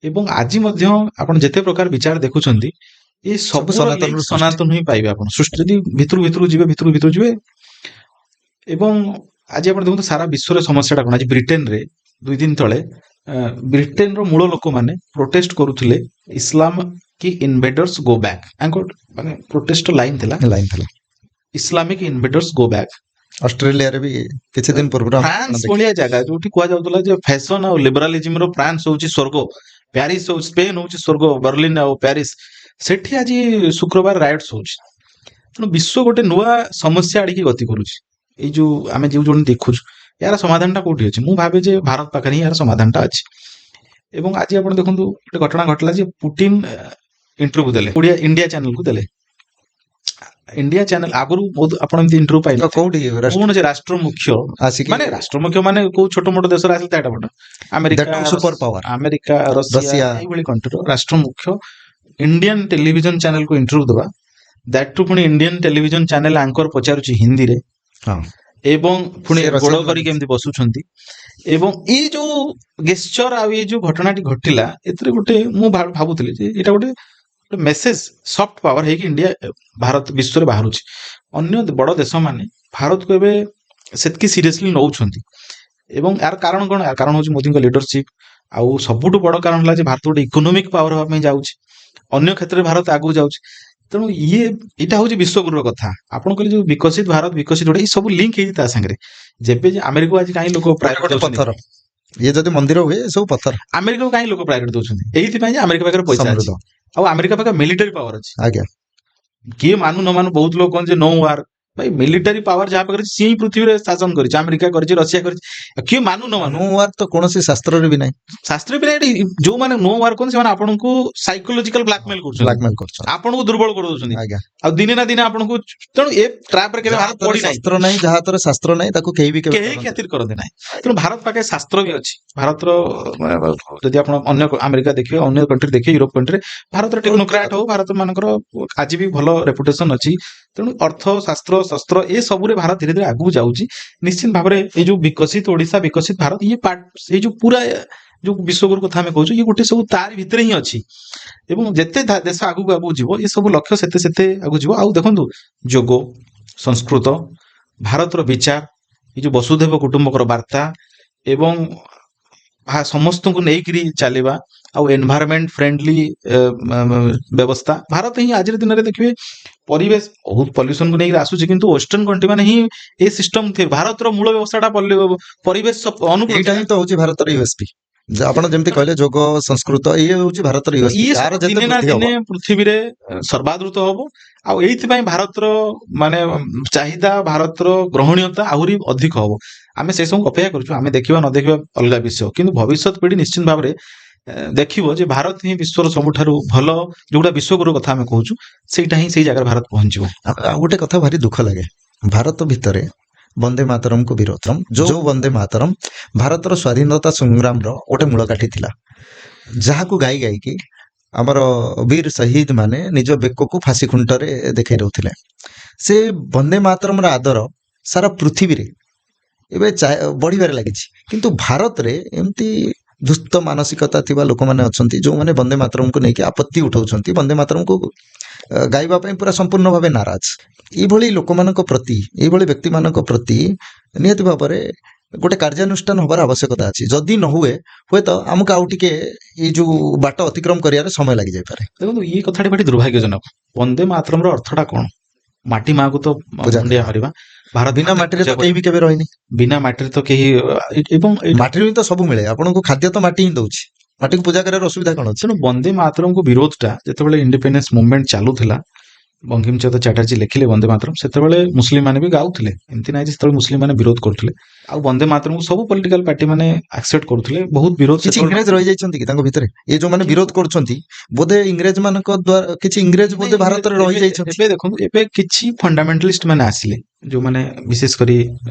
ଏବଂ ଆଜି ମଧ୍ୟ ଆପଣ ଯେତେ ପ୍ରକାର ବିଚାର ଦେଖୁଛନ୍ତି, ଏ ସବୁ ସନାତନରୁ ସୃଷ୍ଟି। ସନାତନ ହିଁ ପାଇବେ ଆପଣ। ସୃଷ୍ଟି ଯଦି ଭିତରୁ ଭିତରୁ ଯିବେ, ଭିତରୁ ଭିତରୁ ଯିବେ। ଏବଂ ଆଜି ଆପଣ ଦେଖନ୍ତୁ ସାରା ବିଶ୍ୱରେ ସମସ୍ୟାଟା କଣ। ଆଜି ବ୍ରିଟେନରେ 2 ଦିନ ତଳେ ବ୍ରିଟେନର ମୂଳ ଲୋକମାନେ ପ୍ରୋଟେଷ୍ଟ କରୁଥିଲେ, ଇସଲାମ କି ଇନଭେଡର୍ସ ଗୋ ବ୍ୟାକ୍। ତାଙ୍କ ମାନେ ପ୍ରୋଟେଷ୍ଟ ଲାଇନ ଥିଲା ଲାଇନ ଥିଲା ଇସଲାମିକ ଇନଭେଡର୍ସ ଗୋ ବ୍ୟାକ୍। ଅଷ୍ଟ୍ରେଲିଆରେ ବି କିଛି ଦିନ ପୂର୍ବରୁ ଆମେ ଫ୍ରାନ୍ସ ଭଳିଆ ଜାଗା, ଯୋଉଠି କୁହାଯାଉଥିଲା ଯେ ଫ୍ୟାସନ ଆଉ ଲିବରାଲିଜିମ ର ଫ୍ରାନ୍ସ ହଉଛି ସ୍ୱର୍ଗ, ପ୍ୟାରିସ ହଉଛି, ସ୍ପେନ ହଉଛି ସ୍ୱର୍ଗ, ବର୍ଲିନ ଆଉ ପ୍ୟାରିସ, ସେଠି ଆଜି ଶୁକ୍ରବାର ରାୟଟ୍ସ ହଉଛି। ତେଣୁ ବିଶ୍ୱ ଗୋଟେ ନୂଆ ସମସ୍ୟା ଆଡ଼ିକି ଗତି କରୁଛି। ଏଇ ଯୋଉ ଆମେ ଯୋଉ ଯୋଉ ଦେଖୁଛୁ, ଏହାର ସମାଧାନଟା କୋଉଠି ଅଛି? ମୁଁ ଭାବେ ଯେ ଭାରତ ପାଖରେ ହିଁ ଏହାର ସମାଧାନଟା ଅଛି। ଏବଂ ଆଜି ଆପଣ ଦେଖନ୍ତୁ, ଗୋଟେ ଘଟଣା ଘଟିଲା ଯେ ପୁଟିନ ଇଣ୍ଟରଭ୍ୟୁ ଦେଲେ, ଓଡ଼ିଆ ଇଣ୍ଡିଆ ଚ୍ୟାନେଲକୁ ଦେଲେ। ଇଣ୍ଡିଆ ଚ୍ୟାନେଲ ଆଗରୁ ବହୁତ ଆପଣ ଏମିତି ଇଣ୍ଟରଭ୍ୟୁ ପାଇଲେ ତ କୋଉଠି ରାଷ୍ଟ୍ର କୌଣସି ରାଷ୍ଟ୍ର ମୁଖ୍ୟ ଆସିକି ମାନେ ରାଷ୍ଟ୍ର ମୁଖ୍ୟ ମାନେ କୋଉ ଛୋଟ ମୋଟ ଦେଶରେ ଆସିଲେ ତାଟା ବଡ America, super power America, Russia, Russia. ଏଇଭଳି କଣ୍ଟ୍ରିର ରାଷ୍ଟ୍ର ମୁଖ୍ୟ ଇଣ୍ଡିଆନ ଟେଲିଭିଜନ ଚ୍ୟାନେଲକୁ ଇଣ୍ଟରଭ୍ୟୁ ଦେବା, that two ପୁଣି ଇଣ୍ଡିଆନ ଟେଲିଭିଜନ ଚ୍ୟାନେଲ ଆଙ୍କର ପଚାରୁଛି ହିନ୍ଦୀରେ ଏବଂ ପୁଣି ସେ ଗୋଡ ରସିଆନ କରିକି ଏମିତି ବସୁଛନ୍ତି। ଏବଂ ଏଇ ଯୋଉ ଗେସ୍ଚର ଆଉ ଏଇ ଯୋଉ ଘଟଣାଟି ଘଟିଲା, ଏଥିରେ ଗୋଟେ ମୁଁ ଭାବୁଥିଲି ଯେ ଏଇଟା ଗୋଟେ ଗୋଟେ ମେସେଜ, ସଫ୍ଟ ପାୱାର ହେଇକି ଇଣ୍ଡିଆ, ଭାରତ ବିଶ୍ୱରେ ବାହାରୁଛି। ଅନ୍ୟ ବଡ ଦେଶମାନେ ଭାରତକୁ ଏବେ ସେତିକି ସିରିୟସଲି ନଉଛନ୍ତି। ଏବଂ ଏହାର କାରଣ କଣ? ଏହାର କାରଣ ହଉଛି ମୋଦିଙ୍କ ଲିଡରସିପ। ଆଉ ସବୁଠୁ ବଡ କାରଣ ହେଲା ଯେ ଭାରତ ଗୋଟେ ଇକୋନୋମିକ ପାୱାର ହେବା ପାଇଁ ଯାଉଛି, ଅନ୍ୟ କ୍ଷେତ୍ରରେ ଭାରତ ଆଗକୁ ଯାଉଛି। ତେଣୁ ଇଏ ଏଇଟା ହଉଛି ବିଶ୍ୱଗୁରୁର କଥା। ଆପଣ କହିଲେ ଯୋଉ ବିକଶିତ ଭାରତ, ବିକଶିତ ଗୋଟେ, ଏଇ ସବୁ ଲିଙ୍କ ହେଇଛି ତା ସାଙ୍ଗରେ। ଯେବେ ଯେ ଆମେରିକାକୁ ଆଜି କାହିଁ ଲୋକ ଗୋଟେ ପ୍ରାୟୋରିଟି ଗୋଟେ ଦଉଛନ୍ତି? ପଥର, ଇଏ ଯଦି ମନ୍ଦିର ହୁଏ, ଏ ସବୁ ପଥର। ଆମେରିକାକୁ କାହିଁ ଲୋକ ପ୍ରାୟୋରିଟି ଦଉଛନ୍ତି? ଏଇଥିପାଇଁ ଯେ ଆମେରିକା ପାଖରେ ପଇସା ଅଛି ସମୃଦ୍ଧ। ଆଉ ଆମେରିକା ପାଖରେ ମିଲିଟାରୀ ପାୱାର ଅଛି। କିଏ ମାନୁ ନ ମାନୁ, ବହୁତ ଲୋକ କହନ୍ତି ଯେ ନୋ ୱାର। ଭାଇ, ମିଲିଟାରୀ ପାୱାର ଯାହା ପାଖରେ ଅଛି, ସିଏ ହିଁ ପୃଥିବୀରେ ଶାସନ କରିଛି। ଆମେରିକା କରିଛି, ରଷିଆ କରିଛି। ଆଉ କିଏ ମାନୁ ନ ମାନୁ। ନୋ ୱାର ତ କୌଣସି ଶାସ୍ତ୍ରରେ ବି ନାହିଁ। ଶାସ୍ତ୍ର ବି ଏଠି ଯୋଉମାନେ ନୋ ୱାର କୁହନ୍ତି, ସେମାନେ ଆପଣଙ୍କୁ ସାଇକୋଲୋଜିକାଲ ବ୍ଲାକମେଲ କରୁଛନ୍ତି। ବ୍ଲାକମେଲ କରୁଛନ୍ତି। ଆପଣଙ୍କୁ ଦୁର୍ବଳ କରିଦଉଛନ୍ତି। ଆଉ ଦିନେ ନା ଦିନେ ଆପଣଙ୍କୁ, ତେଣୁ ଏ ଟ୍ରାପରେ କେବେ ଯାହା ଭାରତ ହାତରେ ପଡିନାହିଁ। ଶସ୍ତ୍ର ନାହିଁ, ଯାହା ହାତରେ ଶାସ୍ତ୍ର ନାହିଁ, ତାକୁ କେହି ବି କେବେ କେହି କରନ୍ତି କ୍ଷତି କରନ୍ତି ନାହିଁ। ତେଣୁ ଭାରତ ପାଖରେ ଶାସ୍ତ୍ର ବି ଅଛି। ଭାରତର ଯଦି ଆପଣ ଅନ୍ୟ ଆମେରିକା ଦେଖିବେ, ଅନ୍ୟ କଣ୍ଟ୍ରି ଦେଖିବେ, ୟୁରୋପ କଣ୍ଟ୍ରିରେ ଭାରତର ଟେକ୍ନୋକ୍ରାଟ ହଉ, ଭାରତ ମାନଙ୍କର ଆଜି ବି ଭଲ ରେପୁଟେସନ ଅଛି। ତେଣୁ ଅର୍ଥ, ଶାସ୍ତ୍ର, ଶସ୍ତ୍ର ଏ ସବୁରେ ଭାରତ ଧୀରେ ଧୀରେ ଆଗକୁ ଯାଉଛି। ନିଶ୍ଚିତ ଭାବରେ ଏଇ ଯୋଉ ବିକଶିତ ଓଡିଶା, ବିକଶିତ ଭାରତ, ଇଏ ପାର୍ଟ, ଏଇ ଯୋଉ ପୁରା ଯୋଉ ବିଶ୍ୱଗୁରୁ କଥା ଆମେ କହୁଛୁ, ଇଏ ଗୋଟେ ସବୁ ତାରି ଭିତରେ ହିଁ ଅଛି। ଏବଂ ଯେତେ ଦେଶ ଆଗକୁ ଆଗକୁ ଯିବ, ଏ ସବୁ ଲକ୍ଷ୍ୟ ସେତେ ସେତେ ଆଗକୁ ଯିବ। ଆଉ ଦେଖନ୍ତୁ, ଯୋଗ, ସଂସ୍କୃତ, ଭାରତର ବିଚାର, ଏଇ ଯୋଉ ବସୁଧୈବ କୁଟୁମ୍ବକର ବାର୍ତ୍ତା ଏବଂ ସମସ୍ତଙ୍କୁ ନେଇକିରି ଚାଲିବା ଆଉ ଏନଭାୟରମେଣ୍ଟ ଫ୍ରେଣ୍ଡଲି ବ୍ୟବସ୍ଥା, ଭାରତ ହିଁ ଆଜିର ଦିନରେ ଦେଖିବେ ପରିବେଶ ବହୁତ ପଲ୍ୟୁସନକୁ ନେଇକି ଆସୁଛି, କିନ୍ତୁ ୱେଷ୍ଟର୍ଣ୍ଣ କଣ୍ଟ୍ରି ମାନେ ହିଁ ଏ ସିଷ୍ଟମ, ଭାରତର ମୂଳ ବ୍ୟବସ୍ଥାଟା ପରିବେଶ ଅନୁକୂଳ। ଏଇଟା ହିଁ ତ ହଉଛି ଭାରତର ୟୁଏସପି। ଆପଣ ଯେମିତି କହିଲେ ଯୋଗ, ସଂସ୍କୃତ, ଇଏ ହଉଛି ଭାରତର ୟୁଏସପି। ଇଏ ତାର ସବୁ ଯେତେ ଦିନେ ନା ବୃଦ୍ଧି ହବ ଦିନେ ପୃଥିବୀରେ ସର୍ବାଦୃତ ହବ। ଆଉ ଏଇଥିପାଇଁ ଭାରତର ମାନେ ଚାହିଦା, ଭାରତର ଗ୍ରହଣୀୟତା ଆହୁରି ଅଧିକ ହବ। ଆମେ ସେ ସବୁ ଅପେକ୍ଷା କରୁଛୁ। ଆମେ ଦେଖିବା ନ ଦେଖିବା ଅଲଗା ବିଷୟ, କିନ୍ତୁ ଭବିଷ୍ୟତ ପିଢି ନିଶ୍ଚିତ ଭାବରେ ଦେଖିବ ଯେ ଭାରତ ହିଁ ବିଶ୍ୱର ସବୁଠାରୁ ଭଲ, ଯୋଉଟା ବିଶ୍ୱଗୁରୁ କଥା ଆମେ କହୁଛୁ, ସେଇଟା ହିଁ ସେଇ ଜାଗାରେ ଭାରତ ପହଞ୍ଚିବ। ଆଉ ଗୋଟେ କଥା ଭାରି ଦୁଃଖ ଲାଗେ, ଭାରତ ଭିତରେ ବନ୍ଦେ ମାତରମକୁ ବିରୋଧ। ଯୋଉ ବନ୍ଦେ ମାତରମ ଭାରତର ସ୍ୱାଧୀନତା ସଂଗ୍ରାମର ଗୋଟେ ମୂଳକାଠି ଥିଲା, ଯାହାକୁ ଗାଇ ଗାଇକି ଆମର ବୀର ଶହୀଦ ମାନେ ନିଜ ବେକକୁ ଫାଶୀ ଖୁଣ୍ଟରେ ଦେଖେଇ ଦଉଥିଲେ, ସେ ବନ୍ଦେ ମାତରମର ଆଦର ସାରା ପୃଥିବୀରେ ଏବେ ବଢିବାରେ ଲାଗିଛି। କିନ୍ତୁ ଭାରତରେ ଏମିତି ଦୁସ୍ଥ ମାନସିକତା ଥିବା ଲୋକମାନେ ଅଛନ୍ତି, ଯୋଉମାନେ ବନ୍ଦେ ମାତରମକୁ ନେଇକି ଆପତ୍ତି ଉଠାଉଛନ୍ତି, ବନ୍ଦେ ମାତରମକୁ ଗାଇବା ପାଇଁ ପୁରା ସମ୍ପୂର୍ଣ୍ଣ ଭାବେ ନାରାଜ। ଏଇଭଳି ଲୋକମାନଙ୍କ ପ୍ରତି, ଏଇଭଳି ବ୍ୟକ୍ତିମାନଙ୍କ ପ୍ରତି ନିହାତି ଭାବରେ ଗୋଟେ କାର୍ଯ୍ୟାନୁଷ୍ଠାନ ହବାର ଆବଶ୍ୟକତା ଅଛି। ଯଦି ନ ହୁଏ, ହୁଏତ ଆମକୁ ଆଉ ଟିକେ ଏଇ ଯୋଉ ବାଟ ଅତିକ୍ରମ କରିବାରେ ସମୟ ଲାଗିଯାଇପାରେ। ଦେଖନ୍ତୁ, ଇଏ କଥାଟି ଭାରି ଦୁର୍ଭାଗ୍ୟଜନକ। ବନ୍ଦେ ମାତରମର ଅର୍ଥଟା କଣ? ମାଟି ମାକୁ ତ ପୂଜା ମୁଣ୍ଡିଆ ମାରିବା, ଭାରତ ବିନା ମାତାକୁ ମାଟିରେ ତ ପୂଜା କେହି ବି କେବେ ରହିନି। ବିନା ମାଟିରେ ତ କେହି ଏବଂ ମାଟିରୁ ହିଁ ତ ସବୁ ମିଳେ ଆପଣଙ୍କୁ, ଖାଦ୍ୟ ତ ମାଟି ହିଁ ଦଉଛି। ମାଟିକୁ ପୂଜା କରିବାର ଅସୁବିଧା କଣ ଅଛି? ତେଣୁ ବନ୍ଦେ ମାତରମକୁ ବିରୋଧଟା, ଯେତେବେଳେ ଇଣ୍ଡିପେଣ୍ଡେନ୍ସ ମୁଭମେଣ୍ଟ ଚାଲୁଥିଲା, ବଙ୍କିମ ଚନ୍ଦ୍ର ଚାଟାର୍ଜୀ ଲେଖିଲେ ବନ୍ଦେ ମାତରମ, ସେତେବେଳେ ମୁସଲିମ ମାନେ ବି ଗାଉଥିଲେ। ଏମିତି ନାହିଁ ଯେ ସେତେବେଳେ ମୁସଲିମ ମାନେ ବିରୋଧ କରୁଥିଲେ। ଆଉ ବନ୍ଦେ ମାତରମକୁ ସବୁ ପଲିଟିକାଲ ପାର୍ଟି ମାନେ ଆକ୍ସେପ୍ଟ କରୁଥିଲେ। ବହୁତ ବିରୋଧ କିଛି ସେତେବେଳେ ଇଂରେଜ ରହିଯାଇଛନ୍ତି କି ତାଙ୍କ ଭିତରେ? ଏ ଯୋଉମାନେ ବିରୋଧ କରୁଛନ୍ତି, ବୋଧେ ଇଂରେଜ ମାନଙ୍କ ଦ୍ଵାରା, କିଛି ଇଂରେଜ ବୋଧେ ଭାରତରେ ରହିଯାଇଛନ୍ତି। ଏବେ ଦେଖନ୍ତୁ, ଏବେ କିଛି ଫଣ୍ଡାମେଣ୍ଟାଲିଷ୍ଟ ମାନେ ଆସିଲେ, ଯୋଉମାନେ ବିଶେଷ କରି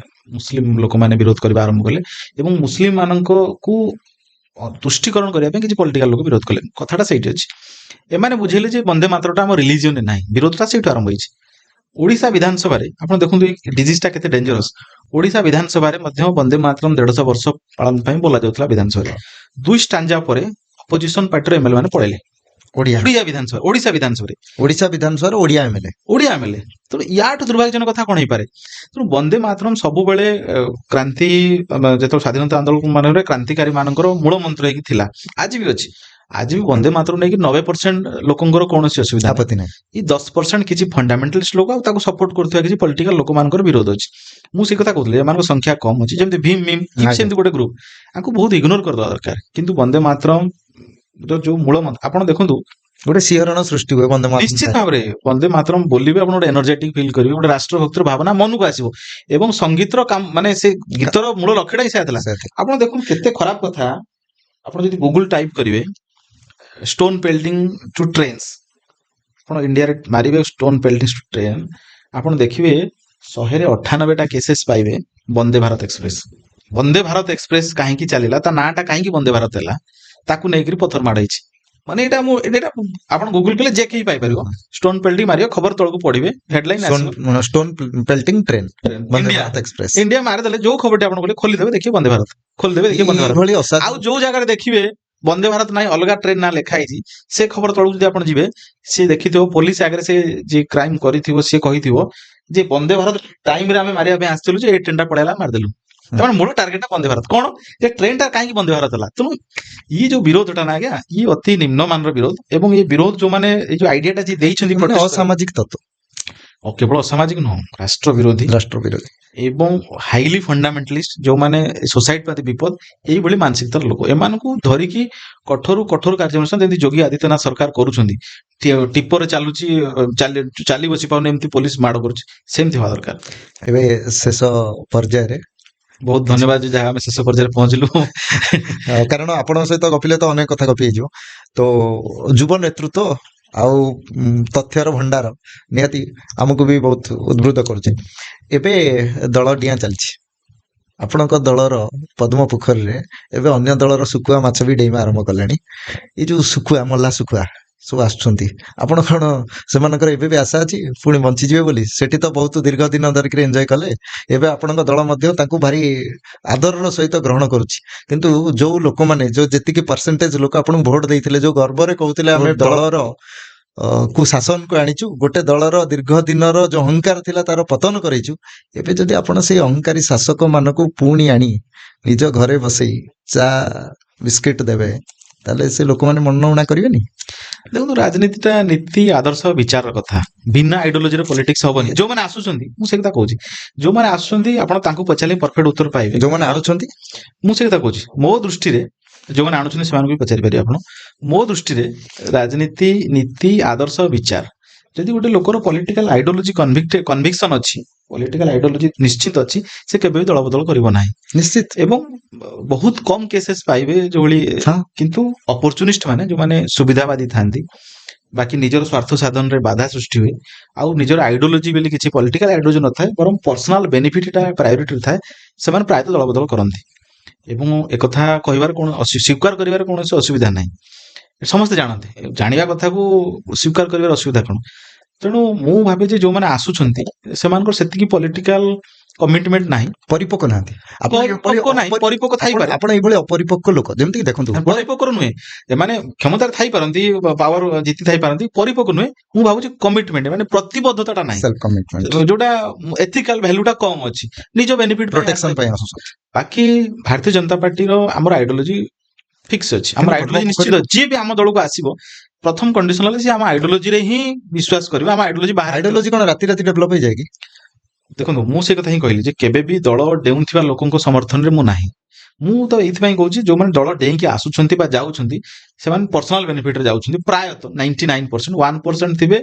ମୁସଲିମ ଲୋକମାନେ ବିରୋଧ କରିବା ଆରମ୍ଭ କଲେ ଏବଂ ମୁସଲିମ ମାନଙ୍କୁ ତୁଷ୍ଟିକରଣ କରିବା ପାଇଁ କିଛି ପଲିଟିକାଲ ଲୋକ ବିରୋଧ କଲେ। କଥାଟା ସେଇଠି ଅଛି। ଏମାନେ ବୁଝିଲେ ଯେ ବନ୍ଦେ ମାତରମଟା ଆମ ରିଲିଜିଅନରେ ନାହିଁ। ବିରୋଧଟା ସେଇଠୁ ଆରମ୍ଭ ହେଇଛି। ଓଡ଼ିଶା ବିଧାନସଭାରେ ଆପଣ ଦେଖନ୍ତୁ, ଏଇ ଡିଜିଜଟା କେତେ ଡେଞ୍ଜରସ୍। ଓଡ଼ିଶା ବିଧାନସଭାରେ ମଧ୍ୟ ବନ୍ଦେ ମାତରମ 150 ବର୍ଷ ପାଳନ ପାଇଁ ବୋଲା ଯାଉଥିଲା ବିଧାନସଭାରେ। ଦୁଇ ଷ୍ଟାଞ୍ଜା ପରେ ଅପୋଜିସନ ପାର୍ଟିର ଏମଏଲଏ ମାନେ ପଳେଇଲେ। ଓଡିଆ ଓଡ଼ିଆ ବିଧାନସଭା, ଓଡ଼ିଶା ବିଧାନସଭାରେ। ଓଡିଶା ବିଧାନସଭାର ଓଡିଆ ଏମଏଲଏ। ଓଡ଼ିଆ ଏମଏଲଏ। ତେଣୁ ୟାଠୁ ଦୁର୍ଭାଗ୍ୟଜନକ କଥା କଣ ହେଇପାରେ? ତେଣୁ ବନ୍ଦେ ମାତରମ ସବୁବେଳେ କ୍ରାନ୍ତି, ଯେତେବେଳେ ସ୍ୱାଧୀନତା ଆନ୍ଦୋଳନ ମାନଙ୍କରେ କ୍ରାନ୍ତିକାରୀ ମାନଙ୍କର ମୂଳ ମନ୍ତ୍ର ହେଇକି ଥିଲା, ଆଜି ବି ଅଛି। ଆଜି ବି ବନ୍ଦେ ମାତରମ ନେଇକି 90% ଲୋକଙ୍କର କୌଣସି ଅସୁବିଧା ନାହିଁ। ଆପତ୍ତି ନାହିଁ। ଏଇ 10% କିଛି ଫଣ୍ଡାମେଣ୍ଟାଲିଷ୍ଟ ଲୋକ ଆଉ ତାକୁ ସପୋର୍ଟ କରୁଥିବା କିଛି ପଲିଟିକାଲ ଲୋକମାନଙ୍କର ବିରୋଧ ଅଛି। ମୁଁ ସେଇ କଥା କହୁଥିଲି, ଏମାନଙ୍କ ସଂଖ୍ୟା କମ ଅଛି। ଯେମିତି ଭୀମ ମିମ୍ ଆଜ୍ଞା। ସେମିତି ଗୋଟେ ଗ୍ରୁପ, ଆଙ୍କୁ ବହୁତ ଇଗ୍ନୋର କରିଦେବା ଦରକାର। କିନ୍ତୁ ବନ୍ଦେ ମାତରମ ର ଯୋଉ ମୂଳ ମନ୍ତ୍ର, ଆପଣ ଦେଖନ୍ତୁ, ଗୋଟେ ଶିହରଣ ସୃଷ୍ଟି ହୁଏ ବନ୍ଦେ ମାତରମ୍। ନିଶ୍ଚିତ ଭାବରେ ବନ୍ଦେ ମାତରମ ବୋଲିବେ, ଆପଣ ଗୋଟେ ଏନର୍ଜେଟିକ ଫିଲ୍ କରିବେ, ଗୋଟେ ରାଷ୍ଟ୍ରଭକ୍ତିର ଭାବନା ମନକୁ ଆସିବ ଏବଂ ସଙ୍ଗୀତର କାମ, ମାନେ ସେ ଗୀତର ମୂଳ ଲକ୍ଷ୍ୟଟା ହିଁ ସେୟା ଥିଲା। ସେୟା ଥିଲା। ଆପଣ ଦେଖନ୍ତୁ, କେତେ ଖରାପ କଥା। ଆପଣ ଯଦି ଗୁଗୁଲ ଟାଇପ କରିବେ ଷ୍ଟୋନ ପେଲ୍ଟିଂ ଟୁ ଟ୍ରେନ୍ସ, ଆପଣ ଇଣ୍ଡିଆରେ ମାରିବେ ଷ୍ଟୋନ ପେଲ୍ଟିଂ ଟୁ ଟ୍ରେନ୍, ଆପଣ ଦେଖିବେ 100ରେ 98ଟା କେସେସ୍ ପାଇବେ ବନ୍ଦେ ଭାରତ ଏକ୍ସପ୍ରେସ। ବନ୍ଦେ ଭାରତ ଏକ୍ସପ୍ରେସ କାହିଁକି ଚାଲିଲା, ତା ନାଁଟା କାହିଁକି ବନ୍ଦେ ଭାରତ ହେଲା, ତାକୁ ନେଇକରି ପଥର ମାଡ଼ ହେଇଛି। ମାନେ ଏଇଟା ଆପଣ ଗୁଗୁଲ କଲେ ଯେ କେହି ପାଇପାରିବ। ଷ୍ଟୋନ ପେଲ୍ଟିଂ ମାରିବ, ଖବର ତଳକୁ ପଢିବେ, ହେଡଲାଇନ ଆସିବ। Stone pelting train, Vande India Bharat express. India ମାରିଦେଲେ, ଯୋଉ ଖବରଟି ଆପଣ କହିଲେ, ଖୋଲିଦେବେ ଦେଖିବେ ବନ୍ଦେ ଭାରତ, ଖୋଲିଦେବେ ଦେଖିବେ ବନ୍ଦେ ଭାରତ। ଏଇଭଳି ଅସାଧୁ ଆଉ ଯୋଉ ଜାଗାରେ ଦେଖିବେ ବନ୍ଦେ ଭାରତ ନାହିଁ, ଅଲଗା ଟ୍ରେନ ନାଁ ଲେଖା ହେଇଛି, ସେ ଖବର ତଳକୁ ଯଦି ଆପଣ ଯିବେ, ସିଏ ଦେଖିଥିବ ପୋଲିସ ଆଗରେ ସେ ଯିଏ କ୍ରାଇମ କରିଥିବ, ସିଏ କହିଥିବ ଯେ ବନ୍ଦେ ଭାରତ ଟାଇମରେ ଆମେ ମାରିବା ପାଇଁ ଆସିଥିଲୁ ଯେ ଏଇ ଟ୍ରେନଟା ପଳେଇଲା, ମାରିଦେଲୁ। ତାମାନେ ମୂଳ ଟାର୍ଗେଟଟା ବନ୍ଦେ ଭାରତ। କଣ ଯେ ଟ୍ରେନଟା କାହିଁକି ବନ୍ଦେ ଭାରତ ହେଲା? ତେଣୁ ଇଏ ଯୋଉ ବିରୋଧଟା ନା ଆଜ୍ଞା, ଇଏ ଅତି ନିମ୍ନମାନର ବିରୋଧ ଏବଂ ଏ ବିରୋଧ ଯୋଉମାନେ, ଏଇ ଯୋଉ ଆଇଡିଆଟା ଯିଏ ଦେଇଛନ୍ତି ମାନେ protest କରିବା- ଅସାମାଜିକ ତତ୍ତ୍ୱ। ଆଉ କେବଳ ଅସାମାଜିକ ନୁହଁ, ରାଷ୍ଟ୍ର ବିରୋଧୀ, ରାଷ୍ଟ୍ର ବିରୋଧୀ। ଏବଂ ହାଇଲି ଫଣ୍ଡାମେଣ୍ଟାଲିଷ୍ଟ, ଯୋଉମାନେ ସୋସାଇଟି ପ୍ରତି ବିପଦ, ଏଇଭଳି ମାନସିକତାର ଲୋକ। ଏମାନଙ୍କୁ ଧରିକି କଠୋରରୁ କଠୋର କାର୍ଯ୍ୟାନୁଷ୍ଠାନ, ଯେମିତି ଯୋଗୀ ଆଦିତ୍ୟନାଥ ସରକାର କରୁଛନ୍ତି, ଟିପରେ ଚାଲୁଛି, ଚାଲି ଚାଲି ବସି ପାରୁନି, ଏମିତି ପୋଲିସ ମାଡ଼ କରୁଛି, ସେମିତି ହବା ଦରକାର। ଏବେ ଶେଷ ପର୍ଯ୍ୟାୟରେ ବହୁତ ଧନ୍ୟବାଦ ଯେ ଯାହା ଆମେ ଶେଷ ପର୍ଯ୍ୟାୟରେ ପହଞ୍ଚିଲୁ। କାରଣ ଆପଣଙ୍କ ସହିତ ଗପିଲେ ତ ଅନେକ କଥା ଗପି ହେଇଯିବ। ତ ଯୁବ ନେତୃତ୍ୱ ଆଉ ତଥ୍ୟର ଭଣ୍ଡାର ନିହାତି ଆମକୁ ବି ବହୁତ ଉଦ୍ବୃତ କରୁଛି। ଏବେ ଦଳ ଡିଆଁ ଚାଲିଛି। ଆପଣଙ୍କ ଦଳର ପଦ୍ମ ପୋଖରୀରେ ଏବେ ଅନ୍ୟ ଦଳର ଶୁଖୁଆ ମାଛ ବି ଡେଇଁବା ଆରମ୍ଭ କଲେଣି। ଏଇ ଯୋଉ ଶୁଖୁଆ, ମଲା ଶୁଖୁଆ ସବୁ ଆସୁଛନ୍ତି, ଆପଣ କଣ ସେମାନଙ୍କର ଏବେ ବି ଆଶା ଅଛି ପୁଣି ବଞ୍ଚିଯିବେ ବୋଲି? ସେଠି ତ ବହୁତ ଦୀର୍ଘ ଦିନ ଧରିକିରି ଏନ୍ଜୟ କଲେ। ଏବେ ଆପଣଙ୍କ ଦଳ ମଧ୍ୟ ତାଙ୍କୁ ଭାରି ଆଦରର ସହିତ ଗ୍ରହଣ କରୁଛି। କିନ୍ତୁ ଯୋଉ ଲୋକମାନେ, ଯୋଉ ଯେତିକି ପରସେଣ୍ଟେଜ ଲୋକ ଆପଣଙ୍କୁ ଭୋଟ ଦେଇଥିଲେ, ଯୋଉ ଗର୍ବରେ କହୁଥିଲେ ଆମେ ଦଳର କୁ ଶାସନକୁ ଆଣିଛୁ, ଗୋଟେ ଦଳର ଦୀର୍ଘ ଦିନର ଯୋଉ ଅହଙ୍କାର ଥିଲା ତାର ପତନ କରେଇଛୁ, ଏବେ ଯଦି ଆପଣ ସେଇ ଅହଙ୍କାରୀ ଶାସକ ମାନଙ୍କୁ ପୁଣି ଆଣି ନିଜ ଘରେ ବସେଇ ଚା ବିସ୍କିଟ ଦେବେ, ତାହେଲେ ସେ ଲୋକମାନେ ମନ ଊଣା କରିବେନି? ଦେଖନ୍ତୁ, ରାଜନୀତିଟା ନୀତି, ଆଦର୍ଶ, ବିଚାରର କଥା। ବିନା ଆଇଡିଓଲୋଜିର ପଲିଟିକ୍ସ ହବନି। ଯୋଉମାନେ ଆସୁଛନ୍ତି, ମୁଁ ସେ କଥା କହୁଛି, ଯୋଉମାନେ ଆସୁଛନ୍ତି, ଆପଣ ତାଙ୍କୁ ପଚାରିଲେ ପରଫେକ୍ଟ ଉତ୍ତର ପାଇବେ। ଯୋଉମାନେ ଆଣୁଛନ୍ତି? ମୁଁ ସେ କଥା କହୁଛି। ମୋ ଦୃଷ୍ଟିରେ ଯୋଉମାନେ ଆଣୁଛନ୍ତି, ସେମାନଙ୍କୁ ବି ପଚାରି ପାରିବେ ଆପଣ। ମୋ ଦୃଷ୍ଟିରେ ରାଜନୀତି ନୀତି, ଆଦର୍ଶ, ବିଚାର। ଯଦି ଗୋଟେ ଲୋକର ପଲିଟିକାଲ ଆଇଡିଓଲୋଜି କନଭିକ୍ସନ ଅଛି, ପଲିଟିକାଲ ଆଇଡିଓଲୋଜି ନିଶ୍ଚିତ ଅଛି, ସେ କେବେ ବି ଦଳ ବଦଳ କରିବ ନାହିଁ। ଏବଂ ବହୁତ କମ କେସେସ୍ ପାଇବେ ଯୋଉଭଳି। କିନ୍ତୁ ଅପରଚୁନିଷ୍ଟ ମାନେ, ଯୋଉମାନେ ସୁବିଧାବାଦୀ ଥାନ୍ତି, ବାକି ନିଜର ସ୍ୱାର୍ଥ ସାଧନରେ ବାଧା ସୃଷ୍ଟି ହୁଏ ଆଉ ନିଜର ଆଇଡିଓଲୋଜି ବୋଲି କିଛି ପଲିଟିକାଲ ଆଇଡିଓଲୋଜି ନଥାଏ, ବରଂ ପର୍ସନାଲ ବେନିଫିଟଟା ପ୍ରାୟୋରିଟି ଥାଏ, ସେମାନେ ପ୍ରାୟତଃ ଦଳ ବଦଳ କରନ୍ତି। ଏବଂ ଏକଥା କହିବାର କୌଣସି, ସ୍ୱୀକାର କରିବାର କୌଣସି ଅସୁବିଧା ନାହିଁ। ସମସ୍ତେ ଜାଣନ୍ତି। ଜାଣିବା କଥାକୁ ସ୍ୱୀକାର କରିବାର ଅସୁବିଧା କଣ? ତେଣୁ ମୁଁ ଭାବେ ଯେ ଯୋଉମାନେ ଆସୁଛନ୍ତି, ସେମାନଙ୍କର ସେତିକି ପଲିଟିକାଲ କମିଟମେଣ୍ଟ ନାହିଁ। ପରିପକ୍ୱ ନାହାନ୍ତି ଆପଣ। ପରିପକ୍ୱ ନାହିଁ, ପରିପକ୍ୱ ଥାଇପାରେ। ଆପଣ ଏଇଭଳି ଅପରିପକ୍ୱ ଲୋକ, ଯେମିତିକି ଦେଖନ୍ତୁ। ପରିପକ୍ୱ ନୁହେଁ, ଏମାନେ କ୍ଷମତାରେ ଥାଇପାରନ୍ତି, ପାୱାର ଜିତି ଥାଇପାରନ୍ତି, ପରିପକ୍ୱ ନୁହେଁ। ମୁଁ ଭାବୁଛି କମିଟମେଣ୍ଟ ମାନେ ପ୍ରତିବଦ୍ଧତାଟା ନାହିଁ। Self commitment. ଯୋଉଟା ଏଥିକାଲ ଭ୍ୟାଲୁଟା କମ ଅଛି, ନିଜ ବେନିଫିଟ ପ୍ରୋଟେକ୍ସନ ପାଇଁ ଆସୁଛନ୍ତି। ବାକି ଭାରତୀୟ ଜନତା ପାର୍ଟିର ଆମର ଆଇଡିଓଲୋଜି ଫିକ୍ସ ଅଛି, ଆମର କିନ୍ତୁ ଆଇଡିଓଲୋଜି ପଦ୍ମ ନିଶ୍ଚିତ। ଯିଏ ବି ଆମ ଦଳକୁ ଆସିବ, ପ୍ରଥମ କଣ୍ଡିସନ ହେଲା ସିଏ ଆମ ଆଇଡିଓଲୋଜିରେ ହିଁ ବିଶ୍ୱାସ କରିବ, ଆମ ଆଇଡିଓଲୋଜି ବାହାରେ ଆଇଡିଓଲୋଜି କଣ ରାତି ରାତି ଡେଭଲପ ହେଇଯାଏ କି? ଦେଖନ୍ତୁ, ମୁଁ ସେ କଥା ହିଁ କହିଲି ଯେ କେବେ ବି ଦଳ ଡେଉଁଥିବା ଲୋକଙ୍କ ସମର୍ଥନରେ ମୁଁ ନାହିଁ। ମୁଁ ତ ଏଇଥିପାଇଁ କହୁଛି, ଯୋଉମାନେ ଦଳ ଡେଇଁକି ଆସୁଛନ୍ତି ବା ଯାଉଛନ୍ତି, ସେମାନେ ପର୍ସନାଲ ବେନିଫିଟରେ ଯାଉଛନ୍ତି ପ୍ରାୟତଃ 99%। 1% ଥିବେ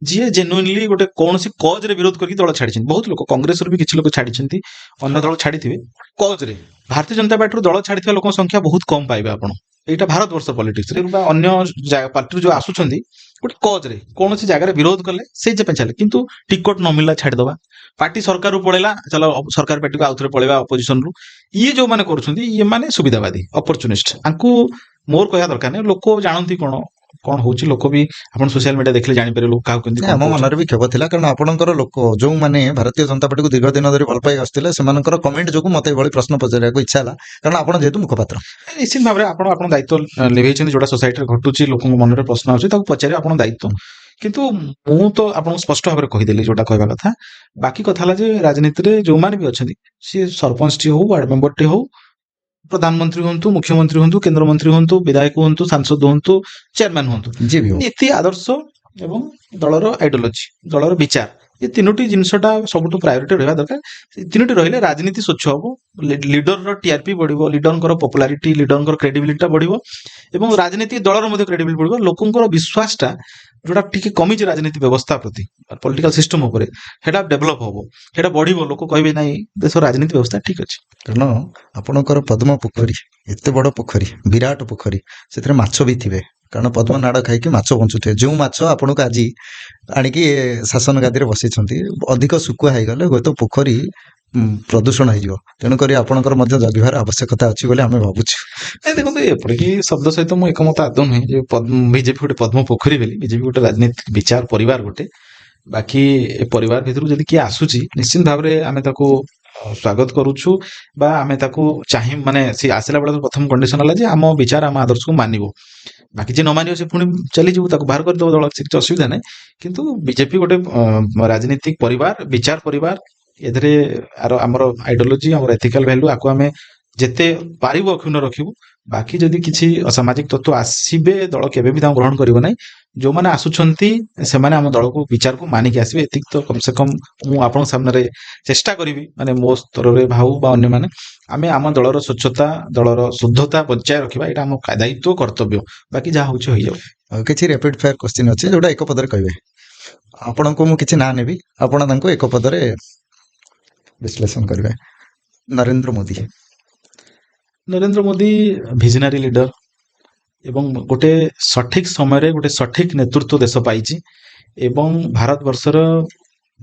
ଯିଏ ଜେନୁଇନଲି ଗୋଟେ କୌଣସି କଜରେ ବିରୋଧ କରିକି ଦଳ ଛାଡିଛନ୍ତି। ବହୁତ ଲୋକ କଂଗ୍ରେସରୁ ବି କିଛି ଲୋକ ଛାଡିଛନ୍ତି, ଅନ୍ୟ ଦଳ ଛାଡିଥିବେ କଜରେ। ଭାରତୀୟ ଜନତା ପାର୍ଟିରୁ ଦଳ ଛାଡିଥିବା ଲୋକଙ୍କ ସଂଖ୍ୟା ବହୁତ କମ ପାଇବେ ଆପଣ। ଏଇଟା ଭାରତବର୍ଷ ପଲିଟିକ୍ସରେ ବା ଅନ୍ୟ ପାର୍ଟିରୁ ଯୋଉ ଆସୁଛନ୍ତି, ଗୋଟେ କଜରେ କୌଣସି ଜାଗାରେ ବିରୋଧ କଲେ ସେଇ ଯେ ପାଇଁ ଚାଲେ। କିନ୍ତୁ ଟିକଟ ନ ମିଳିଲା ଛାଡିଦବା, ପାର୍ଟି ସରକାରରୁ ପଳେଇଲା, ଚାଲ ସରକାର ପାର୍ଟିକୁ ଆଉଥରେ ପଳେଇବା ଅପୋଜିସନରୁ, ଇଏ ଯୋଉମାନେ କରୁଛନ୍ତି, ଇଏମାନେ ସୁବିଧାବାଦୀ, ଅପରଚୁନିଷ୍ଟ। ଆଙ୍କୁ ମୋର କହିବା ଦରକାର ନାହିଁ। ଲୋକ ଜାଣନ୍ତି କଣ କଣ ହଉଛି। ଲୋକ ବି ଆପଣ ସୋସିଆଲ ମିଡିଆ ଦେଖିଲେ ଜାଣିପାରିବେ ଲୋକ କାହାକୁ କେମିତି ନାଇଁ, କଣ ଆମ କହୁଛନ୍ତି। ମନରେ ବି କ୍ଷୋଭ ଥିଲା, କାରଣ ଆପଣଙ୍କର ଲୋକ ଯୋଉମାନେ ଭାରତୀୟ ଜନତା ପାର୍ଟିକୁ ଦୀର୍ଘ ଦିନ ଧରି ଭଲ ପାଇ ଆସୁଥିଲେ, ସେମାନଙ୍କର କମେଣ୍ଟ ଯୋଗୁଁ ମତେ ଏଭଳି ପ୍ରଶ୍ନ ପଚାରିବାକୁ ଇଚ୍ଛା ହେଲା, କାରଣ ଆପଣ ଯେହେତୁ ମୁଖପାତ୍ର। ନିଶ୍ଚିତ ଭାବରେ ଆପଣ ଆପଣ ଦାୟିତ୍ୱ ଲିଭେଇଛନ୍ତି। ଯୋଉଟା ସୋସାଇଟିରେ ଘଟୁଛି, ଲୋକଙ୍କ ମନରେ ପ୍ରଶ୍ନ ଆସୁଛି, ତାକୁ ପଚାରିବା ଆପଣ ଦାୟିତ୍ୱ। କିନ୍ତୁ ମୁଁ ତ ଆପଣଙ୍କୁ ସ୍ପଷ୍ଟ ଭାବରେ କହିଦେଲି ଯୋଉଟା କହିବା କଥା। ବାକି କଥା ହେଲା ଯେ ରାଜନୀତିରେ ଯୋଉମାନେ ବି ଅଛନ୍ତି, ସିଏ ସରପଞ୍ଚଟି ହଉ, ୱାର୍ଡ ମେମ୍ବରଟି ହଉ, ପ୍ରଧାନମନ୍ତ୍ରୀ ହୁଅନ୍ତୁ, ମୁଖ୍ୟମନ୍ତ୍ରୀ ହୁଅନ୍ତୁ, କେନ୍ଦ୍ରମନ୍ତ୍ରୀ ହୁଅନ୍ତୁ, ବିଧାୟକ ହୁଅନ୍ତୁ, ସାଂସଦ ହୁଅନ୍ତୁ, ଚେୟାରମ୍ୟାନ ହୁଅନ୍ତୁ, ଯିଏ ବି ହଉ, ନୀତି, ଆଦର୍ଶ ଏବଂ ଦଳର ଆଇଡିଓଲୋଜି, ଦଳର ବିଚାର, ଏ ତିନୋଟି ଜିନିଷଟା ସବୁଠୁ ପ୍ରାୟୋରିଟି ରହିବା ଦରକାର। ସେ ତିନୋଟି ରହିଲେ ରାଜନୀତି ସ୍ୱଚ୍ଛ ହବ, ଲିଡରର ଟିଆରପି ବଢିବ, ଲିଡରଙ୍କର ପପୁଲାରିଟି, ଲିଡରଙ୍କର କ୍ରେଡିବିଲିଟିଟା ବଢିବ ଏବଂ ରାଜନୀତି ଦଳର ମଧ୍ୟ କ୍ରେଡିବିଲିଟି ବଢିବ। ଲୋକଙ୍କର ବିଶ୍ୱାସଟା ଯୋଉଟା ଟିକେ କମିଛି ରାଜନୀତି ବ୍ୟବସ୍ଥା ପ୍ରତି, ପଲିଟିକାଲ ସିଷ୍ଟମ ଉପରେ, ସେଟା ଡେଭଲପ ହବ, ସେଟା ବଢିବ। ଲୋକ କହିବେ, ନାଇଁ, ଦେଶର ରାଜନୀତି ବ୍ୟବସ୍ଥା ଠିକ ଅଛି। କାରଣ ଆପଣଙ୍କର ପଦ୍ମ ପୋଖରୀ, ଏତେ ବଡ ପୋଖରୀ, ବିରାଟ ପୋଖରୀ, ସେଥିରେ ମାଛ ବି ଥିବେ, କାରଣ ପଦ୍ମ ନାଡ଼ ଖାଇକି ମାଛ ବଞ୍ଚୁଥିବେ। ଯେଉଁ ମାଛ ଆପଣଙ୍କୁ ଆଜି ଆଣିକି ଏ ଶାସନ ଗାଦିରେ ବସିଛନ୍ତି, ଅଧିକ ଶୁଖୁଆ ହେଇଗଲେ ହୁଏତ ପୋଖରୀ ପ୍ରଦୂଷଣ ହେଇଯିବ। ତେଣୁକରି ଆପଣଙ୍କର ମଧ୍ୟ ଜଗିବାର ଆବଶ୍ୟକତା ଅଛି ବୋଲି ଆମେ ଭାବୁଛୁ। ନାଇଁ, ଦେଖନ୍ତୁ, ଏପରିକି ଶବ୍ଦ ସହିତ ମୁଁ ଏକମତ ଆଦୌ ନୁହେଁ ଯେ ବିଜେପି ଗୋଟେ ପଦ୍ମ ପୋଖରୀ ବୋଲି। ବିଜେପି ଗୋଟେ ରାଜନୀତିକ ବିଚାର ପରିବାର ଗୋଟେ। ବାକି ଏ ପରିବାର ଭିତରକୁ ଯଦି କିଏ ଆସୁଛି, ନିଶ୍ଚିତ ଭାବରେ ଆମେ ତାକୁ ସ୍ୱାଗତ କରୁଛୁ ବା ଆମେ ତାକୁ ଚାହିଁ, ମାନେ ସେ ଆସିଲା ବେଳେ ପ୍ରଥମ କଣ୍ଡିସନ ହେଲା ଯେ ଆମ ବିଚାର, ଆମ ଆଦର୍ଶକୁ ମାନିବ। ବାକି ଯିଏ ନ ମାନିବ, ସେ ପୁଣି ଚାଲିଯିବ, ତାକୁ ବାହାର କରିଦେବ ଦଳ, ସେ କିଛି ଅସୁବିଧା ନାହିଁ। କିନ୍ତୁ ବିଜେପି ଗୋଟେ ରାଜନୀତିକ ପରିବାର, ବିଚାର ପରିବାର। ଏଥିରେ ଆର ଆମର ଆଇଡିଓଲୋଜି, ଆମର ଏଥିକାଲ ଭ୍ୟାଲୁ, ଆକୁ ଆମେ ଯେତେ ପାରିବୁ ଅକ୍ଷୁଣ୍ଣ ରଖିବୁ। ବାକି ଯଦି କିଛି ଅସାମାଜିକ ତତ୍ତ୍ୱ ଆସିବେ, ଦଳ କେବେ ବି ତାଙ୍କୁ ଗ୍ରହଣ କରିବ ନାହିଁ। ଯୋଉମାନେ ଆସୁଛନ୍ତି, ସେମାନେ ଆମ ଦଳକୁ, ବିଚାରକୁ ମାନିକି ଆସିବେ, ଏତିକି ତ କମ ସେ କମ ମୁଁ ଆପଣଙ୍କ ସାମ୍ନାରେ ଚେଷ୍ଟା କରିବି। ମାନେ ମୋ ସ୍ତରରେ ଭାଉ ବା ଅନ୍ୟମାନେ, ଆମେ ଆମ ଦଳର ସ୍ୱଚ୍ଛତା, ଦଳର ଶୁଦ୍ଧତା ବଞ୍ଚାଇ ରଖିବା, ଏଇଟା ଆମ ଦାୟିତ୍ୱ, କର୍ତ୍ତବ୍ୟ। ବାକି ଯାହା ହଉଛି ହେଇଯାଉ। ଆଉ କିଛି ର୍ୟାପିଡ ଫାୟାର କ୍ୱେଶ୍ଚିନ୍ ଅଛି, ଯୋଉଟା ଏକ ପଦରେ କହିବେ। ଆପଣଙ୍କୁ ମୁଁ କିଛି ନାଁ ନେବି, ଆପଣ ତାଙ୍କୁ ଏକ ପଦରେ ବିଶ୍ଳେଷଣ କରିବେ। ନରେନ୍ଦ୍ର ମୋଦି। ନରେନ୍ଦ୍ର ମୋଦି ଭିଜନାରୀ ଲିଡର ଏବଂ ଗୋଟେ ସଠିକ ସମୟରେ ଗୋଟେ ସଠିକ ନେତୃତ୍ୱ ଦେଶ ପାଇଛି ଏବଂ ଭାରତବର୍ଷର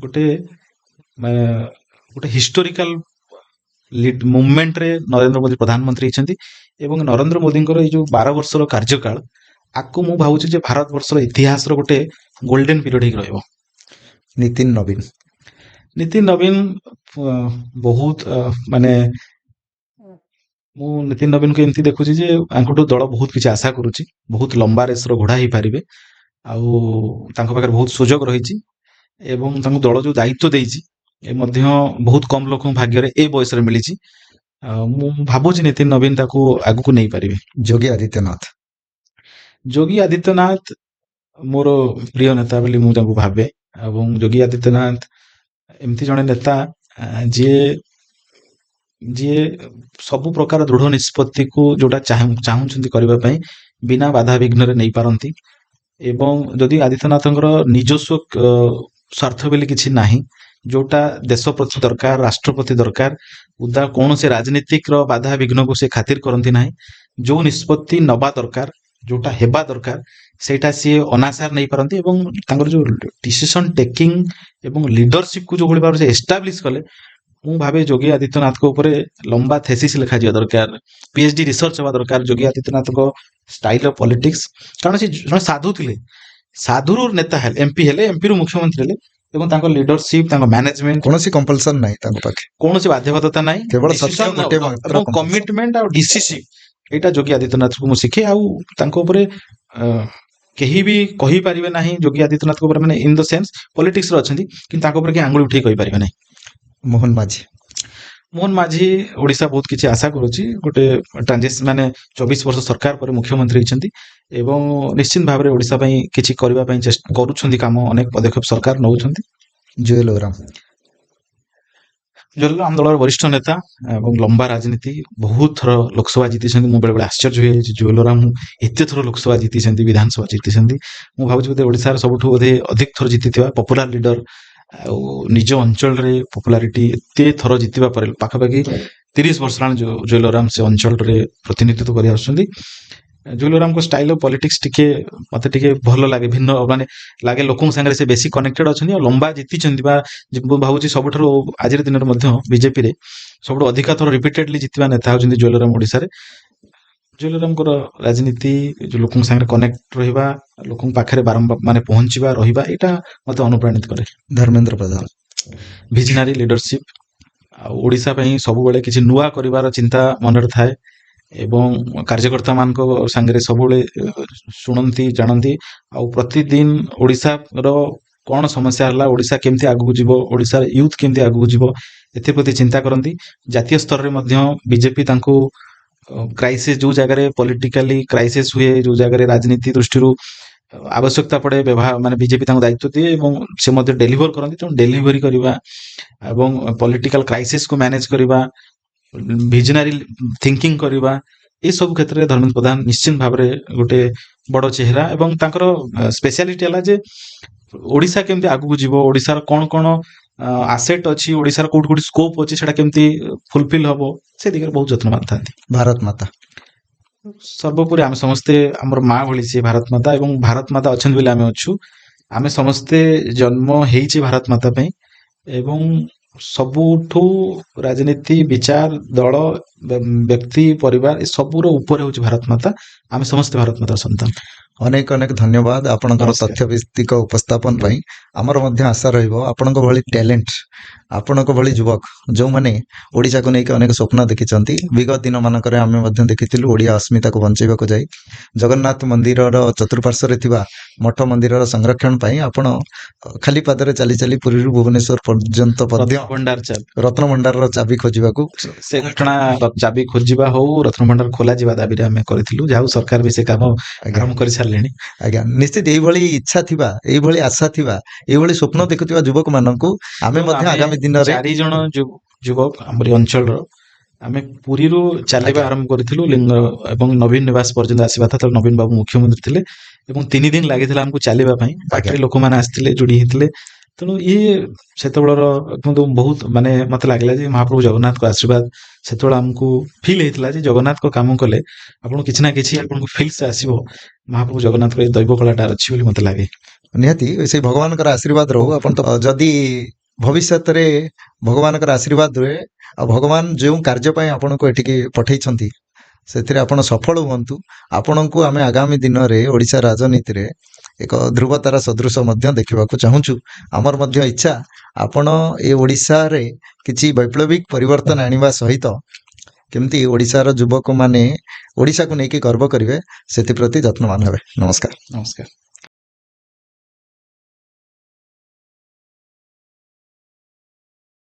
ଗୋଟେ ହିଷ୍ଟୋରିକାଲ ମୁଭମେଣ୍ଟରେ ନରେନ୍ଦ୍ର ମୋଦି ପ୍ରଧାନମନ୍ତ୍ରୀ ହେଇଛନ୍ତି। ଏବଂ ନରେନ୍ଦ୍ର ମୋଦିଙ୍କର ଏଇ ଯୋଉ 12 ବର୍ଷର କାର୍ଯ୍ୟକାଳ, ଆକୁ ମୁଁ ଭାବୁଛି ଯେ ଭାରତବର୍ଷର ଇତିହାସର ଗୋଟେ ଗୋଲ୍ଡେନ ପିରିୟଡ ହେଇକି ରହିବ। ନୀତିନ ନବୀନ। ନୀତିନ ନବୀନ ବହୁତ ମାନେ ମୁଁ ନୀତିନ ନବୀନକୁ ଏମିତି ଦେଖୁଛି ଯେ ଆଙ୍କଠୁ ଦଳ ବହୁତ କିଛି ଆଶା କରୁଛି। ବହୁତ ଲମ୍ବା ରେସର ଘୋଡ଼ା ହେଇପାରିବେ ଆଉ ତାଙ୍କ ପାଖରେ ବହୁତ ସୁଯୋଗ ରହିଛି ଏବଂ ତାଙ୍କୁ ଦଳ ଯୋଉ ଦାୟିତ୍ୱ ଦେଇଛି, ଏ ମଧ୍ୟ ବହୁତ କମ ଲୋକଙ୍କ ଭାଗ୍ୟରେ ଏ ବୟସରେ ମିଳିଛି। ଆଉ ମୁଁ ଭାବୁଛି ନୀତିନ ନବୀନ ତାକୁ ଆଗକୁ ନେଇପାରିବେ। ଯୋଗୀ ଆଦିତ୍ୟନାଥ। ଯୋଗୀ ଆଦିତ୍ୟନାଥ ମୋର ପ୍ରିୟ ନେତା ବୋଲି ମୁଁ ତାଙ୍କୁ ଭାବେ ଏବଂ ଯୋଗୀ ଆଦିତ୍ୟନାଥ ଏମିତି ଜଣେ ନେତା ଯିଏ ଯିଏ ସବୁ ପ୍ରକାର ଦୃଢ ନିଷ୍ପତ୍ତିକୁ ଯୋଉଟା ଚାହୁଁଛନ୍ତି କରିବା ପାଇଁ, ବିନା ବାଧାବିଘ୍ନରେ ନେଇପାରନ୍ତି। ଏବଂ ଯଦି ଆଦିତ୍ୟନାଥଙ୍କର ନିଜସ୍ୱ ସ୍ୱାର୍ଥ ବୋଲି କିଛି ନାହିଁ, ଯୋଉଟା ଦେଶ ପ୍ରତି ଦରକାର, ରାଷ୍ଟ୍ର ପ୍ରତି ଦରକାର, ଉଦା କୌଣସି ରାଜନୀତିକର ବାଧାବିଘ୍ନକୁ ସେ ଖାତିର କରନ୍ତି ନାହିଁ। ଯୋଉ ନିଷ୍ପତ୍ତି ନବା ଦରକାର, ଯୋଉଟା ହେବା ଦରକାର, ସେଇଟା ସିଏ ଅନାସାର ନେଇପାରନ୍ତି। ଏବଂ ତାଙ୍କର ଯୋଉ ଡିସିସନ ଟେକିଂ ଏବଂ ଲିଡରସିପକୁ ଯୋଉଭଳି ଭାବରେ ସେ ଏଷ୍ଟାବ୍ଲିଶ କଲେ, ମୁଁ ଭାବେ ଯୋଗୀ ଆଦିତ୍ୟନାଥଙ୍କ ଉପରେ ଲମ୍ବା ଥେସିସ୍ ଲେଖାଯିବା ଦରକାର, ପିଏଚଡି ରିସର୍ଚ୍ଚ ହେବା ଦରକାର ଯୋଗୀ ଆଦିତ୍ୟନାଥଙ୍କ ଷ୍ଟାଇଲ ଅଫ ପଲିଟିକ୍ସ। କାରଣ ସେ ଜଣେ ସାଧୁ ଥିଲେ, ସାଧୁରୁ ନେତା ହେଲେ, ଏମପି ହେଲେ, ଏମପିରୁ ମୁଖ୍ୟମନ୍ତ୍ରୀ ହେଲେ। ଏବଂ ତାଙ୍କ ଲିଡରସିପ, ତାଙ୍କ ମ୍ୟାନେଜମେଣ୍ଟ। କୌଣସି କମ୍ପଲସନ ନାହିଁ ତାଙ୍କ ପାଖେ। କୌଣସି ବାଧ୍ୟବାଧକତା ନାହିଁ। କେବଳ ସତ୍ୟ Decision ଗୋଟେ ମାତ୍ର ଏବଂ compulsion। Commitment ଆଉ ଡିସିସିଭ, ଏଇଟା ଯୋଗୀ ଆଦିତ୍ୟନାଥଙ୍କୁ ମୁଁ ଶିଖେ। ଆଉ ତାଙ୍କ ଉପରେ କେହି ବି କହିପାରିବେ ନାହିଁ ଯୋଗୀ ଆଦିତ୍ୟନାଥଙ୍କ ଉପରେ, ମାନେ ଇନ the sense ପଲିଟିକ୍ସରେ ଅଛନ୍ତି, କିନ୍ତୁ ତାଙ୍କ ଉପରେ କେହି ଆଙ୍ଗୁଳି ଉଠେଇ କହିପାରିବେ ନାହିଁ। ମୋହନ ମାଝୀ। ମୋହନ ମାଝୀ, ଓଡ଼ିଶା ବହୁତ କିଛି ଆଶା କରୁଛି। ଗୋଟେ ଟ୍ରାଞ୍ଜିସନ, ମାନେ 24 ବର୍ଷ ସରକାର ପରେ ମୁଖ୍ୟମନ୍ତ୍ରୀ ହେଇଛନ୍ତି ଏବଂ ନିଶ୍ଚିତ ଭାବରେ ଓଡ଼ିଶା ପାଇଁ କିଛି କରିବା ପାଇଁ ଚେଷ୍ଟା କରୁଛନ୍ତି, କାମ ଅନେକ ପଦକ୍ଷେପ ସରକାର ନେଉଛନ୍ତି। ଜୁଏଲ ଓରାମ। ଜୁଏଲ ଆମ ଦଳର ବରିଷ୍ଠ ନେତା ଏବଂ ଲମ୍ବା ରାଜନୀତି, ବହୁତ ଥର ଲୋକସଭା ଜିତିଛନ୍ତି। ମୁଁ ବେଳେବେଳେ ଆଶ୍ଚର୍ଯ୍ୟ ହେଇଯାଇଛି, ଜୁଏଲ ଓରାମ ଏତେ ଥର ଲୋକସଭା ଜିତିଛନ୍ତି, ବିଧାନସଭା ଜିତିଛନ୍ତି। ମୁଁ ଭାବୁଛି ବୋଧେ ଓଡ଼ିଶାର ସବୁଠୁ ବୋଧେ ଅଧିକ ଥର ଜିତିଥିବା ପପୁଲାର ଲିଡର ଆଉ ନିଜ ଅଞ୍ଚଳରେ ପପୁଲାରିଟି, ଏତେ ଥର ଜିତିବା ପରେ ପାଖାପାଖି 30 ବର୍ଷ ହେଲାଣି ଜୁଏଲ ଓରାମ ସେ ଅଞ୍ଚଳରେ ପ୍ରତିନିଧିତ୍ୱ କରି ଆସୁଛନ୍ତି। ଜୁଏଲ ଓରାମଙ୍କ ଷ୍ଟାଇଲ ଅଫ ପଲିଟିକ୍ସ ଟିକେ ମତେ ଟିକେ ଭଲ ଲାଗେ, ଭିନ୍ନ ମାନେ ଲାଗେ। ଲୋକଙ୍କ ସାଙ୍ଗରେ ସେ ବେଶୀ କନେକ୍ଟେଡ ଅଛନ୍ତି ଆଉ ଲମ୍ବା ଜିତିଛନ୍ତି ବା ମୁଁ ଭାବୁଛି ସବୁଠାରୁ ଆଜିର ଦିନରେ ମଧ୍ୟ ବିଜେପିରେ ସବୁଠୁ ଅଧିକା ଥର ରିପିଟେଡଲି ଜିତିବା ନେତା ହେଉଛନ୍ତି ଜୁଏଲ ଓରାମ ଓଡ଼ିଶାରେ। ଜୁଏଲ ଓରାମଙ୍କର ରାଜନୀତି, ଯୋଉ ଲୋକଙ୍କ ସାଙ୍ଗରେ କନେକ୍ଟ ରହିବା, ଲୋକଙ୍କ ପାଖରେ ବାରମ୍ବାର ମାନେ ପହଞ୍ଚିବା, ରହିବା, ଏଇଟା ମତେ ଅନୁପ୍ରାଣିତ କରେ। ଧର୍ମେନ୍ଦ୍ର ପ୍ରଧାନ। ଭିଜନାରୀ ଲିଡରସିପ ଆଉ ଓଡ଼ିଶା ପାଇଁ ସବୁବେଳେ କିଛି ନୂଆ କରିବାର ଚିନ୍ତା ମନରେ ଥାଏ ଏବଂ କାର୍ଯ୍ୟକର୍ତ୍ତା ମାନଙ୍କ ସାଙ୍ଗରେ ସବୁବେଳେ ଶୁଣନ୍ତି, ଜାଣନ୍ତି ଆଉ ପ୍ରତିଦିନ ଓଡ଼ିଶାର କଣ ସମସ୍ୟା ହେଲା, ଓଡ଼ିଶା କେମିତି ଆଗକୁ ଯିବ, ଓଡ଼ିଶାର ୟୁଥ୍ କେମିତି ଆଗକୁ ଯିବ, ଏଥିପ୍ରତି ଚିନ୍ତା କରନ୍ତି। ଜାତୀୟ ସ୍ତରରେ ମଧ୍ୟ ବିଜେପି ତାଙ୍କୁ କ୍ରାଇସିସ୍, ଯୋଉ ଜାଗାରେ ପଲିଟିକାଲି କ୍ରାଇସିସ୍ ହୁଏ, ଯୋଉ ଜାଗାରେ ରାଜନୀତି ଦୃଷ୍ଟିରୁ ଆବଶ୍ୟକତା ପଡେ ବ୍ୟବହାର, ମାନେ ବିଜେପି ତାଙ୍କୁ ଦାୟିତ୍ୱ ଦିଏ ଏବଂ ସେ ମଧ୍ୟ ଡେଲିଭର କରନ୍ତି। ତେଣୁ ଡେଲିଭରି କରିବା ଏବଂ ପଲିଟିକାଲ କ୍ରାଇସିସକୁ ମ୍ୟାନେଜ କରିବା, ଭିଜନାରୀ ଥିଙ୍କିଂ କରିବା, ଏସବୁ କ୍ଷେତ୍ରରେ ଧର୍ମେନ୍ଦ୍ର ପ୍ରଧାନ ନିଶ୍ଚିତ ଭାବରେ ଗୋଟେ ବଡ ଚେହେରା। ଏବଂ ତାଙ୍କର ସ୍ପେଶାଲିଟି ହେଲା ଯେ ଓଡ଼ିଶା କେମିତି ଆଗକୁ ଯିବ, ଓଡ଼ିଶାର କଣ କଣ ଆସେଟ୍ ଅଛି, ଓଡ଼ିଶାର କୋଉଠି କୋଉଠି ସ୍କୋପ ଅଛି, ସେଟା କେମିତି ଫୁଲଫିଲ୍ ହବ, ସେ ଦିଗରେ ବହୁତ ଯତ୍ନବାନ ଥାନ୍ତି। ଭାରତ ମାତା। ସର୍ବୋପରି ଆମେ ସମସ୍ତେ ଆମର ମା ଭଳି ସିଏ ଭାରତ ମାତା ଏବଂ ଭାରତ ମାତା ଅଛନ୍ତି ବୋଲି ଆମେ ଅଛୁ। ଆମେ ସମସ୍ତେ ଜନ୍ମ ହେଇଛେ ଭାରତ ମାତା ପାଇଁ ଏବଂ ସବୁଠୁ ରାଜନୀତି, ବିଚାର, ଦଳ, ବ୍ୟକ୍ତି, ପରିବାର, ଏ ସବୁର ଉପରେ ହଉଛି ଭାରତ ମାତା। ଆମେ ସମସ୍ତେ ଭାରତ ମାତାର ସନ୍ତାନ। ଅନେକ ଅନେକ ଧନ୍ୟବାଦ ଆପଣଙ୍କର ନମସ୍କାର। ତଥ୍ୟଭିତ୍ତିକ ଉପସ୍ଥାପନ ପାଇଁ। ଆମର ମଧ୍ୟ ଆଶା ରହିବ ଆପଣଙ୍କ ଭଳି ଟ୍ୟାଲେଣ୍ଟ, ଆପଣଙ୍କ ଭଳି ଯୁବକ ଯେଉଁମାନେ ଓଡ଼ିଶାକୁ ନେଇକି ଅନେକ ସ୍ୱପ୍ନ ଦେଖିଛନ୍ତି। ବିଗତ ଦିନମାନଙ୍କରେ ଆମେ ମଧ୍ୟ ଦେଖିଥିଲୁ, ଓଡ଼ିଆ ଅସ୍ମିତାକୁ ବଞ୍ଚେଇବାକୁ ଯାଇ ଜଗନ୍ନାଥ ମନ୍ଦିରର ଚତୁଃପାର୍ଶ୍ୱରେ ଥିବା ମଠ ମନ୍ଦିରର ସଂରକ୍ଷଣ ପାଇଁ ଆପଣ ଖାଲି ପାଦରେ ଚାଲି ଚାଲି ପୁରୀରୁ ଭୁବନେଶ୍ୱର ପର୍ଯ୍ୟନ୍ତ ମଧ୍ୟ ରତ୍ନଭଣ୍ଡାର ଚାବି। ରତ୍ନଭଣ୍ଡାରର ଚାବି ଖୋଜିବାକୁ। ସେ ଘଟଣା, ଚାବି ଖୋଜିବା ହଉ, ରତ୍ନଭଣ୍ଡାର ଖୋଲାଯିବା ଦାବିରେ ଆମେ କରିଥିଲୁ। ଯାହା ହଉ, ସରକାର ବି ସେ କାମ ଆରମ୍ଭ କରିସାରିଲେଣି। ଆଜ୍ଞା, ନିଶ୍ଚିତ ଏଇଭଳି ଇଚ୍ଛା ଥିବା, ଏଇଭଳି ଆଶା ଥିବା, ଏଇଭଳି ସ୍ୱପ୍ନ ଦେଖୁଥିବା ଯୁବକମାନଙ୍କୁ ଆମେ ମଧ୍ୟ ଆଗାମୀ ଦିନରେ ଚାରି ଜଣ ଯୁବକ ଆମରି ଅଞ୍ଚଳର ଆମେ ପୁରୀରୁ ଚାଲିବା ଆରମ୍ଭ କରିଥିଲୁ ଲିଙ୍ଗ ଏବଂ ନବୀନ ନିବାସ ପର୍ଯ୍ୟନ୍ତ ଆସିବା କଥା, ସେତେବେଳେ ନବୀନ ବାବୁ ମୁଖ୍ୟମନ୍ତ୍ରୀ ଥିଲେ ଏବଂ 3 ଦିନ ଲାଗିଥିଲା ଆମକୁ ଚାଲିବା ପାଇଁ। ବାଟରେ ଲୋକମାନେ ଆସିଥିଲେ, ଯୋଡି ହେଇଥିଲେ। ତେଣୁ ଇଏ ସେତେବେଳର କିନ୍ତୁ ବହୁତ ମାନେ ମତେ ଲାଗିଲା ଯେ ମହାପ୍ରଭୁ ଜଗନ୍ନାଥଙ୍କ ଆଶୀର୍ବାଦ ସେତେବେଳେ ଆମକୁ ଫିଲ୍ ହେଇଥିଲା ଯେ ଜଗନ୍ନାଥଙ୍କ କାମ କଲେ ଆପଣଙ୍କୁ କିଛି ନା କିଛି ଆପଣଙ୍କୁ ଫିଲ୍ସ ଆସିବ। ମହାପ୍ରଭୁ ଜଗନ୍ନାଥଙ୍କ ଏ ଦୈବ କଳାଟା ଅଛି ବୋଲି ମତେ ଲାଗେ। ନିହାତି ସେଇ ଭଗବାନଙ୍କର ଆଶୀର୍ବାଦ ରହୁ। ଆପଣ ତ ଯଦି ଭବିଷ୍ୟତରେ ଭଗବାନଙ୍କର ଆଶୀର୍ବାଦ ରୁହେ ଆଉ ଭଗବାନ ଯେଉଁ କାର୍ଯ୍ୟ ପାଇଁ ଆପଣଙ୍କୁ ଏଠିକି ପଠେଇଛନ୍ତି ସେଥିରେ ଆପଣ ସଫଳ ହୁଅନ୍ତୁ। ଆପଣଙ୍କୁ ଆମେ ଆଗାମୀ ଦିନରେ ଓଡ଼ିଶା ରାଜନୀତିରେ ଏକ ଧ୍ରୁବତାରା ସଦୃଶ ମଧ୍ୟ ଦେଖିବାକୁ ଚାହୁଁଛୁ। ଆମର ମଧ୍ୟ ଇଚ୍ଛା ଆପଣ ଏ ଓଡ଼ିଶାରେ କିଛି ବୈପ୍ଳବିକ ପରିବର୍ତ୍ତନ ଆଣିବା ସହିତ କେମିତି ଓଡ଼ିଶାର ଯୁବକମାନେ ଓଡ଼ିଶାକୁ ନେଇକି ଗର୍ବ କରିବେ ସେଥିପ୍ରତି ଯତ୍ନବାନ ହେବେ। ନମସ୍କାର। ନମସ୍କାର।